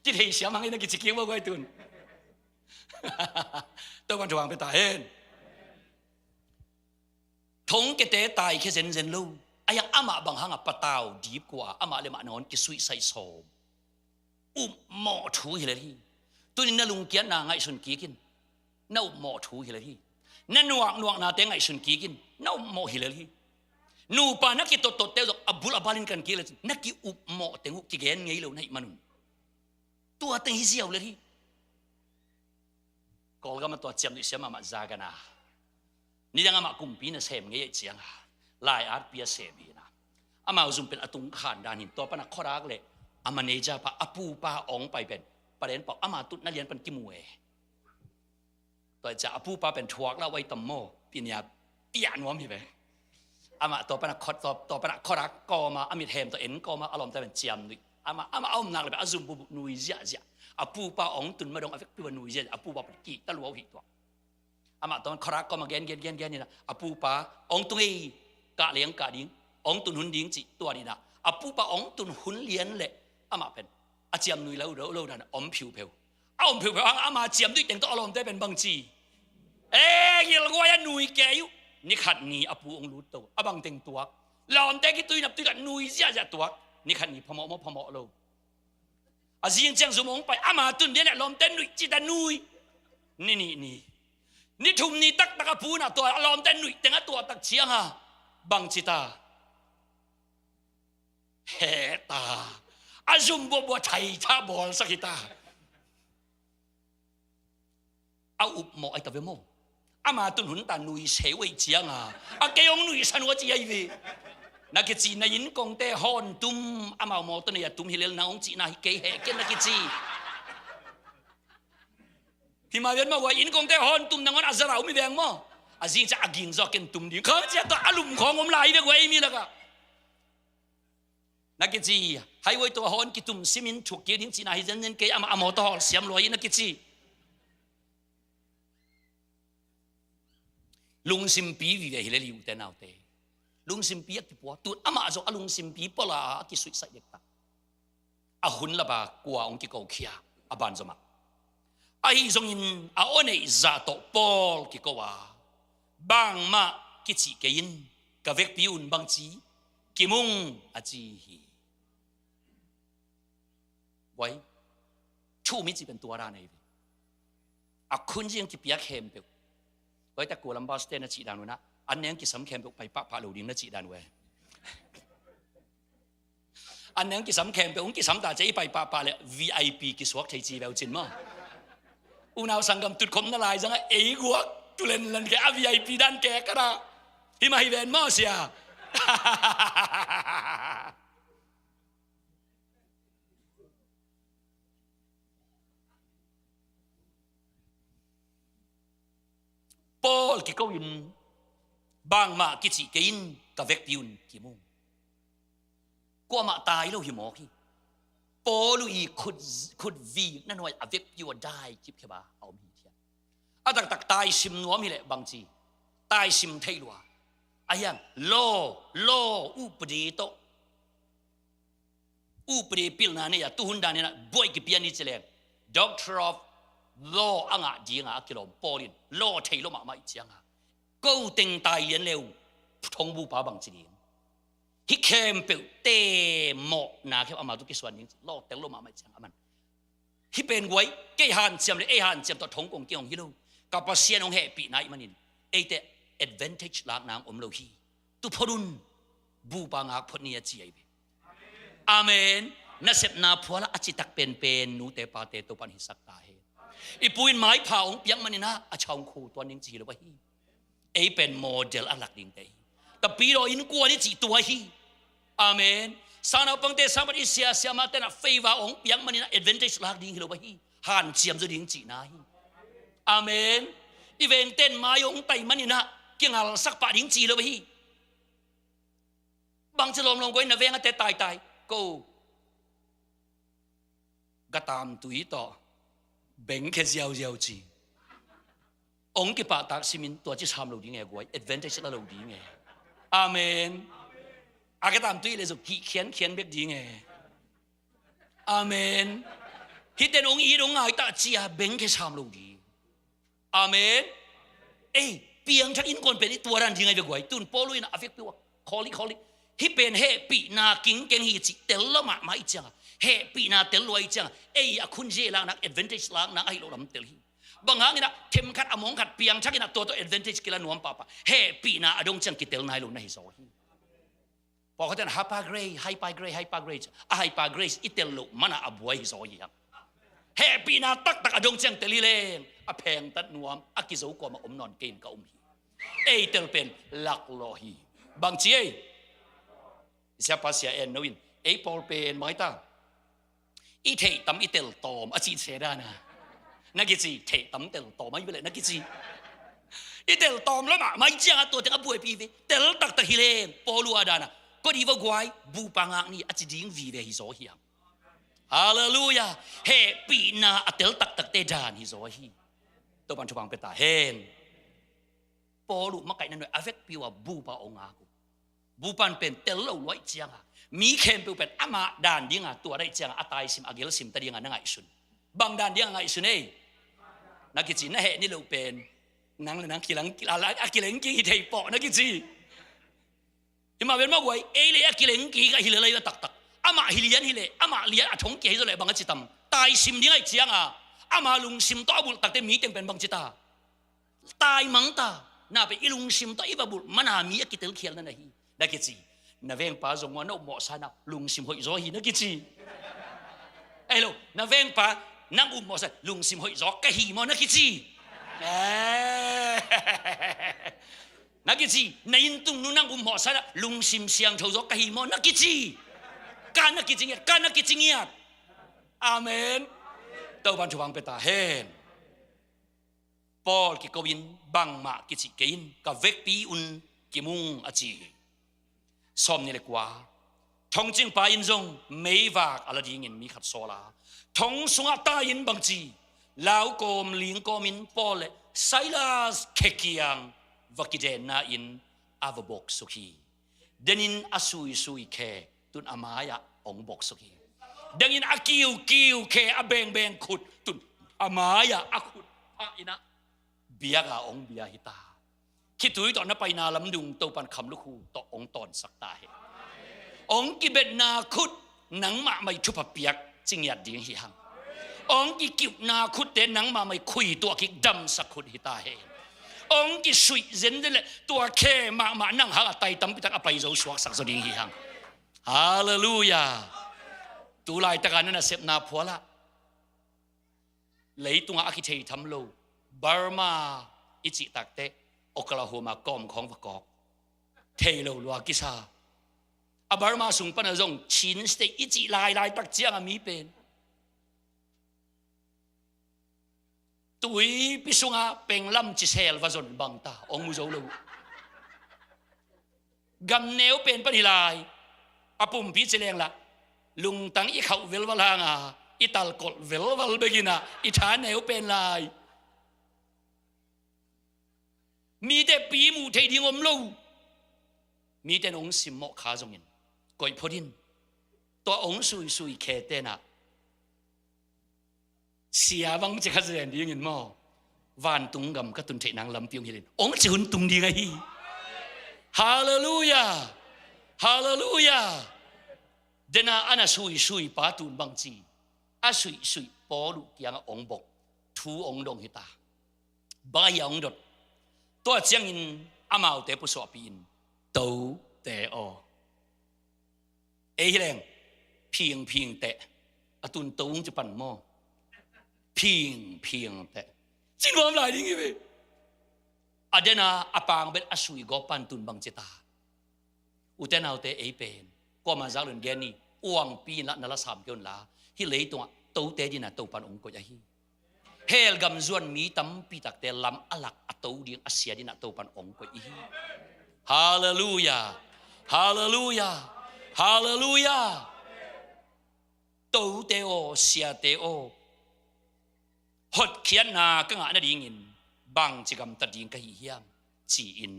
Kithei siam hang ei na kici kik maw guai tun. Topa'n thupha hong pia ta hen. Thongkiate taikhia zenzen lo. A hiang amah bang hangah patau dip kua, amah le mah nangawn kisuihsaih sawm. Upmawh thu hi lel hi. Tunin na lungkiatna ngaihsun kik in. Na upmawh thu hi lel hi. Na nuaknuaknate ngaihsun kik in. Na upmawh hi lel hi. Nupa na kitottotte zong a bul a balin kan kik lel cin, na ki-upmawh teng uh kigen ngei lo na hih manun, tua teng hi ziau lel hi. Kawlgam a tua ciamnuih siam mahmah Zagana. Nidang amah kumpi nasem ngei ahih cianga lai-atpi a sem hi na. Amau zum pen a tung khan dan hin, tua pana khuadak le a manager pa, a pupa Ong Pai pen, Palen Pau, ama tutna lian pan kimu e. Tua ciang a pupa pen thuak lah uai tam maw, pinia piah nuam hi ve. Amah tua pana khuat, tua, tua pana khuadak kawma, a mithem tawh en kawma, a lawmte pen ciamnuih. Amah, amah a om nak le pen a zum bubuh nui ziahziah. A pupa Ong Tun ma dong a vekpi ua nui ziahziah. A pupa pen kihta lua uh hi tuak. Amah tua khuadak kawma gen, gen, gen, gen hi na. A pupa Ong Tun ei, kah leng kah ding, Ong Tun hun ding cih tua dih na. A pupa Ong Tun hun lian le amah pen a ciamnuih lo, lo, lo dan om phiupheu. A om phiupheu hang ama ciamnuih teng tawh a lawmte pen bangci. E, gilguai a nui kei uh. Nikhat ni a pu ong lut to. A bangteng tuak. Lawmte kituinap tuikat nui ziahziah tuak. Nikhat ni phamawh maw, phamawh lo. A zing ciang zum ong pai, ama tun dia le lawmte nuih cita nui. Ni nih ni. Ni thum ni taktak a pu na tua, a lawmte nuih teng a tuah tak cianga. Bangci ta. Heh ta. A zum buahbuah thaitha bawlsak hi ta. A upmawh ai ta ve maw. Ama tun hun ta nui se uh ei cianga. A kei hong nuihsan uh a ci ai ve. Na kici na innkongte hawn tum, amau mawtaw nei a tum hi lel na hong cihna hi kei heh ken na kici. Hi mah ven maw, hua innkongte hawn tum nangawn a zara um hi veng maw. A zing ciang a ging zawkin tum ding. Khang ciang tawh a lum khawng om lai hi ve guai ei mi lakah. Na kici, highway tawh a hawn kitum simin thuk kik ding cihna hi zenzen kei, amah a mawtaw hawl siam lua hi na kici. Lungsimpi vive hi le li ute naute. Lungsimpi a kipua, tun amah zong a lungsimpi pawla a kisuihsaih dektak. A hun laba kua hong kikokhia a banzomah. Ahi zongin a aw neih zah tawh Paul kiko a, bangmah kicih kei in, ka vekpi un bangci kimung a ci hi. Guai, thu mi ci pen tua dan ahi ve. A khun zing kipiak khempeuh. Guai, ta Columbus te na cih dan uh na, an neng kisam khempeuh pai pahpah lo ding na cih dan uh e. An neng kisam khempeuh, hong kisam ta cia i pai pahpah le V I P kisuak thei ci veu cin maw. Unau sanggam tutkhopna lai zangah ei guak tulenlan kei a V I P dan kei ka na. Hi mah hi ven maw sia. Paul kiko in, bangmah kicih kei in, ka vekpi un kimung. Kuamah tai lo hi mawk hi. Paul uh i khut, khut vikna nuai a vekpi uh a dai kipkhep a a om hi thian. A taktak taisim nuam hi leh bangci, taisim thei lua. A hiang law, law upadi tawh, upadi pilna nei a tuhun dan inah buai kipia ni ci leng, Doctor of Law a ngah dinga a kilawm Paul in law thei lo mahmah ih cianga, ko teng tai lian leu thongbupa bangci ding. Hih khempeuh te mawhna khempeuh amah tu kisuan ding, law tel lo mahmah ih cianga aman. Hih pen guai, kei hanciam le ei hanciam tawh thong kong kihong hi lo. Ka Pasian hong hehpihna ih manin eite advantage lakna hong om lo hi. Tu phot un, bupa ngak phot ni a ci ahi ve. Amen. Nasepna phualah a citak penpen nute pate Topan hisak ta hen. I pu in maipha hong piak maninah a chaung kho tuan ding ci hi lo ahi. Ei pen model a lak dingte hi. Tapidaw innkuan i cih tua hi. Amen. Sangnaupangte sangpat i siasia mah tenah favor hong piak maninah advantage lak ding hi lo ahi. Hanciam zaw ding cihna hi. Amen. I vengten mai hong tai maninah kingalsak pah ding ci hi lo ahi. Bangci lawmlawm guai na veng a te taitai ko. Gatam tui tawh bengkhe ziauziau ci. Ong kipahtak simin tua ci sam lo ding e guai, advantage la lo ding e. Amen. A gatam tui le zuk kih khiankhian bek ding e. Amen. Hiten ong it ong ngaitah cia bengkhe sam lo ding. Amen. Ei, Piangthak innkuan pen i tua dan ding ahi ve guai. Tun Paulu in a vekpi uh a, khawlih khawlih, hih pen hehpihna kingkeng hi cih tel lo mahmah i cianga, hehpihna tel lo i cianga, ei a khunzia lakna, advantage lakna ahi lo lam tel hi. Bang hangin a themkhat a mawngkhat piangthak in a tua tawh advantage kila nuam pahpah, hehpihna a dong ciang kitel nai lo na hi zaw hi. Pawlkhatte in hyper grace, hyper grace, hyper grace, a hyper grace i tel loh mana a buai hi zaw hi hang. Hehpihna taktak a dong ciang tel hi leng a phengtat nuam, a kizo kuama om nawn kei in ka um hi. Ei tel pen laklawh hi. Bang ci ei? Siapa Sia En No in ei pawl pen bang hi ta? I theih tam i tel tawm a cih se dana. Na kici, theih tam tel tawm a hi ve leh na kici. I tel tawm lo mahmah i cianga tua teng a buaipi ve. Tel taktak hi leng Paulu a dana, kua di va guai, bupa ngak ni a ci ding vive hi zaw hi hang. Halleluiah. Hehpihna a tel taktakte dan hi zaw hi. Topan thupha pia ta hen. Paulu makaihna nuai a vekpi uh a bupa ong ngak uh. Bupan pen tel lo luai cianga, mi khempeuh pen amah dan dinga tua daih cianga a taisim a gelsim ta dinga na ngaihsun. Bang dan dinga ngaihsun ei? Na kici, na heh ni loh pen nang le nang kilang, a kileng kik hi thei pawh na kici. Himah pen mah guai, ei le a kileng kik a hi le lai a taktak. Amah hi lian hi le, amah lian a thong kia hi zaw le bang a ci tam? Taisim ding aih cianga ama lungsim tawh a bulh takte mi teng pen bang ci ta? Taimang ta. Na pen i lungsim tawh i va bulh mana mi a kitel khialna na hi. Na kici, na vengpa zong maw na upmawhsa na lungsim hoih zaw hi na kici. Ei lo, na vengpa nang upmawhsa lungsim hoih zaw ka hi maw na kici. Eh. Na kici, na inntung nu nang upmawhsa na lungsim siangtho zaw ka hi maw na kici. Ka na kici ngiat, ka na kici ngiat. Amen. Topan thupha pia ta hen. Paul kiko in bangmah kici kei in, ka vekpi un kimung a ci hi. Sawmnih le kua. Thongcingpa in zong meivak a la dingin mi khat sawl a, thong sungah tai-in bang ci? Lau kawm ling kawmin Paul le Silas khe kiang va kidenna in a va boksuk hi. Denin a suisui khe tun a mai-ah ong boksuk hi. Dengin a kiukiu khe a bengbeng khut tun a mai-ah a khut pha in ah biak a ong bia hi ta. Khitui tawh na paina lamdung Topan khamlukhu tawh ong tawnsak ta hen. Ong kibetna khut nangmah mai thupha piak ci ngiat ding hi hang. Ong kikiupna khutte nangmah mai khui tuah kik damsak khut hi ta hen. Ong kisuih zenzen le tua khe mahmah nang hang a tai tampi tak a pai zo suaksak zaw ding hi hang. Halleluiah. Tu laitaka na nasepna phualah leitungah a kithei tham lo Burma i cih takteh Oklahoma kawmkhawng va kawk. Thei lo lua kisa. A Burma sung pana zong Chin State i cih lailai tak cianga mi pen tuipi sunga penglam cisel va zon bang ta ong mu zo lo. Gam neu pen pan hi lai. A pumpi ci lenglah lungtang i khauh velval hanga i talkolh velval beginah i tha neu pen lai. Mite pi muh theih ding om lo. Mite in ong simmawh kha zongin koih phot in. Tua ong suisui khe tenah sia bang ci kha zen dingin maw, vantung gam ka tun theih nang lampi ong hilhin ong ci hun tung ding ahi. Halleluiah. Halleluiah. Dena ana suisui pa tun bang ci? A suihsuih Paul uh kiangah ong bok thu ong dong hi ta. Bang ahi a ong dot? Tua ciangin amaute pusuahpih in, tote aw. Ei hileng phingphing teh a tun to ung ci pan maw? Phingphing teh ci nuam lai ding hi ve. A dena a pang bet a sui gawp pan tun bang ci ta? Ute naute ei pen kuaman zak lun gen ni, uangpi inla na la sam kei unla, hih leitungah tote dina Topan ong koih ahi. Hell gam zuan mi tampi takte lam a lak a to ding a sia dina Topan ong koih ihi. Halleluiah. Halleluiah. Halleluiah. Tote aw, siate aw, hotkhiatna ka ngah nadingin bangci gamtat ding ka hi hiam? Ci-in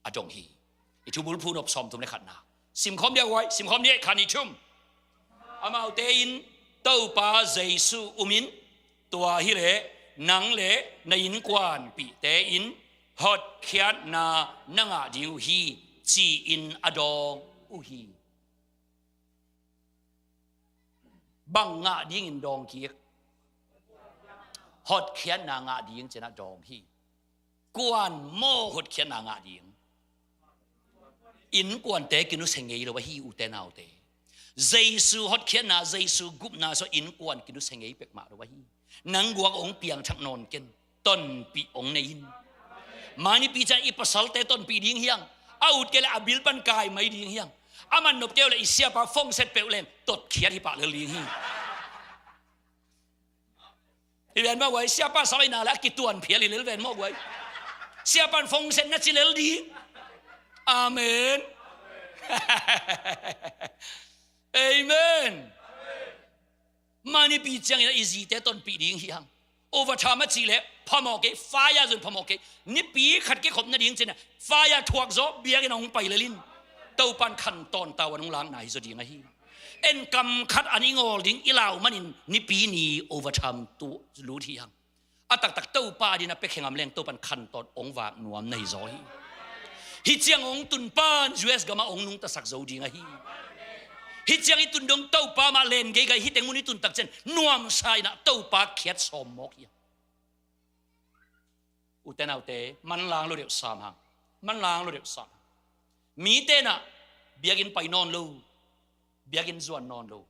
a dong hi. I thubulphu nop sawmthum le khatna simkhawm dia guai, simkhawm dia, khan i thum. Amaute in Topa Jesu umin, tua hileh nang le na innkuanpihte in Hotkhiatna na ngah ding uh hi, ci-in a dawng uh hi. Bang ngah dingin dawng kik? Hotkhiatna ngah ding ci-in a dawng hi. Kuan maw hotkhiatna ngah ding? Innkuante kinusia ngei lo ahi, ute naute. Jesu hotkhiatna, Jesu gupna sua innkuan kinusia ngei pek mah lo ahi. Nang guak hong piangthak nawn ken, tonpih hong nei in. Mai nipi ciang i pasalte tonpih ding hiang. A ut kei leh a bil pan kai mai ding hiang. A man nop kei uh leh i siapa phone set peuh leng totkhiat hi pah lel ding hi. Hi ven mawk guai, siapa sawina le a kituan phial hi lel ven mawk guai. Siapan phone set na ci lel ding. Amen. Amen. Mai nipi ciangin a i zite tonpih ding hi hang. Overtime a cih leh phamawh kei, fire zun phamawh kei. Nipi khat kikhop nading ci-in a fire thuak zaw biakinn hong pai lel in. Topan khantawn tau a nung lakna hi zaw ding ahi. En kam khat an i ngawl ding i lau manin nipi ni overtime tu lut hi hang. A taktak Topa adingin a pia khe ngam leng Topan khantawn hong vak nuam na hi zaw hi. Hih ciang hong tun pan U S gam ah hong nungtasak zo ding ahi. Hih ciang i tun dong Topa mah len geigai hih teng mun i tun tak ciang nuamsa in a Topa khiat sawm mawk hi. Ute naute, manlang lo deuh sam hang. Manlang lo deuh sam hang. Mite in a biakinn pai nawn lo, biakinn zuan nawn lo.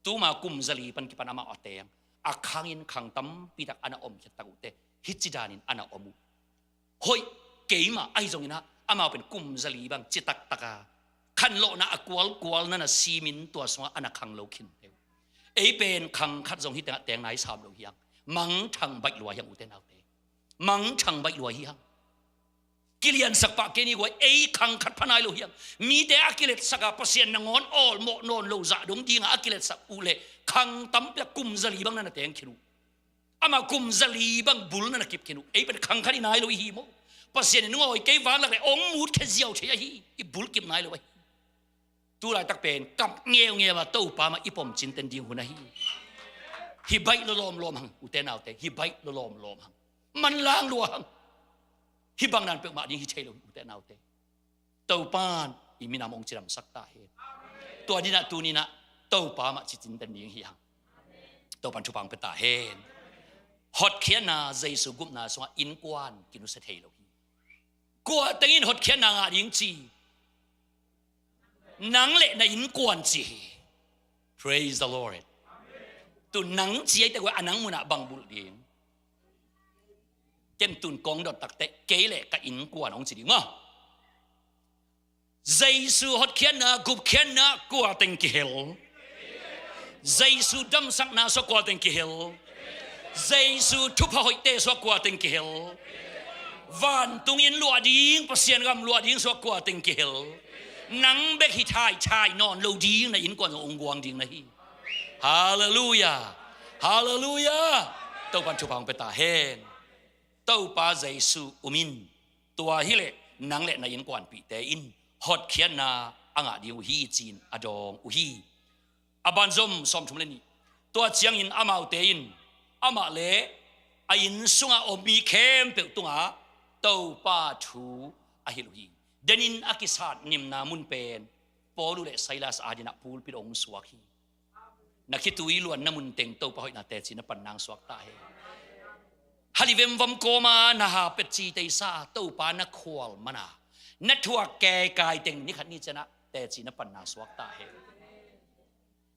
Tuma kum zali pan kipan amah a teng a khangin khang tampi tak a na om khiat tak uh teh, hih ci danin a na om uh. Hoih, keimah ahi zongin a, amau pen kum zali bang ci taktak a, khanlawhna a kualkual na na simin tua sungah a na khang lo khin teh uh. Ei pen khang khat zong hih tengah teng nai sam lo hi hang. Mangthang baih lua hi hang, ute naute. Mangthang baih lua hi hang. Kiliansak pah kei ni guai, ei khang khat pha nai lo hi hang. Mite a kiletsak a Pasian nangawn awlmawh nawn lo zah dong ding a a kiletsak uh leh khang tampi a kum zali bang na na teng khin uh. Amah kum zali bang bul na na kip khin uh. Ei pen khang khat i nai lo i hi maw? Pasian in ngawi kei vanglak leh hong mut khe ziau thei ahi. I bul kip nai lo ahi. Tu laitak pen kap ngeungeu a Topa mah i pom cinten ding hun ahi. Hi baih lo lawmlawm hang, ute naute, hi baih lo lawmlawm hang. Manlang lua hang. Hih bang dan peuhmah ding hi thei lo hi, ute naute. Topan i minam hong cidamsak ta hen. Tua dinah tuninah Topa mah ci cinten ding hi hang. Topan thupha hong pia ta hen. Hotkhiatna Jesu gupna sungah innkuan kinusia thei lo hi. Kua tengin hotkhiatna ngah ding ci? Nang le na innkuan ci hi. Praise the Lord. Tu nang ci ai teh guai a nang munah bang bulh ding? Ken tun kong dot tak teh kei le ka innkuan hong ci ding maw? Jesu hotkhiatna, gupkhiatna kua teng kihel? Jesu damsakna sua kua teng kihel? Jesu thupha hoihte sua kua teng kihel? Vantungin luah ding, Pasian gam luah ding sua kua teng kihel? Nang bek hi thaithai nawn lo ding, na innkuan zong hong guang ding na hi. Halleluiah. Halleluiah. Topan thupha hong pia ta hen. Topa Jesu um in. Tua hileh nang le na innkuanpihte in hotkhiatna a ngah ding uh hi ci-in a dawng uh hi. A banzom sawmthum le nih. Tua ciangin amaute in amah le a inn sungah om mi khempeuh tungah Topa thu a hilh uh hi. Denin a kisat nimna mun pen Paul uh le Silas adingah pulpit hong suak hi. Na khitui luanna mun teng Topa hoihna teci na pan nang suak ta hen. Halivem vam kawma na ha pet ci teisa a Topa na khual mana na thuak keikai teng nikhat ni ciangah teci na pan nang suak ta hen.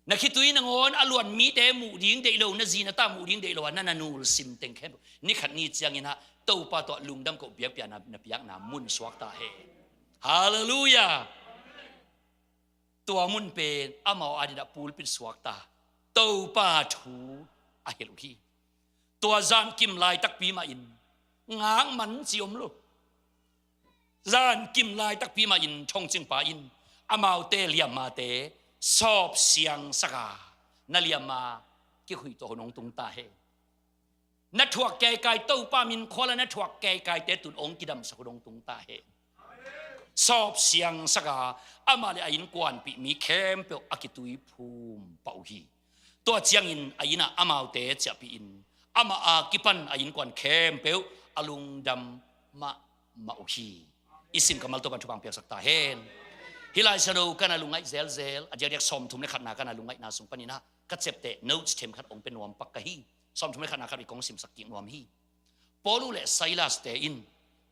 Na khitui nangawn a luan mite muh ding deih lo, na zi na ta muh ding deih lo a na na nulsim teng khempeuh nikhat ni ciangin ah Topa tawh lungdam koh biakpiakna na piakna mun suak ta hen. Halleluiah. Tua mun pen amau adingah pulpit suakta Topa thu a hilh uh hi. Tua zankim laitakpi mahin ngak man ci om lo. Zankim laitakpi mahin thongcingpa in amaute liammate sawp siangsaka na liamma kikhuih tawh hun hong tung ta hen. Na thuak keikai Topa min khuala na thuak keikaite tun hong kidamsak hun hong tung ta hen. Sawp siangsaka amah le a innkuanpih mi khempeuh a kituiphum pah uh hi. Tua ciangin a innah amaute ciahpihin amah a kipan a innkuan khempeuh a lungdam mah mah uh hi. I sim kammal Topa'n thupha piaksak ta hen. Hih Lai Siangtho ka na lungngaih zelzel, a diakdiak sawmthum le khatna ka na lungngaihna sung panin ah ka ciapteh notes themkhat hong pia nuam pak ka hi. Sawmthum le khatna khat vei kong simsak kik nuam hi. Paul le Silas-te in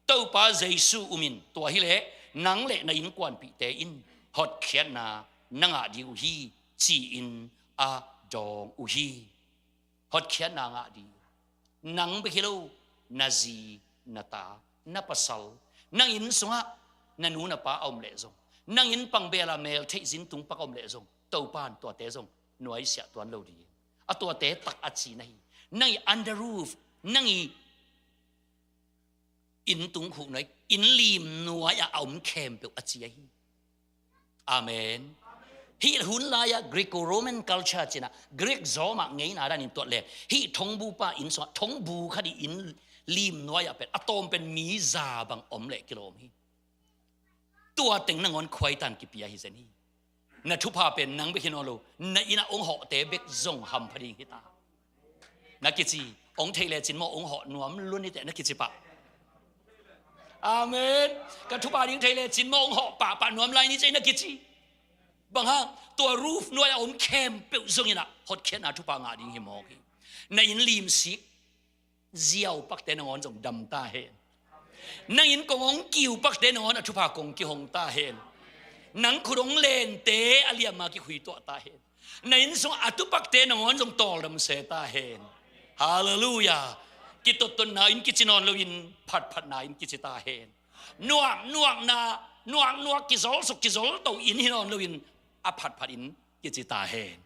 Topa Jesu um in, tua hileh nang le na innkuanpihte in hotkhiatna na ngah ding uh hi, ci-in a dawng uh hi. Hotkhiatna ngah ding uh. Nang bek hi lo, na zi, na ta, na pasal, nang inn sungah na nu na pa a om leh zong, nang inn pang bel a mel theih zin tung pak a om leh zong, Topa'n tuate zong nuaisiah tuan lo ding. A tuate tak a ci na hi. Nang i under roof, nang i inn tung khuh nuai, inn lim nuai-ah a om khempeuh a ci ahi. Amen. Hih hun lai-ah Greco-Roman culture ci-in ah, Greek zawmah ngeina danin tuat leng, hih thongbupa inn sungah thongbu khat i inn lim nuai-ah pen a tawm pen mi za bang om leh kilawm hi. Tua teng nangawn khuaitan kipia hi zen hi. Na thupha pen nang bek hi nawn lo, na inn ah hong hawhte bek zong hampha ding hi ta. Na kici, hong theih lecin maw hong hawh nuam lua ni teh na kici pah. Amen. Ka thupha ding theih lecin maw hong hawh pahpah nuam lai ni teh na kici. Bang hang, tua roof nuai-ah a om khempeuh zong in ah hotkhiatna thupha ngah ding hi mawk hi. Na inn lim sik ziau pakte nangawn zong dam ta hen. Nang inn kong hong kiu pakte nangawn a thupha kong kihong ta hen. Nang khut hong lente a liamma kikhui tuah ta hen. Na inn sung a tu pakte nangawn zong tawldam se ta hen. Halleluiah. Kitottonna in kici nawn loin phatphatna in kici ta hen. Nuak nuakna, nuak nuak kizol suk kizol to in hi nawn loin a phatphat in kici ta hen.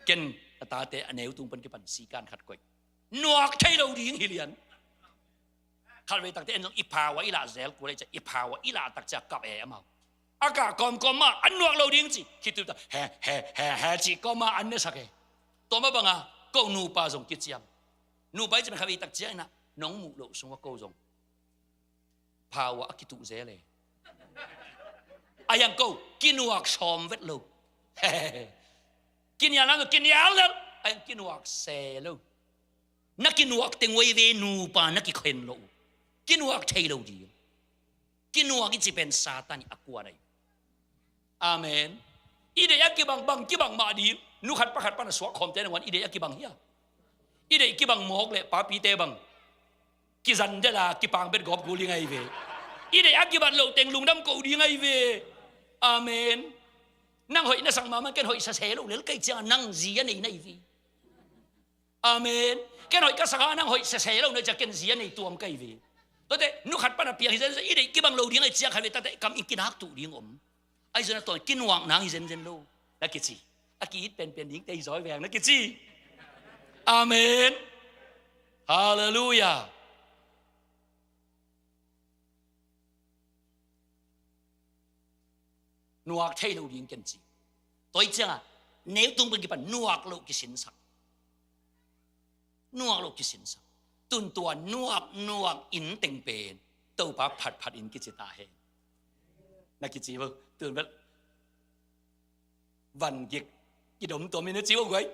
Ken a tate a neu tung pan kipan sikan khat koih. Nuak thei lo ding hi lian. Khatvei takte en zong i pau a i lah zel kul ei cia, i pau a i lah tak cia kap e amau. A kah kawmkawm mah an nuak lo ding ci, khitui ta he he he he ci kawm mah an ne sak e. Tua mah banga ko nupa zong kiciam. Nupa i ci pen khatvei tak cia inah nong muh loh sungah ko zong pau a a kituh zel e. A yang ko kinuak sawm vet lo. Kinial nam lo kinial lel a yang kinuak se lo. Na kinuak teng uai ve nupa na kikhen lo uh. Kinuak thei lo ding. Kinuak i ci pen Satan i a kuan ahi. Amen. I deih a kibang bang kibang mah ding. Nu khat pa khat pan a suak khawmte nangawn i deih a kibang hia. I deih kibang mawk le papite bang kizan dela kipang bet gawp gul ding ahi ve. I deih a kibat loh teng lungdam koh ding ahi ve. Amen. Nang hoih na sak mahmah ken hoih sase lo lel kai cianga nang zi a nei na hi ve. Amen. Ken hoih ka sak a nang hoih sese lo na cia ken zi a nei tuam ka hi ve. Tuate nu khat pan a piang hi zenzen i deih kibang lo ding ahi ciang khat ve tate kam in kinak tuh ding om. Ahi zong a tuan kinuak nang hi zenzen lo na kici. A ki-it penpen ding te hi zaw hi veng na kici. Amen. Halleluiah. Nuak thei lo ding ken ci. Tua hi cianga neu tung pen kipan nuak lo kisinsak. Nuak lo kisinsak. Tun tua nuak nuak in teng pen Topa phatphat in kici ta hen. Na kici bo tun bel. Van gik kidom tuam in na ci uh guai.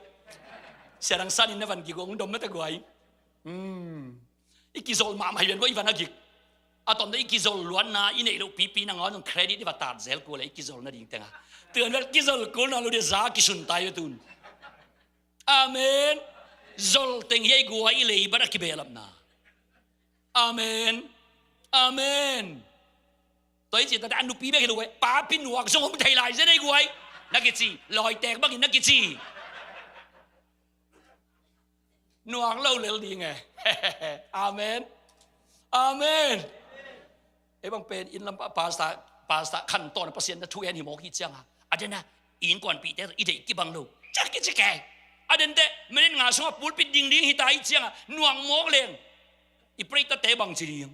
Siadang san in na van gik uh hong dom na ta guai. Hmm. I kizol mahmah hi ven guai i van a gik. A tomte i kizol luatna i neih loh pipi nangawn zong credit i va tat zel kul le i kizol nading tenga. Tuan vel kizol kul na lo dia za kisun tai ve tun. Amen. Zol teng hi a i guai i leibat a kibehlapna. Amen. Amen. Tua hi ci tate a nupi bek hi lo guai papi nuak zong om thei lai zen ei guai. Na kici lawitek bangin na kici. Nuak lo lel ding e. Amen. Amen. Ei bang pen inn lam pasta pasta khan tawna Pasian na thu en hi mawk hi cianga a dena innkuanpihte i deih kibang lo ciak kici ke. A dente minit nga sunga pulpit dingding hi ta hi cianga nuak mawk leng i pray tate bang ci ding.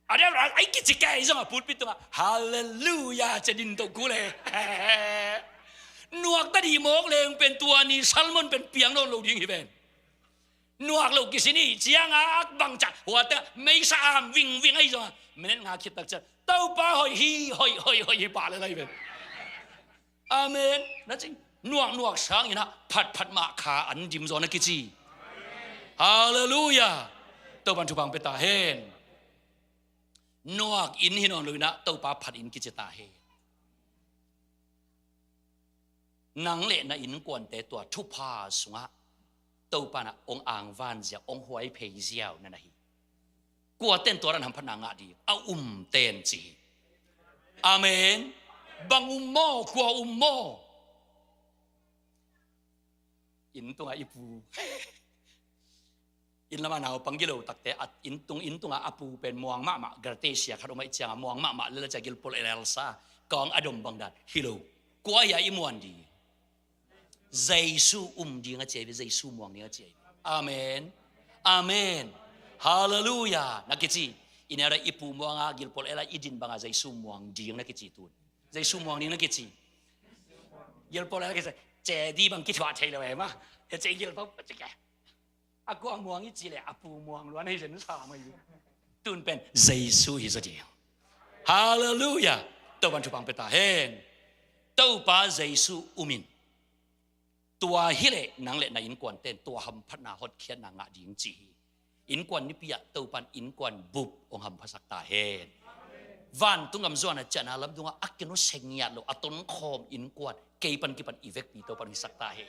A dena ai kici ke i zonga pulpit tunga halleluiah cia din to kule. Nuak ta di mawk leng pen tua ni salmon pen piang nawn lo ding hi ven. Nuak lo kisin hi cianga bangca huate meisa am vingving ahi zonga minit nga khit tak cian Topa hoih hi hoih hoih hoih hi pah le lai ven. Amen na cing. Nuak nuak sangin ah phatphat mah kha an dim zaw na kici. Halleluiah. Topan thupha pia ta hen. Nuak inn hi nawn lo in ah Topa phat inn kici ta hen. Nang le na innkuante tua thupha sungah Topa in ah hong angvan ziau, hong huai phei ziau na na hi. Kuate'n tua dan hamphatna ngah ding? A umte'n ci hi. Amen. Bang um maw? Kua um maw? Inn tungah i pu. Inn lamah naupang gilo takte, a inn tung, inn tungah a pu pen muang mahmah, garate sia khat om ahih ciangah muang mahmah lel a cia gilpol elelsa, kawng a dom bang dan hi lo. Kua hi a i muan ding? Jesu um ding a ci hi ve, Jesu muang ding a ci hi ve. Amen. Amen. Halleluia. Na kici. I neu dan i pu muang a gilpol el a i din bang a Jesu muang ding na kici tun. Jesu muang ding na kici. Gilpol el a kici. Cedi bang kithuah thei lo e ma. E ce gilpol a ci ke. A kua muang i ci le a pu muang lua na hi zen sa mai. Tun pen Jesu hi zaw ding. Halleluia. Topa'n thupha hong pia ta hen. Topa Jesu um in. Tua hi leh nang le na innkuante'n tua hamphatna hotkhiatna ngah ding ci hi. Innkuan nipi ah Topa'n innkuan bup hong hamphasak ta hen. Vantung gam zuan a ciahna lam tungah a kinu seng ngiat lo a tonkhawm innkuan kei pan kipan i vekpi Topa'n hong hisak ta hen.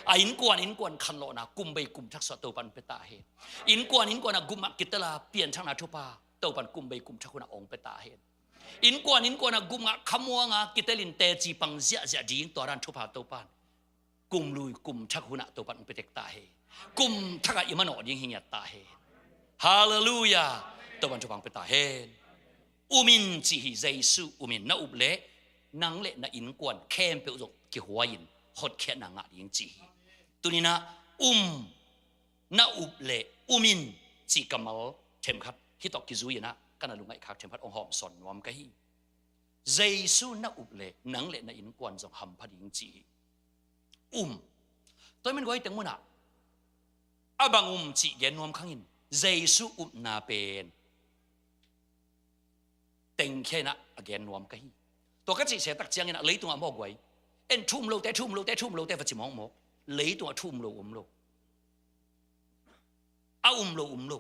A innkuan innkuan khanlawhna kum bei kum thak suah Topa'n hong pia ta hen. Innkuan innkuan a gum ah kitel a pianthakna thupha Topa'n kum bei kum thak hun ah hong pia ta hen. Innkuan innkuan a gum ah khamuang a kitel in teci pang ziahziah ding tua dan thupha Topa'n kum lui kum thak hun ah Topa'n hong pia tek ta hen. Kum thak ah i manawh ding hi ngiat ta hen. Halleluia. Topa'n thupha hong pia ta hen. Um in ci hi. Jesu um in. Na up leh nang le na innkuan khempeuh zong kihuai in hotkhiatna ngah ding ci hi. Tuni in ah um, na up leh um in cih kammal themkhat hih tawh kizui in ah ka na lungngaih khak themkhat hong hawmsawn nuam ka hi. Jesu na up leh nang le na innkuan zong hampha ding ci hi. Um. Tua ahih man guai, teng mun ah a bang um cih gen nuam khang in, Jesu upna pen tengkhia in ah a gen nuam ka hi. Tua ka cih se tak ciangin ah leitung ah mawk guai, en thu um lote, thu um lote, thu um lote va ci mawkmawk. Leitung ah thu um lo um lo. A um lo um lo.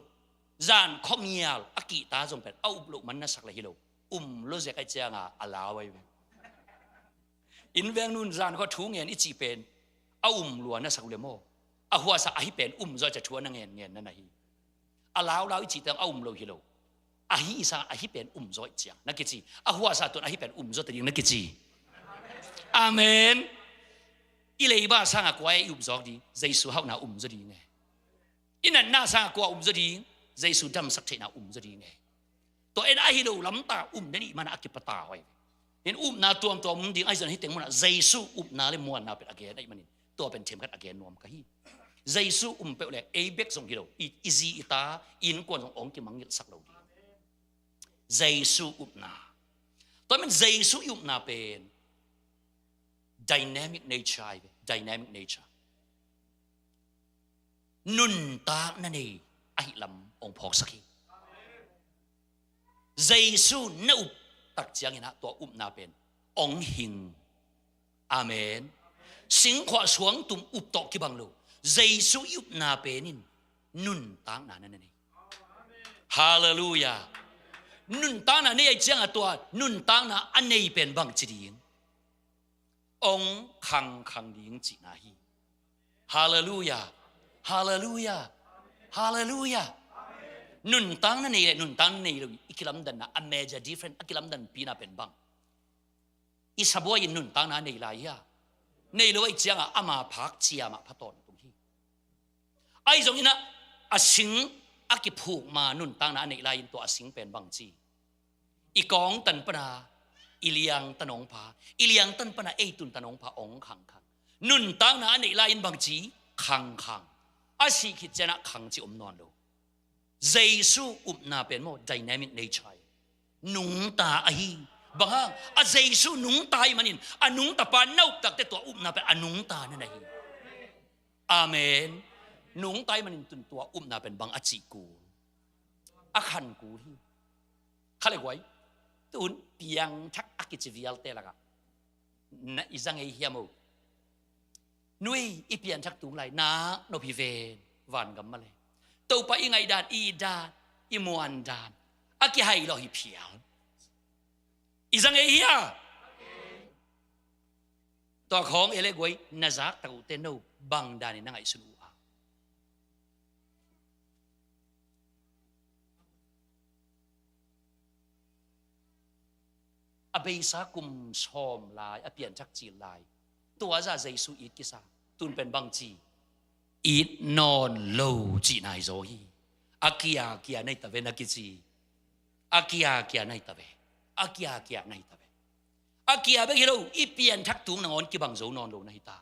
Zan khuamial a kihta zong pen a up loh man na sak le hi lo. Um lo zek ahih ciangin a lau ahi ve. Inn veng nu'n zan khua thu ngen i cih pen a um lua na sak uh le maw? A huasa ahi pen um zaw cia thu a na ngen ngen na na hi. A laulau i cih teng a um lo hi lo. Ahi i sang ahi pen um zaw i ciang na kici. A huasa tun ahi pen um zaw ta ding na kici. Amen. I leiba sangah kua i um zawk ding? Jesu hauhna um zaw ding e. I natna sangah kua um zaw ding? Jesu damsak theihna um zaw ding e. Tua en ahi lo lamta um den i mana a kipata huai. In upna tuamtuam um ding ahi zong hi teng munah Jesu upna le muanna pen a gen ahi manin tua pen themkhat a gen nuam ka hi. Jesu um peuh le ei bek zong hi lo, i, i zi i ta, i innkuan zong ong kimangngilhsak lo ding. Jesu upna. Tua men Jesu i upna pen dynamic nature ahi ve, dynamic nature. Nuntakna nei ahi lam ong phawksak hi. Jesu na up tak ciangin ah tua upna pen ong hing. Amen. Singkhuah suangtum up tawh kibang lo. Jesu i upna pen in nuntakna na nei. Halleluia. Nuntakna nei ahi ciangah tua nuntakna a nei pen bangci ding? Ong khangkhang ding cihna hi. Halleluia. Halleluia. Halleluia. Nuntakna nei le nuntakna nei lo i kilamdanna, a major difference, a kilamdanpina pen bang? I sabuai in nuntakna nei lai hia? Nei lo ahi ciangah ama phak cia mah pha tawntung hi. Ahi zongin ah a sing a kiphuk ma nuntakna a neih lai-in tua a sing pen bangci? I kawngtan pana i liangtan ong pha, i liangtan pana ei tuntan ong pha, ong khangkhang. Nuntakna a neih lai-in bangci? Khangkhang. A sih khit cianah khangci om nawn lo. Jesu upna pen maw dynamic nature hi. Nungta ahi. Bang hang? A Jesu nungta ahi manin a nungtapa na up takte tua upna pen a nungta na na hi. Amen. Nungta ahi manin tun tua upna pen bang a cih kul? A khan kul hi. Kha le guai, tun piangthak a kici vialte lakah na i za ngei hiam o? Nui, i pianthak tung lai nak nop hi ven, vangam mah le. Topa i ngaihdan, i itdan, i muandan A kihai lo hi phial. I zang ei hia? Tua khawng ei le guai na zak tak uh te no bang danin na ngaihsun uh a. A beisa kum sawm lai, a pianthak cil lai. Tua zah Jesu it kisa. Tun pen bang ci? It nawn lo cihna hi zaw hi. A kia kia na hi ta ve na kici. A kia kia na hi ta ve. A kia kia na hi ta ve. A kia bek hi lo, i pianthak tung nangawn kibang zo nawn lo na hi ta.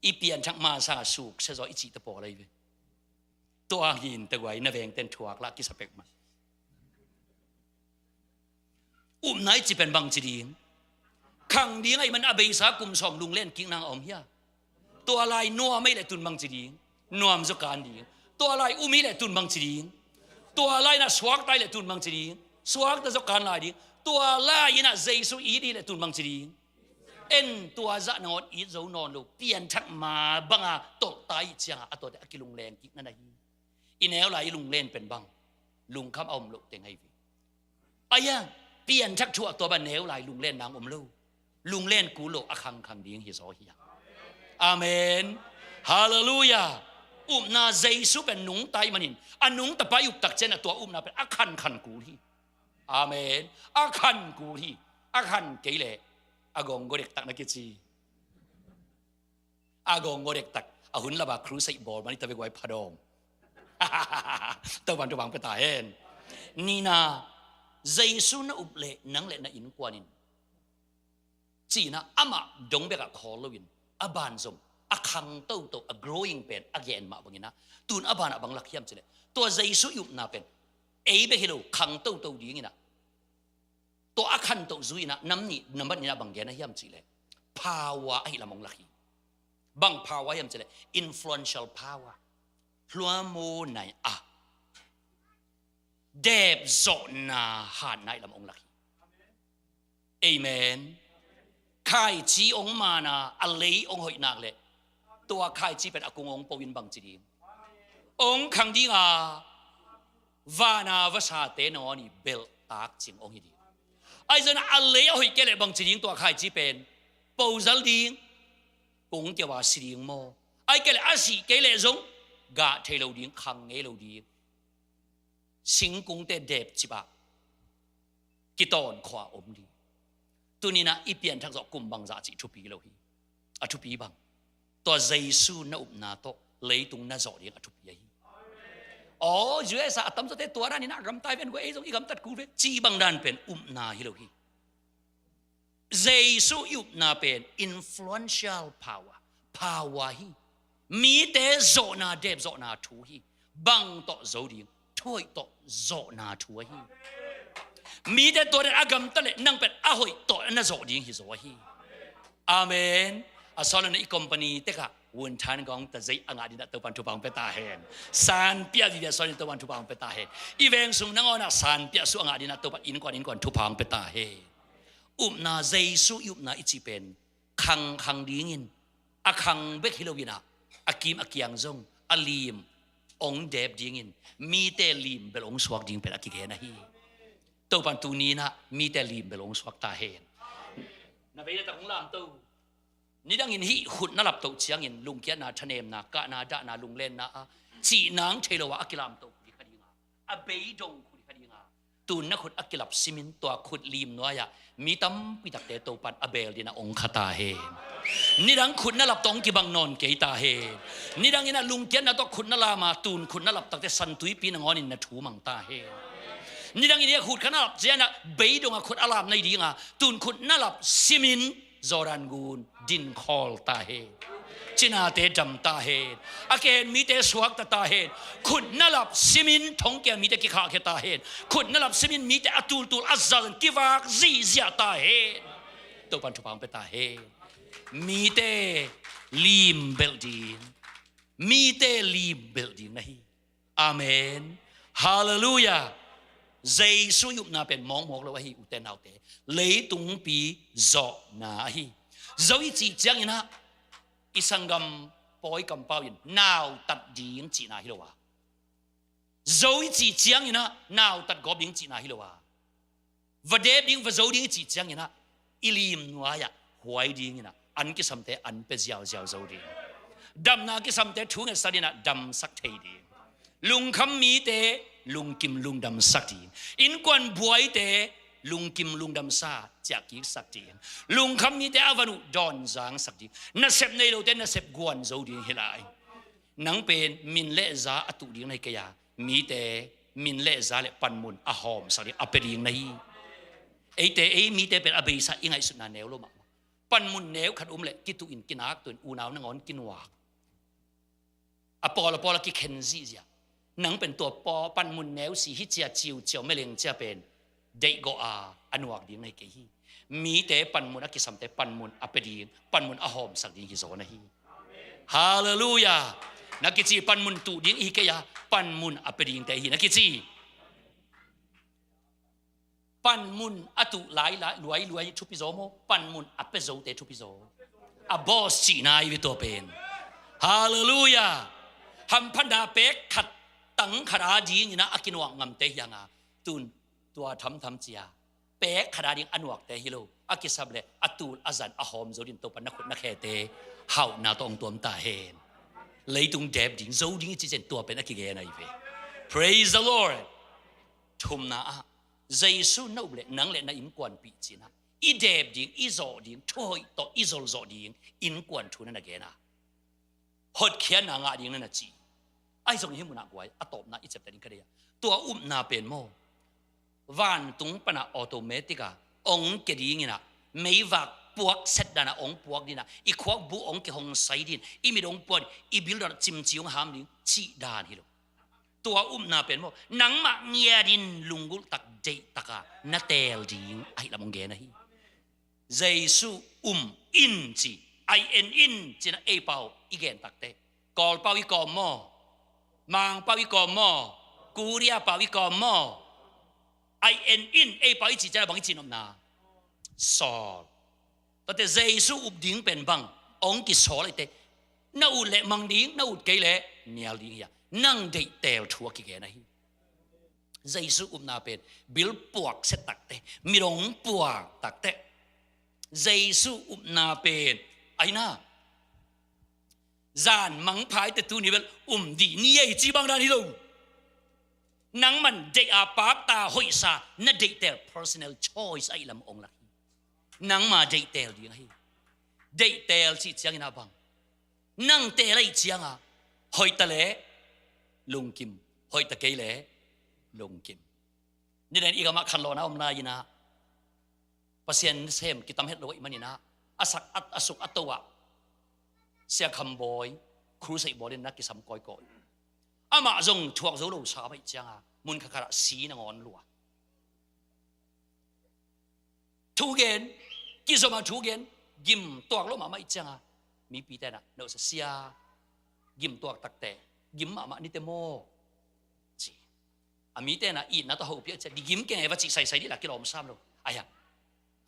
I pianthak ma sangah suksia zaw i cihte pawl ahi ve. Tua hi in taguai na vengten thuak lah kisa pek mah. Upna i ci pen bang ci ding? Khang ding ahih man a beisa kum sawm lunglen kik nang a om hia? Tua lai nuam ahih leh tun bang ci ding? Nuam zaw kan ding. Tua lai um ahih leh tun bang ci ding? Tua lai na suakta ahih leh tun bang ci ding? Suakta zaw kan lai ding. Tua lai inah Jesu it ahih leh tun bang ci ding? En tua zah nangawn it zo nawn lo, pianthak ma banga tolhta ih cianga a tuate a kilungleng kik na na hi. I neu lai i lunglen pen bang? Lungkham a om loh teng ahi ve. Aia, pianthak thu a tua bang neu lai lunglen nang om lo. Lunglen kul lo a khangkhang ding hi zaw hi a. Amen. Halleluiah. Upna Jesu pen nungta ih manin a nungta pa i up tak ciang a tua upna pen a khankhan kul hi. Amen. A khan kul hi. A khan kei leh a gawng gawdek tak na kici. A gawng gawdek tak a hun laba crusade bawl man i ta ve guai phadawm. Topan thupha pia ta hen. Nina, Jesu na up leh nang leh na innkuan in cihna amah dong bekah khawl loin a banzom a khang toto a growing pen a gen mah banginah tun a banah bang lak hiam cileh tua Jesu i upna pen ei bek hi lo khang toto dinginah tua a khantoh zui inah nam nih nambat ninah bang gen a hiam cihleh power ahi lam hong lak hi. Bang power hiam cihleh influential power. Hluamu nai a dep zawhna hatna ahi lam hong lak hi. Amen. Khaici hong mana a lei hong hoih nak leh tua khaici pen a kung hong po in bang ci ding? Hong khang dinga vana vasate nawn i belhtak cing hong hi ding. Ahi zongin a lei a hoih kei leh bang ci ding tua khaici pen? Po zal ding. Kung kiau a si ding maw? Ahi kei leh a sih kei leh zong gah thei lo ding, khang ngei lo ding. Singkungte dep cipah kitawn khua om ding. Tuninah i pianthak zawh kum bangzah cih thupi lo hi. A thupi bang? Tua Jesu na upna tawh leitung na zawh ding a thupi ahi. Aw, U S A a tamzawte tua daninah a gamtai ven guai ei zong i gamtat kul ve ci bang dan pen upna hi lo hi. Jesu i upna pen influential power, power hi. Mite zawhna dep zawhna thu hi. Bang tawh zo ding? Thu hoih tawh zawhna thu ahi. Mite tua den a gamta leh nang pen a hoih tawh na zawh ding hi zaw ahi. Amen. A sawlna i company tekah wunthan kong ta zei a ngah dinah Topan thupha hong pia ta hen. Sanpiah vivia sawlin Topan thupha hong pia ta hen. I veng sung nangawnah sanpiah su a ngah dinah Topan innkuan innkuan thupha hong pia ta hen. Upna Jesu i upna i cih pen khangkhang dingin a khang bek hi loinah a kim a kiang zong a lim hong dep dingin mite lim bel hong suak ding pen a kigen ahi. Topan tuninah mite lim bel hong suak ta hen. Na veina tak hong lamto. Nidangin hih khut na laptoh ciangin lungkiatna, thanemna, kahna, dahna, lunglenna a cih nang thei lo a a kilamtoh khut hi kha dinga, a beidong khut hi kha dinga. Tun na khut a kilap simin tua khut lim nuai-ah mi tampi takte Topan a beel dinah hong kha ta hen. Nidang khut na laptoh hong kibang nawn kei ta hen. Nidangin a lungkiatna tawh khut na lama tun khut na lap takte San Tuipi nangawnin na thu mang ta hen. Nidangin a khut kha na lap cianah beidongah khut a lam na hi dinga tun khut na lap simin Jordan gun dinkhawl ta hen. Cinate dam ta hen. A kihen mite suakta ta hen. Khut na lap simin thongkia mite kikhahkhia ta hen. Khut na lap simin mite a tultul a zazan kivak zihziah ta hen. Topan thupha hong pia ta hen. Mite lim belh ding. Mite lim belh ding na hi. Amen. Halleluiah. Jesu i upna pen mawkmawk lo ahi, ute naute. Leitungpi zawhna ahi. Zo i cih cianginah i sanggam pawi kampau in nautat ding cihna hi lo a, Zo i cih ciangin ah nautat gawp ding cihna hi lo a, va dep ding, va zo ding i cih ciangin ah i lim nuai-ah huai dingin ah an kisamte an pia ziauziau zo ding. Damna kisamte thu ngetsak dingin ah damsak thei ding. Lungkham mite lungkim lungdamsak ding. Innkuan buaite lungkim lungdamsa ciahkiksak ding. Lungkham mite a van uh dawnzangsak ding. Nasep nei lote nasep guan zo ding hi lai. Nang pen min le za a tuh ding na hi kei a, mite min le za le panmun a hawmsak ding a pia ding na hi. Eite ei mite pen a beisa i ngaihsutna neu lo mahmah. Panmun neu khat um le kituh in kinak tuh in unau nangawn kinuak. A pawl a pawl a kikhen zihziah. Nang pen tua pawl panmun neu si hi cia ciuciau meleng cia pen deihgawh a a nuak ding na hi kei hi. Mite panmun a kisamte panmun a pia ding, panmun a hawmsak ding hi zaw na hi. Halleluiah. Na kici panmun tuh ding i hi kei a, panmun a pia dingte hi na kici. Panmun a tuh lai lai luai luai thupi zaw maw? Panmun a pia zote thupi zaw. A boss cihna i ve tua pen. Halleluiah. Hamphatna pek khat tang khat a dingin ah a kinuak ngamte hi hang a, tun tua thamtham cia pek khat a ding a nuakte hi lo, a kisap le a tul a zan a hawm zo ding Topa na khut na khete hauhna tawh hong tuam ta hen. Leitung dep ding zo ding i cih ciang tua pen a kigen ahi ve. Praise the Lord. Thumna ah Jesu na up le nang le na innkuanpih cih na i dep ding, i zawh ding, thuhoih tawh i zolzawh ding innkuan thu na na gen a, hotkhiatna ngah ding na na ci. Ahi zongin hih munah guai a tawpna i ciapteh ding ka deih a, tua upna pen maw, vantung panah automatic a ong ke dingin ah, meivak puak set dan a ong puak dingin ah, i khuak bu ong ke hong sai dingin, i mit ong puak dingin, i bil dan a cimci ong ham ding cih dan hi lo. Tua upna pen maw, nangmah ngiat in lunggulh tak deih tak a na teel ding ahi lam ong gen ahi. Jesu um in ci, I N in ci na ei pau i gen takte. Kawl pau i kawm maw? Mang pau i kawm maw? Korea pau i kawm maw? I N in ei pau i ci ciang a bang i ci nopna? Sawl. Tate Jesu up ding pen bang ong kisawl ahi te. Na ut le mang ding, na ut kei le nial ding hi a, nang deih teel thu a kigen ahi. Jesu upna pen bil puak set takte, mit ong puak takte. Jesu upna pen aina zan mangphaite tuni bel um dih ni ei ci bang dan hi lo. Nangman deih a pakta hoihsa na deihtel personal choice ahi lam ong lak hi. Nangma deihtel ding ahi. Deihtel cih ciangin a bang, nang teel ahi cianga hoihta le lungkim, hoihta kei le lungkim. Niden i gamah khanlawhna om lai-inah Pasian sem kitam het lo ahih maninah a sak a, a suk a to ah Sia Kham Bawi crusade bawl in na kisam kawikawi. Amah zong thuak zo lo sa mah ih cianga mun khatkhatah si nangawn lua. Thugen, kizom a thugen, gim tuak lo mahmah ih cianga mipi tenah nosa sia, gim tuak takte gim mahmah nite maw? Ci. A mi tenah itna tawh hopiak cia, digim keng e va cih saisai dih la kilawm sam lo. Aia,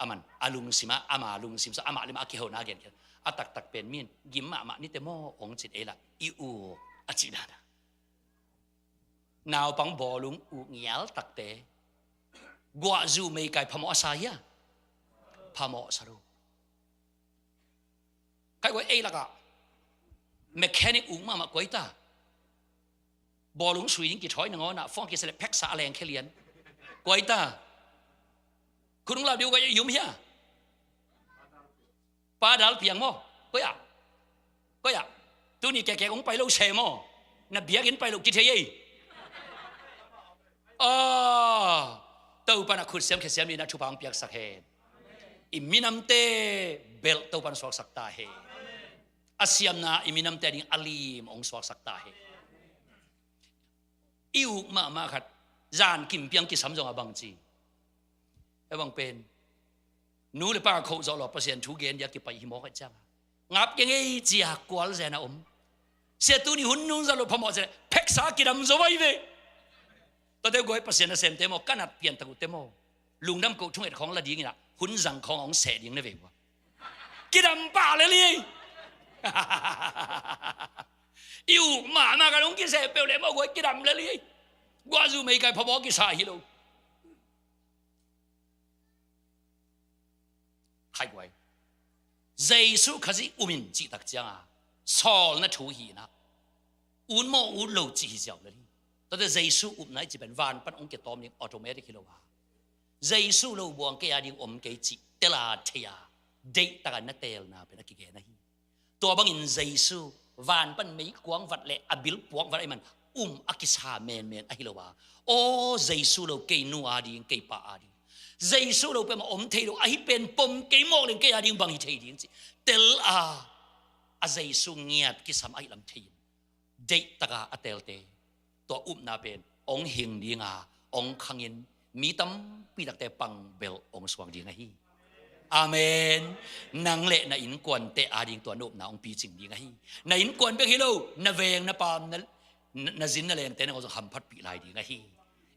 aman a lungsim ah, ama lungsim sa, amah lim ah a kihona gen khen. A taktak pen min gim mahmah nite maw ong cin ei la i u a cih dana. Naupang bawlung uh ngial takte guahzu meikai phamawh a sa hia? Phamawh sa lo. Kai guai ei lakah mechanic uk mahmah kuaita. Bawlung sui ding kithawi nangawnah fong a kisa le pheksa a leng khelian. Kuaita. Khunung lau diu guai ei um hia? Pa dal piang maw? Koiah? Koiah? Tuni kekek ong pai lo se maw? Na biakin pai lo kithei ei. Aw, Topa na khut siam khesiam ni na thupha ong piaksak hen. I minamte belh Topa na suaksak ta hen. A siamna i minamte ding a lim ong suaksak ta hen. I uk mahmah khat zan kimpiang kisam zong a bangci. E bang pen nu le pa khoh zawh lawh Pasian thu gen dia kipai hi mawk a cianga ngap keng ei cia kual zen a om. Sia tuni hun nungzat lo phamawh zen pheksa kidam zo vai ve. Tate guai Pasian a semte maw, kanat piantak uhte maw, lungdam koh thunget khawng la dinginah hun zang khawng a hong seh ding na ve ua. Kidam pah lel hi. I uk mahmah kan hong kiseh peuh leh mawh guai kidam lel hi. Guahzu meikai phamawh kisa hi lo. Khai guai. Jesu Khazih um in cih tak cianga sawlna thu hi inah, ut maw ut lo cih hi ziau lel hi. Tuate Jesu upna i cih pen van pan hong kitawm ding automatic hi lo a, Jesu lo buang kei a ding om kei cih tela thei a, deihtakin na teelna pen a kigen ahi. Tua bangin Jesu van pan meikuang vat le a bil puak vat ahih man um a kisa menmen ahi lo a, aw Jesu lo kei nu a ding, kei pa a ding, Jesu lo peuhmah om thei lo ahi pen pom kei mawk leng kei a ding bang hi thei ding cih tel a, a Jesu ngiat kisam ahih lam thei in, deihtaka a teelte tua upna pen hong hing dinga hong khangin mi tampi takte pangbelh hong suak ding ahi. Amen. Nang le na innkuante a ding tua na upna hong picing ding ahi. Na innkuan bek hi lo, na veng, na paam, na, na, na zin na lengte na zong hamphatpih lai ding ahi.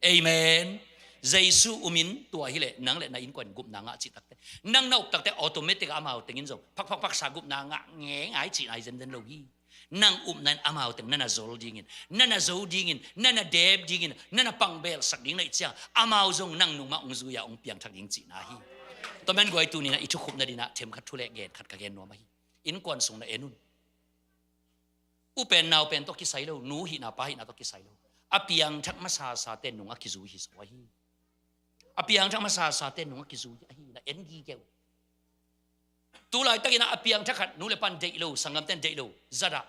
Amen. Jesu umin tua hileh nang le na innkuan gupna ngah cih takte, nang na up takte automatic a amau tengin zong phakphakphak sa gupna ngah ngei ngai cih nai zenzen lo hi. Nang upna in amau teng na na zol dingin, na na zo dingin, na na dep dingin, na na pangbelsak ding na ih ciang amau zong nang nungmah hong zui-a hong piangthak ding cihna hi. Tua man guai tuninah i thukhupna dinah themkhat thu le gen khat ka gen nuam ahi. Innkuan sung na en un. U pen nau pen tawh kisai lo, nu hihna pa hihna tawh kisai lo. A piangthak masasate nung a kizui hi zaw ahi. A piangthak masasate nung a kizui ahi, na en gige uh. Tulaitakinah a piangthak khat nu le pan deih lo, sanggamten deih lo, zatah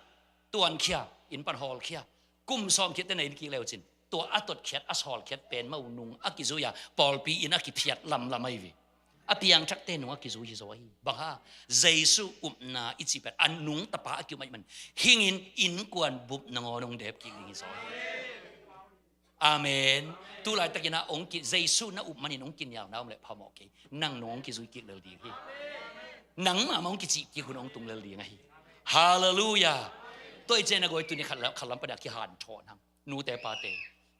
tuankhia, inn pan hawlkhia, kum sawm khiatte na inn kik leucin tua a totkhiat a sawlkhiat pen mau nung a kizui-a pawlpi in a kiphiat lamlam ahi ve. A piangthakte nung a kizui hi zaw ahi. Bang ha? Jesu upna i cih pen a nung tapa a kium ahih man hingin innkuan bup nangawn hong dep kik ding hi zaw ahi. Amen. Tulaitakinah hong ki, Jesu na up manin hong kinialna om le phamawh kei, nang nung hong kizui kik lel ding hi. Nangmah mah hong kicih kik hun hong tung lel ding ahi. Halleluiah. Tua i cihna guai tuni khat lam, khat lam pan a kihanthawn hang. Nute pate,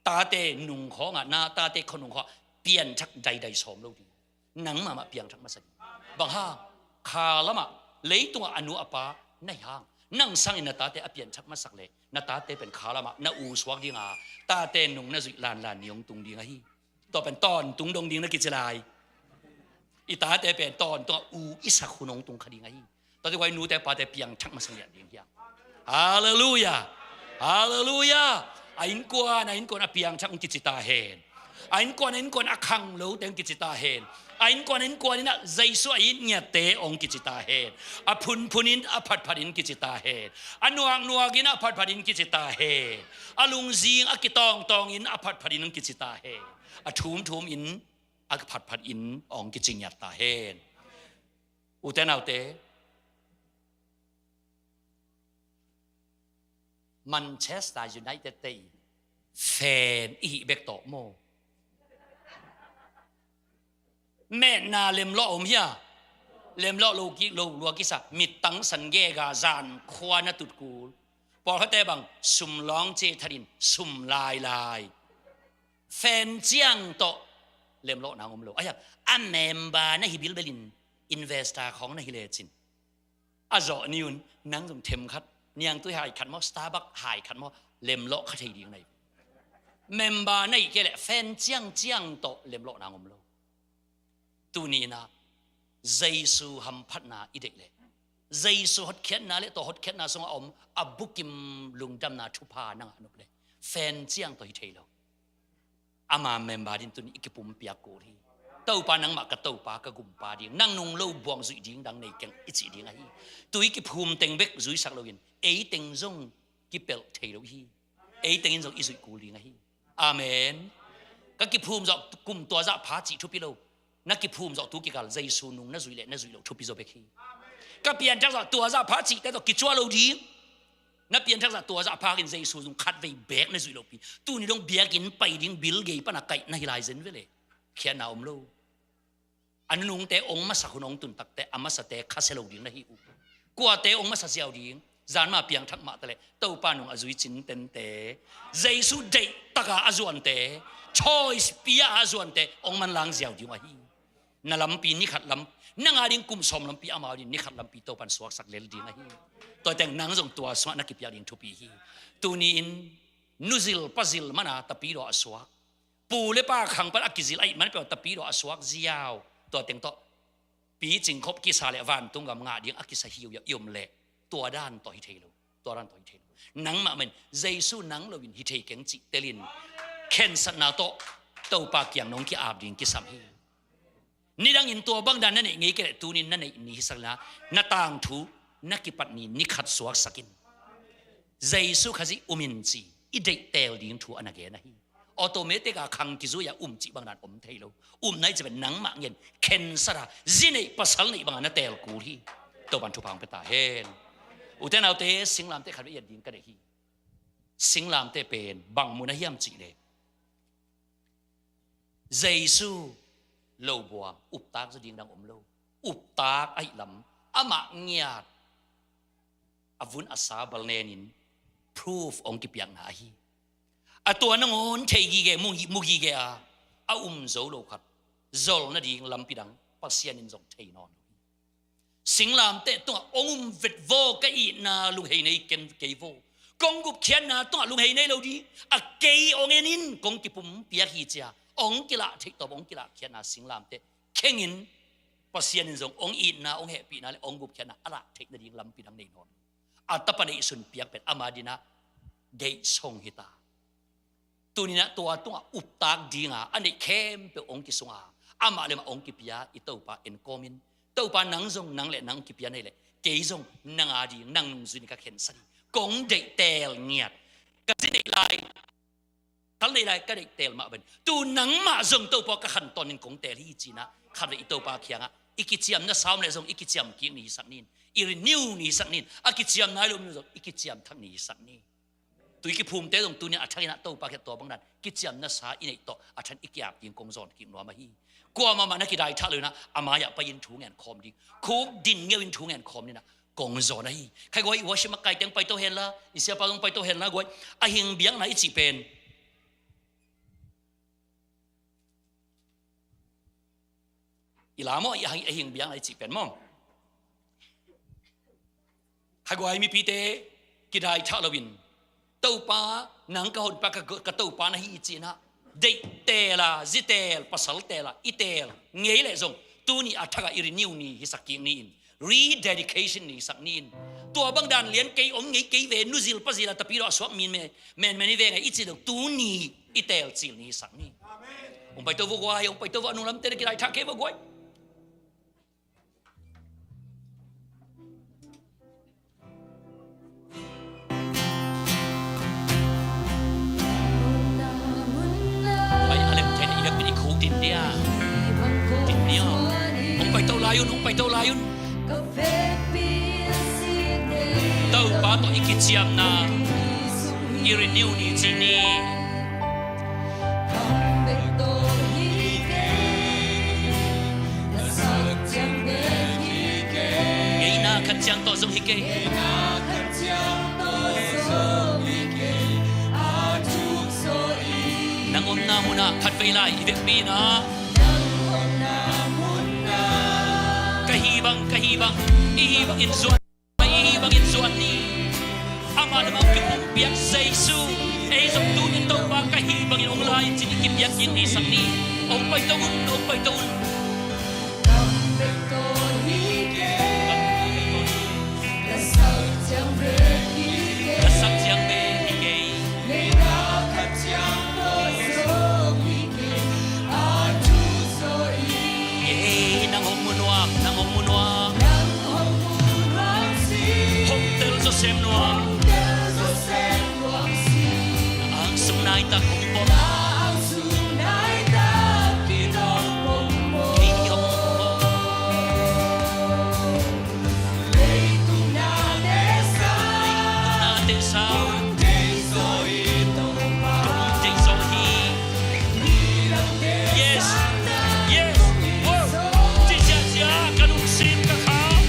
tate nung khawngah, na tate khaw nung khawngah pianthak daidai sawm lo ding. Nangmah mah piangthak masa ding. Bang hang? Kha lamah leitungah a nu a pa na hi hang, nang sangin na tate a pianthak masak leh na tate pen kha lamah na u suak dinga, tate nung na zuih lanlan ni hong tung ding ahi. Tua pen tawntung dong ding na kici lai. I tate pen tawntungah u i sak hun hong tung kha ding ahi. Tua ti guai nute pate piangthak masa ngiat ding hiam? Halleluiah. Halleluiah. A innkuan, a innkuan a piangthak hong kici ta hen. A innkuan, a innkuan a khang lote hong kici ta hen. A innkuan, a innkuan inah Jesu a it ngiatte hong kici ta hen. A phunphun in a phatphat in kici ta hen. A nuaknuak in a phatphat in kici ta hen. A lungzing a kitawngtawng in a phatphat in hong kici ta hen. A thumthum in a phatphat in hong kici ngiat ta hen. Ute naute, Manchester United te i fan i hih bek tawh maw? Metna lemlawh om hia? Lemlawh lo kik lo lua kisa, mittang san gega zan khua na tutkul. Pawlkhatte bang sum lawng ce thatin sum lailai. Fan ciang tawh lemlawh nang om lo. Aia, a member na hi bilbelin investor khawng na hi lecin a zawh ni un, nang zong themkhat, niangtui hai khat maw, Starbucks hai khat maw, lemlawh kha thei ding na hi. Member na hih kei leh fan ciangciang tawh lemlawh nang om lo. Tuni inah Jesu hamphatna i deih leh, Jesu hotkhiatna le tua hotkhiatna sungah a om a bukim lungdamna thupha na ngah nop leh fan ciang tawh hi thei lo. Ama member din tuni i kipumpiak kul hi. Topa nangmah ka Topa ka gumpa ding, nang nung lo buang zuih ding dang nei keng i cih ding ahi. Tui kiphum teng bek zuisak loin ei teng zong kipelh thei lo hi. Ei tengin zong i zuih kul ding ahi. Amen. Ka kiphum zawh kum tua zah pha cih thupi lo. Na kiphum zawh tu kikal Jesu nung na zuih leh na zuih loh thupi zaw bek hi. Ka pianthak zawh tua zah pha cihte tawh kicuah lo ding. Na pianthak zah tua zah phakin Jesu zung khatvei beek na zuih lohpi. Tuni dong biakinn pai ding bil gei pana kaih na hi lai zen vele. Khiatna om lo. A nunungte ong masak hun ong tun takte a masate khasia lo ding na hi uh. Kuate ong masa ziau ding? Zanma piangthak mahta le Topa nung a zui cintente, Jesu deih taka a zuante, choice pia a zuante ong manlang ziau ding uh ahi. Na lampi nikhat lam, nang a ding kum sawm lampi, amau ding nikhat lampi Topan suaksak lel ding ahi. Tua teng nang zong tua sungah na kipiak ding thupi hi. Tuni-in nuzil pazil mana tapidaw a suak, pu le pa khang pan a kizil ahih man peuh tapidaw a suak ziau, tua teng tawh picing khop kisa le vantung gam ngah ding a kisa hiuhiau i om leh, tua dan tawh hi thei lo. Tua dan tawh hi thei lo. Nangmah mah in Jesu nang loin hi thei keng cih telin khensatna tawh Topa kiang nong ki-ap ding kisam hi. Nidangin tua bang dan na neih ngei kei leh tunin na neih ni hisak in, na tangthu na kipat ni ni khat suaksak in. Jesu Khazih um in ci i deih teel ding thu a na gen ahi. Automatic a khang kizui a um cih bang dan om thei lo. Upna i cih pen nangmah ngen khensat a zi neih pasal neih bangin na teel kul hi. Topan thupha hong pia ta hen. Ute naute, singlamteh khat vei i et ding ka deih hi. Singlamteh pen bang mun a hiam cih leh, Jesu lo buang, uptak zaw ding dang om lo. Uptak ahih lam, amah ngiat a vun a sa bal nenin proof hong kipiakna ahi. A tua nangawn thei gige, mu, mu gige a, a um zo lo khat zol nading lampi dang Pasian in zong thei nawn lo hi. Singlamteh tungah hong um vet vaw, ka itna lunghei nei ken kei vaw. Kong gupkhiatna tungah lunghei nei lo ding a, kei hong en in, kong kipumpiak hi ci a hong kilah theih tawp, hong kilah khiatna singlamteh khengin Pasian in zong hong itna, hong hehpihna le hong gupkhiatna a lah theih nading lampi dang nei nawn lo. A tapa neihsun piak pen ama dinah deihsong hi ta. Tuninah tua tungah uptak dinga a neih khempeuh hong kisunga, amah le amah hong kipia i Topa en kawmin, Topa nang zong nang le nang kipia nei leh kei zong nang a ding, nang nungzui ni ka khensat hi. Kong deih teel ngiat. Ka zi neih lai, kal neih lai ka deih teel mah bangin tu nangmah zong Topa ka khantawnin kong teel hi cinah khatvei i Topa kiangah i kiciamna sa om leh zong i kiciam kik ni hisak ni in, i renew ni hisak ni in, a kiciam nai lo mi zong i kiciam thak ni hisak ni. Tui kiphumte zong tunin a thakin ah Topa kiang tua bang dan kiciamna sa i neih tawh a than i ki-ap ding kong zawn kik nuam ahi. Kuamah mah na kidaithah lo inah a mai-ah pai-in thu ngen khawm ding, khuk din ngeu in thu ngen khawm ninah kong zawn ahi. Khai guai, i worship makaite hong paito henla, i siapa zong paito henla guai. A hing biakna i cih pen i la maw, i hang, i hing biakna i cih pen maw? Khaguai mipite kidaithah loin, Topa, nang ka honpa, ka, ka Topa na hi i cinah deih teela, zi teel, pasal teela i teel ngei leh zong tuni a thakah i renew ni hisak kik ni in, rededication ni hisak ni in. Tua bang dan lian kei om ngei kei ve, nuzil pazila tapidaw a suak mi me, menmen i ve ngei i cih dong tuni i teel cil ni hisak ni. Hong paito vo guai, hong paito vo, a nunglamte na kidaithah kei vo guai. Pai a lem thei i dapin i khuk din dia. Din dia. Hong paito lai un, hong paito lai un. Topa tawh i kiciamna i renew ni cih ni. Ngeina khat ciang tawh zong hi kei. Nang omna munah khatvei lai i vekpi inah, ka hi bang, ka hi bang, i hi bangin zuan. I hi bangin zuan ni. Amah le amah hong kipumpiak Jesu, ei zong tunin Topa ka hi bangin hong lai in cin i kipiak in hisak ni. Hong paito un, hong paito un. Ka sak ciang ve hi kei. Ei, nang hong mu nuam, nang hong mu nuam. Hong tel zaw sem nuam. Ang sung nai tak hong pom. Ei, hong pom. Leitung nate sang, hong deih zaw hi. Yes, yes. Wow. Ci ciahciah ka lungsim ka kham.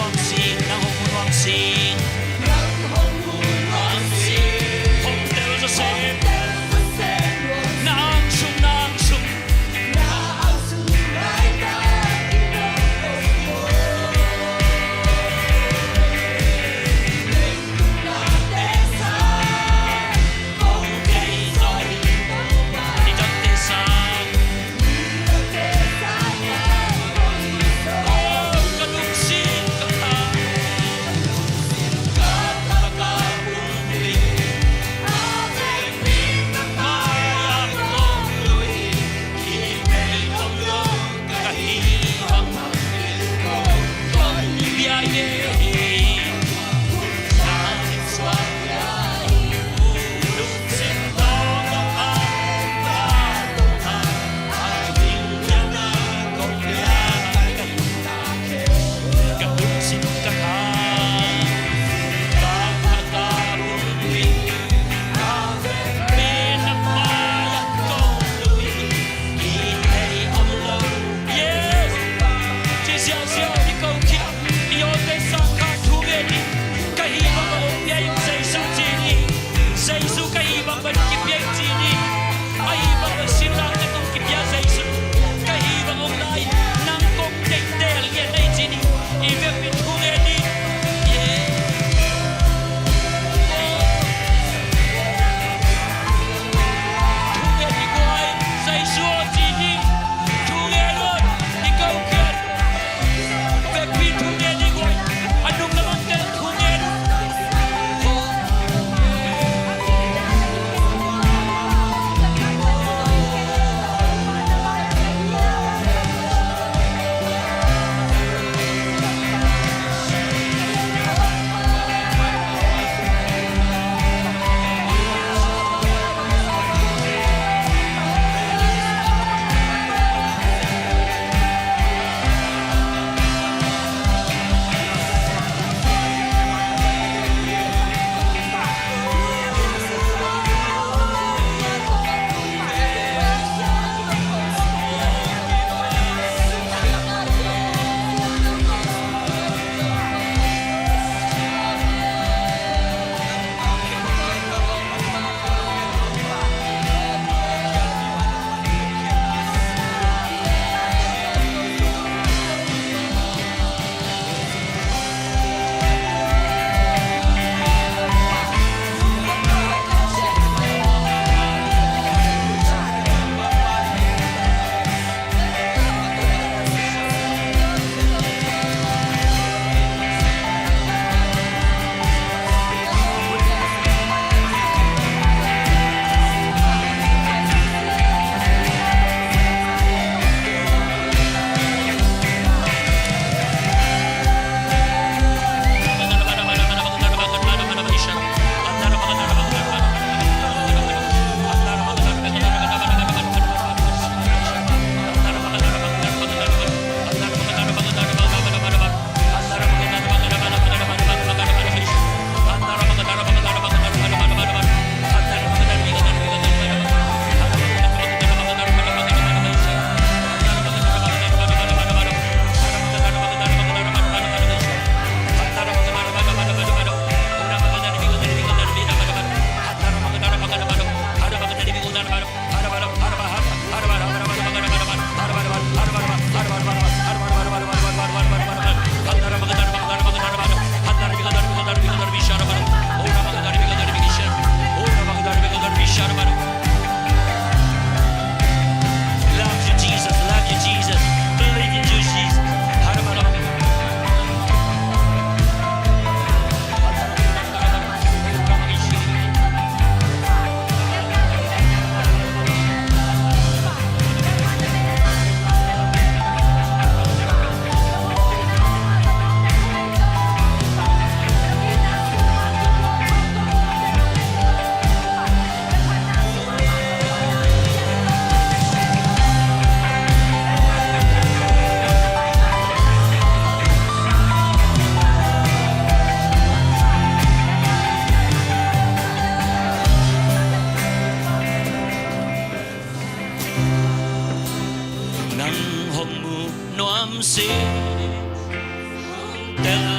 Nuam sing, nang hong mu nuam sing. Hong tel zaw sing. Na ang sung, na ang sung.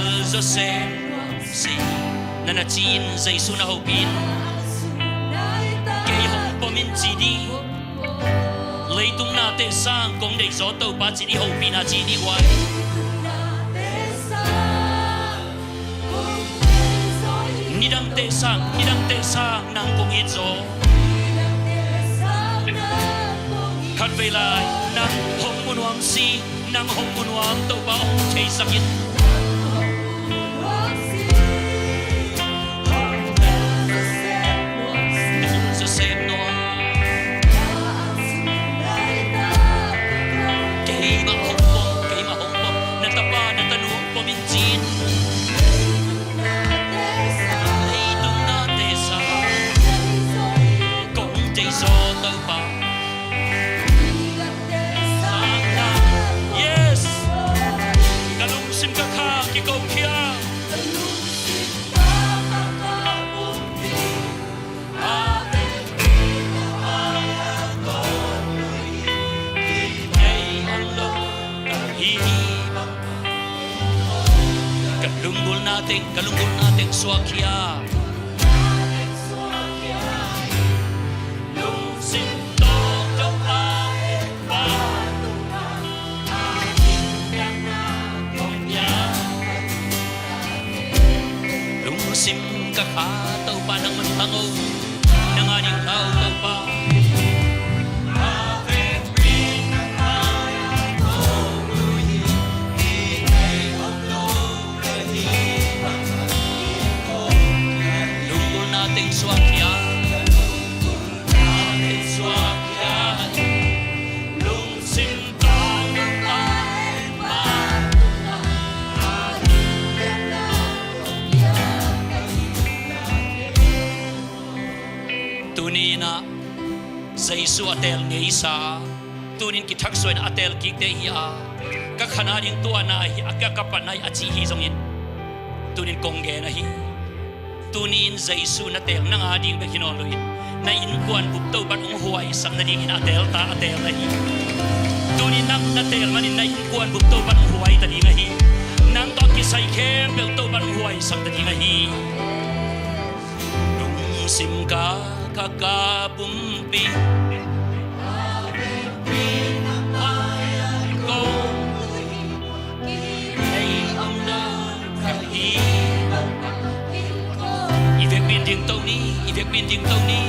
Joseph, si, na na ci-in Jesu na hopih in. Kei hong pom in ci dih. Leitung nate sang kong deih zaw Topa ci dih, hopihna ci dih guai. Nidangte sang, nidangte sang nang kong it zaw. Khatvei lai nang hong mu nuam si, nang hong mu nuam Topa hong theisak in. Joseph nuam. Keimah hong pom, keimah hong pom. Na tapa, na tanu hong pom in ci-in. Leitung nate sang kong deih zaw Topa. Yes. Ka lungsim ka kha kikokhia. Ka lunggulhna teng, ka lunggulhna teng suahkhia. Lungsim tawng tawng a Lungsim ka kha Topa nang man thang o. Nang a ding thau Topa. Lunggulhna teng suahkhia. Tuni-in ah Jesu a teel ngeisa, tuni-in kithaksuah in a teel kikte hi a, ka khan a ding tuahna hi a, ka kapatna hi a cih hi zongin, tuni-in kong gen ahi. Tuni-in Jesu na teel, nang a ding bek hi nawn loin, na innkuan bup Topa'n hong huaisak nadingin a teel ta, a teel ahi. Tuni nang na teel manin na innkuan bup Topa'n hong huai ta ding ahi. Nang tawh kisai khempeuh Topa'n hong huaisak ta ding ahi. Lungsim ka kha ka pumpi. I vekpi-in dingto ni, i vekpi-in dingto ni.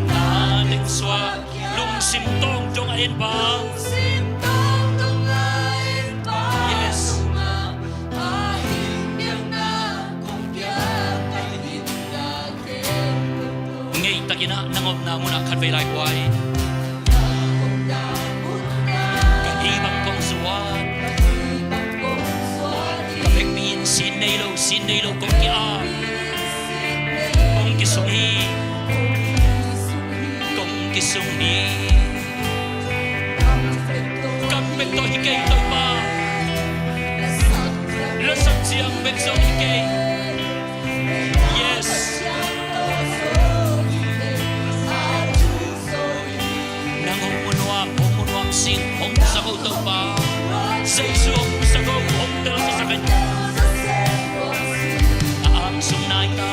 Na teng suak, lungsim tawng dong a en pa. Yes. Ngeitakin ah nang omna munah khatvei lai kuai. Ka hih bang kong zuan. Ka vekpi-in sin nei lo, sin nei lo kong ki-ap. Kong kisung hi. Kong kisung hi. Kam bek tawh hi kei Topa. Lasak ciang bek zong hi kei. Yes. Nang hong mu nuam, hong mu nuam sing, hong musak o Topa. Jesu hong musak o, hong telsak sak in. Na angsung nai ta.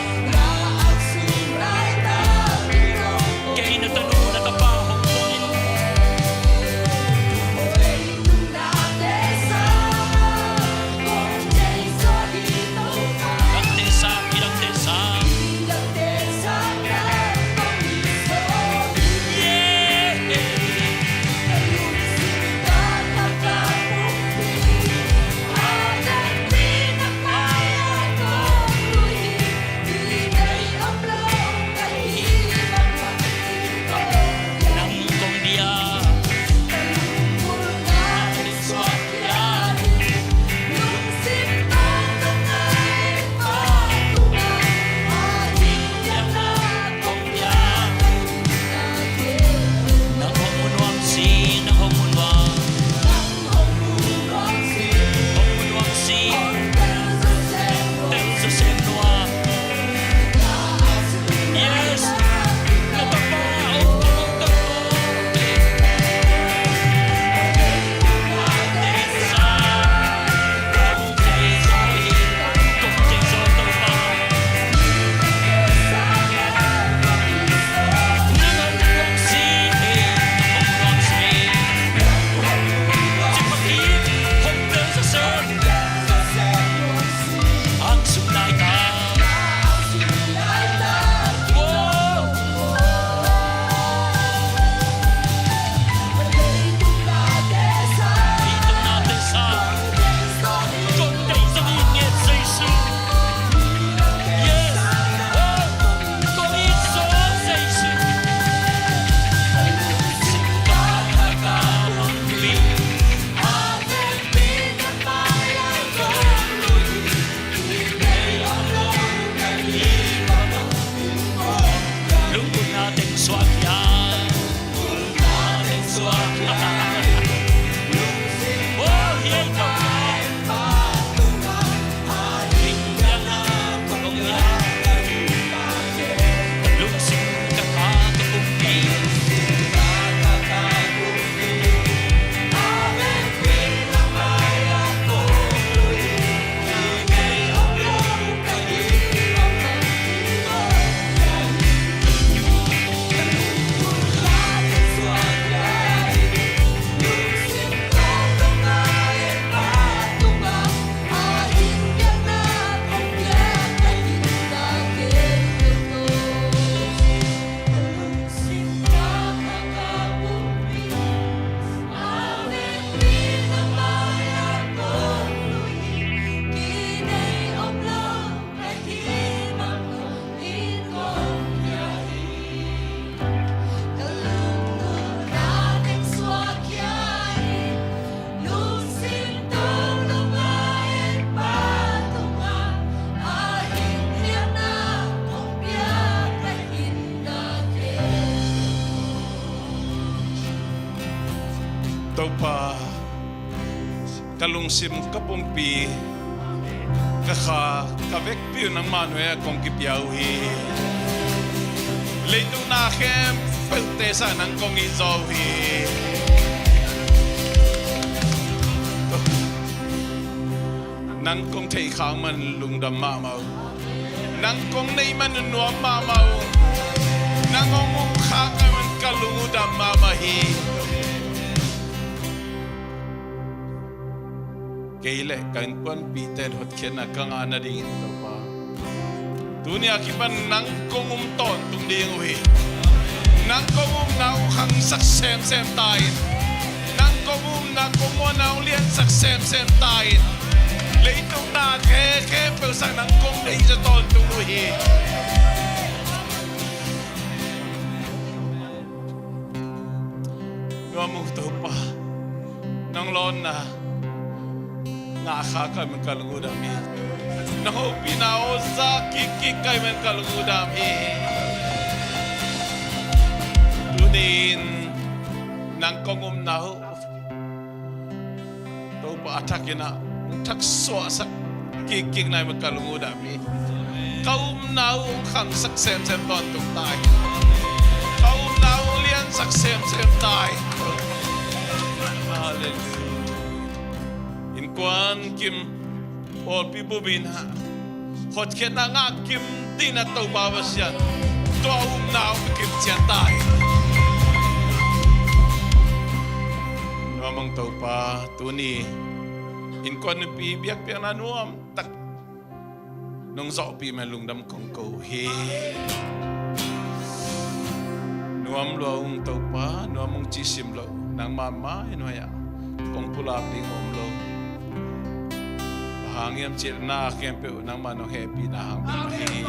Kei na tanu na tapa hong pom in. Pa, ka lungsim, ka pumpi, ka kha, ka vekpi uh nangmah nuai-ah kong kipia uh hi. Leitung na khempeuhte sang nang kong it zaw uh hi. Nang kong theih khak man lungdam mahmah uh. Nang kong neih man nuam mahmah uh. Nang hong um khak man ka lung uh dam mahmah hi. Kei le ka innkuanpihte in hotkhiatna ka ngah nadingin Topa, tuni a kipan nang kong um tawntung ding uh hi. Nang kong umna uh khangsak semsem ta in. Nang kong umna, kong muanna uh liansak semsem ta in. Leitung na khempeuh sang nang kong deihzaw tawntung uh hi. Nuam ung Topa, nang lawnna ngah khak man ka lung uh dam hi. Nang hopihna aw za kikkik ka hih man ka lung uh dam hi. Tuni-in nang kong umna uh Topa a thakin ah hong thaksuahsak kikkik na hih man ka lung uh dam hi. Ka umna uh hong khangsak semsem tawntung ta in. Ka umna uh hong liansak semsem ta in. Halleluiah. Innkuan kim, pawlpi bup in ah hotkhiatna ngah kim dingin ah Topa Pasian, tua umna uh hong kim ciat ta in. Nuam ung Topa, tuni innkuan nupi biakpiakna nuam tak nong zawhpih man lungdam kong ko uh hi. Nuam lua ung Topa, nuam ung cih sim loh, nangmah mai nuai-ah kong pulak ding om lo. Bang hang hiam cih leh na khempeuh nangmah nong hehpihna hang bek hi.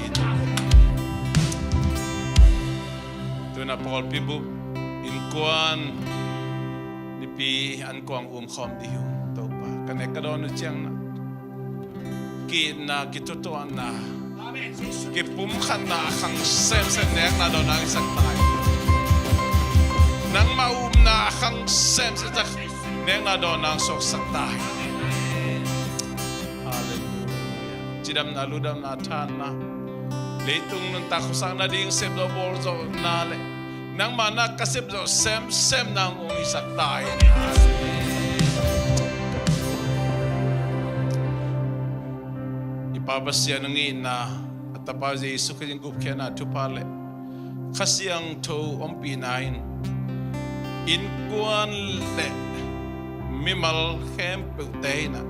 Tu-in ah pawlpi bup, innkuan, nipi, ankuang um khawm dih uh Topa. Ka nek ka dawn uh ciangin ah ki-itna, kithutuahna, kipumkhatna a khang semsem nekna dawnna hong hisak ta in. Nangmah umna a khang semsem nekna dawnna hong suaksak ta in. Halleluiah. Cidamna, ludamna, thahatna, leitung nuntak khuasak nading sepzawh bawlzawhna le nangmah na ka sepzawh semsemna hong hisak ta in. I Pa Pasian hong itna, a Tapa Jesu Khrih in gupkhiatna thupha le Kha Siangtho ompihna in innkuan le mimal khempeuhte in ah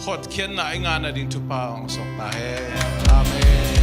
hotkhiatna i ngah nading thupha hong suak ta hen. Amen.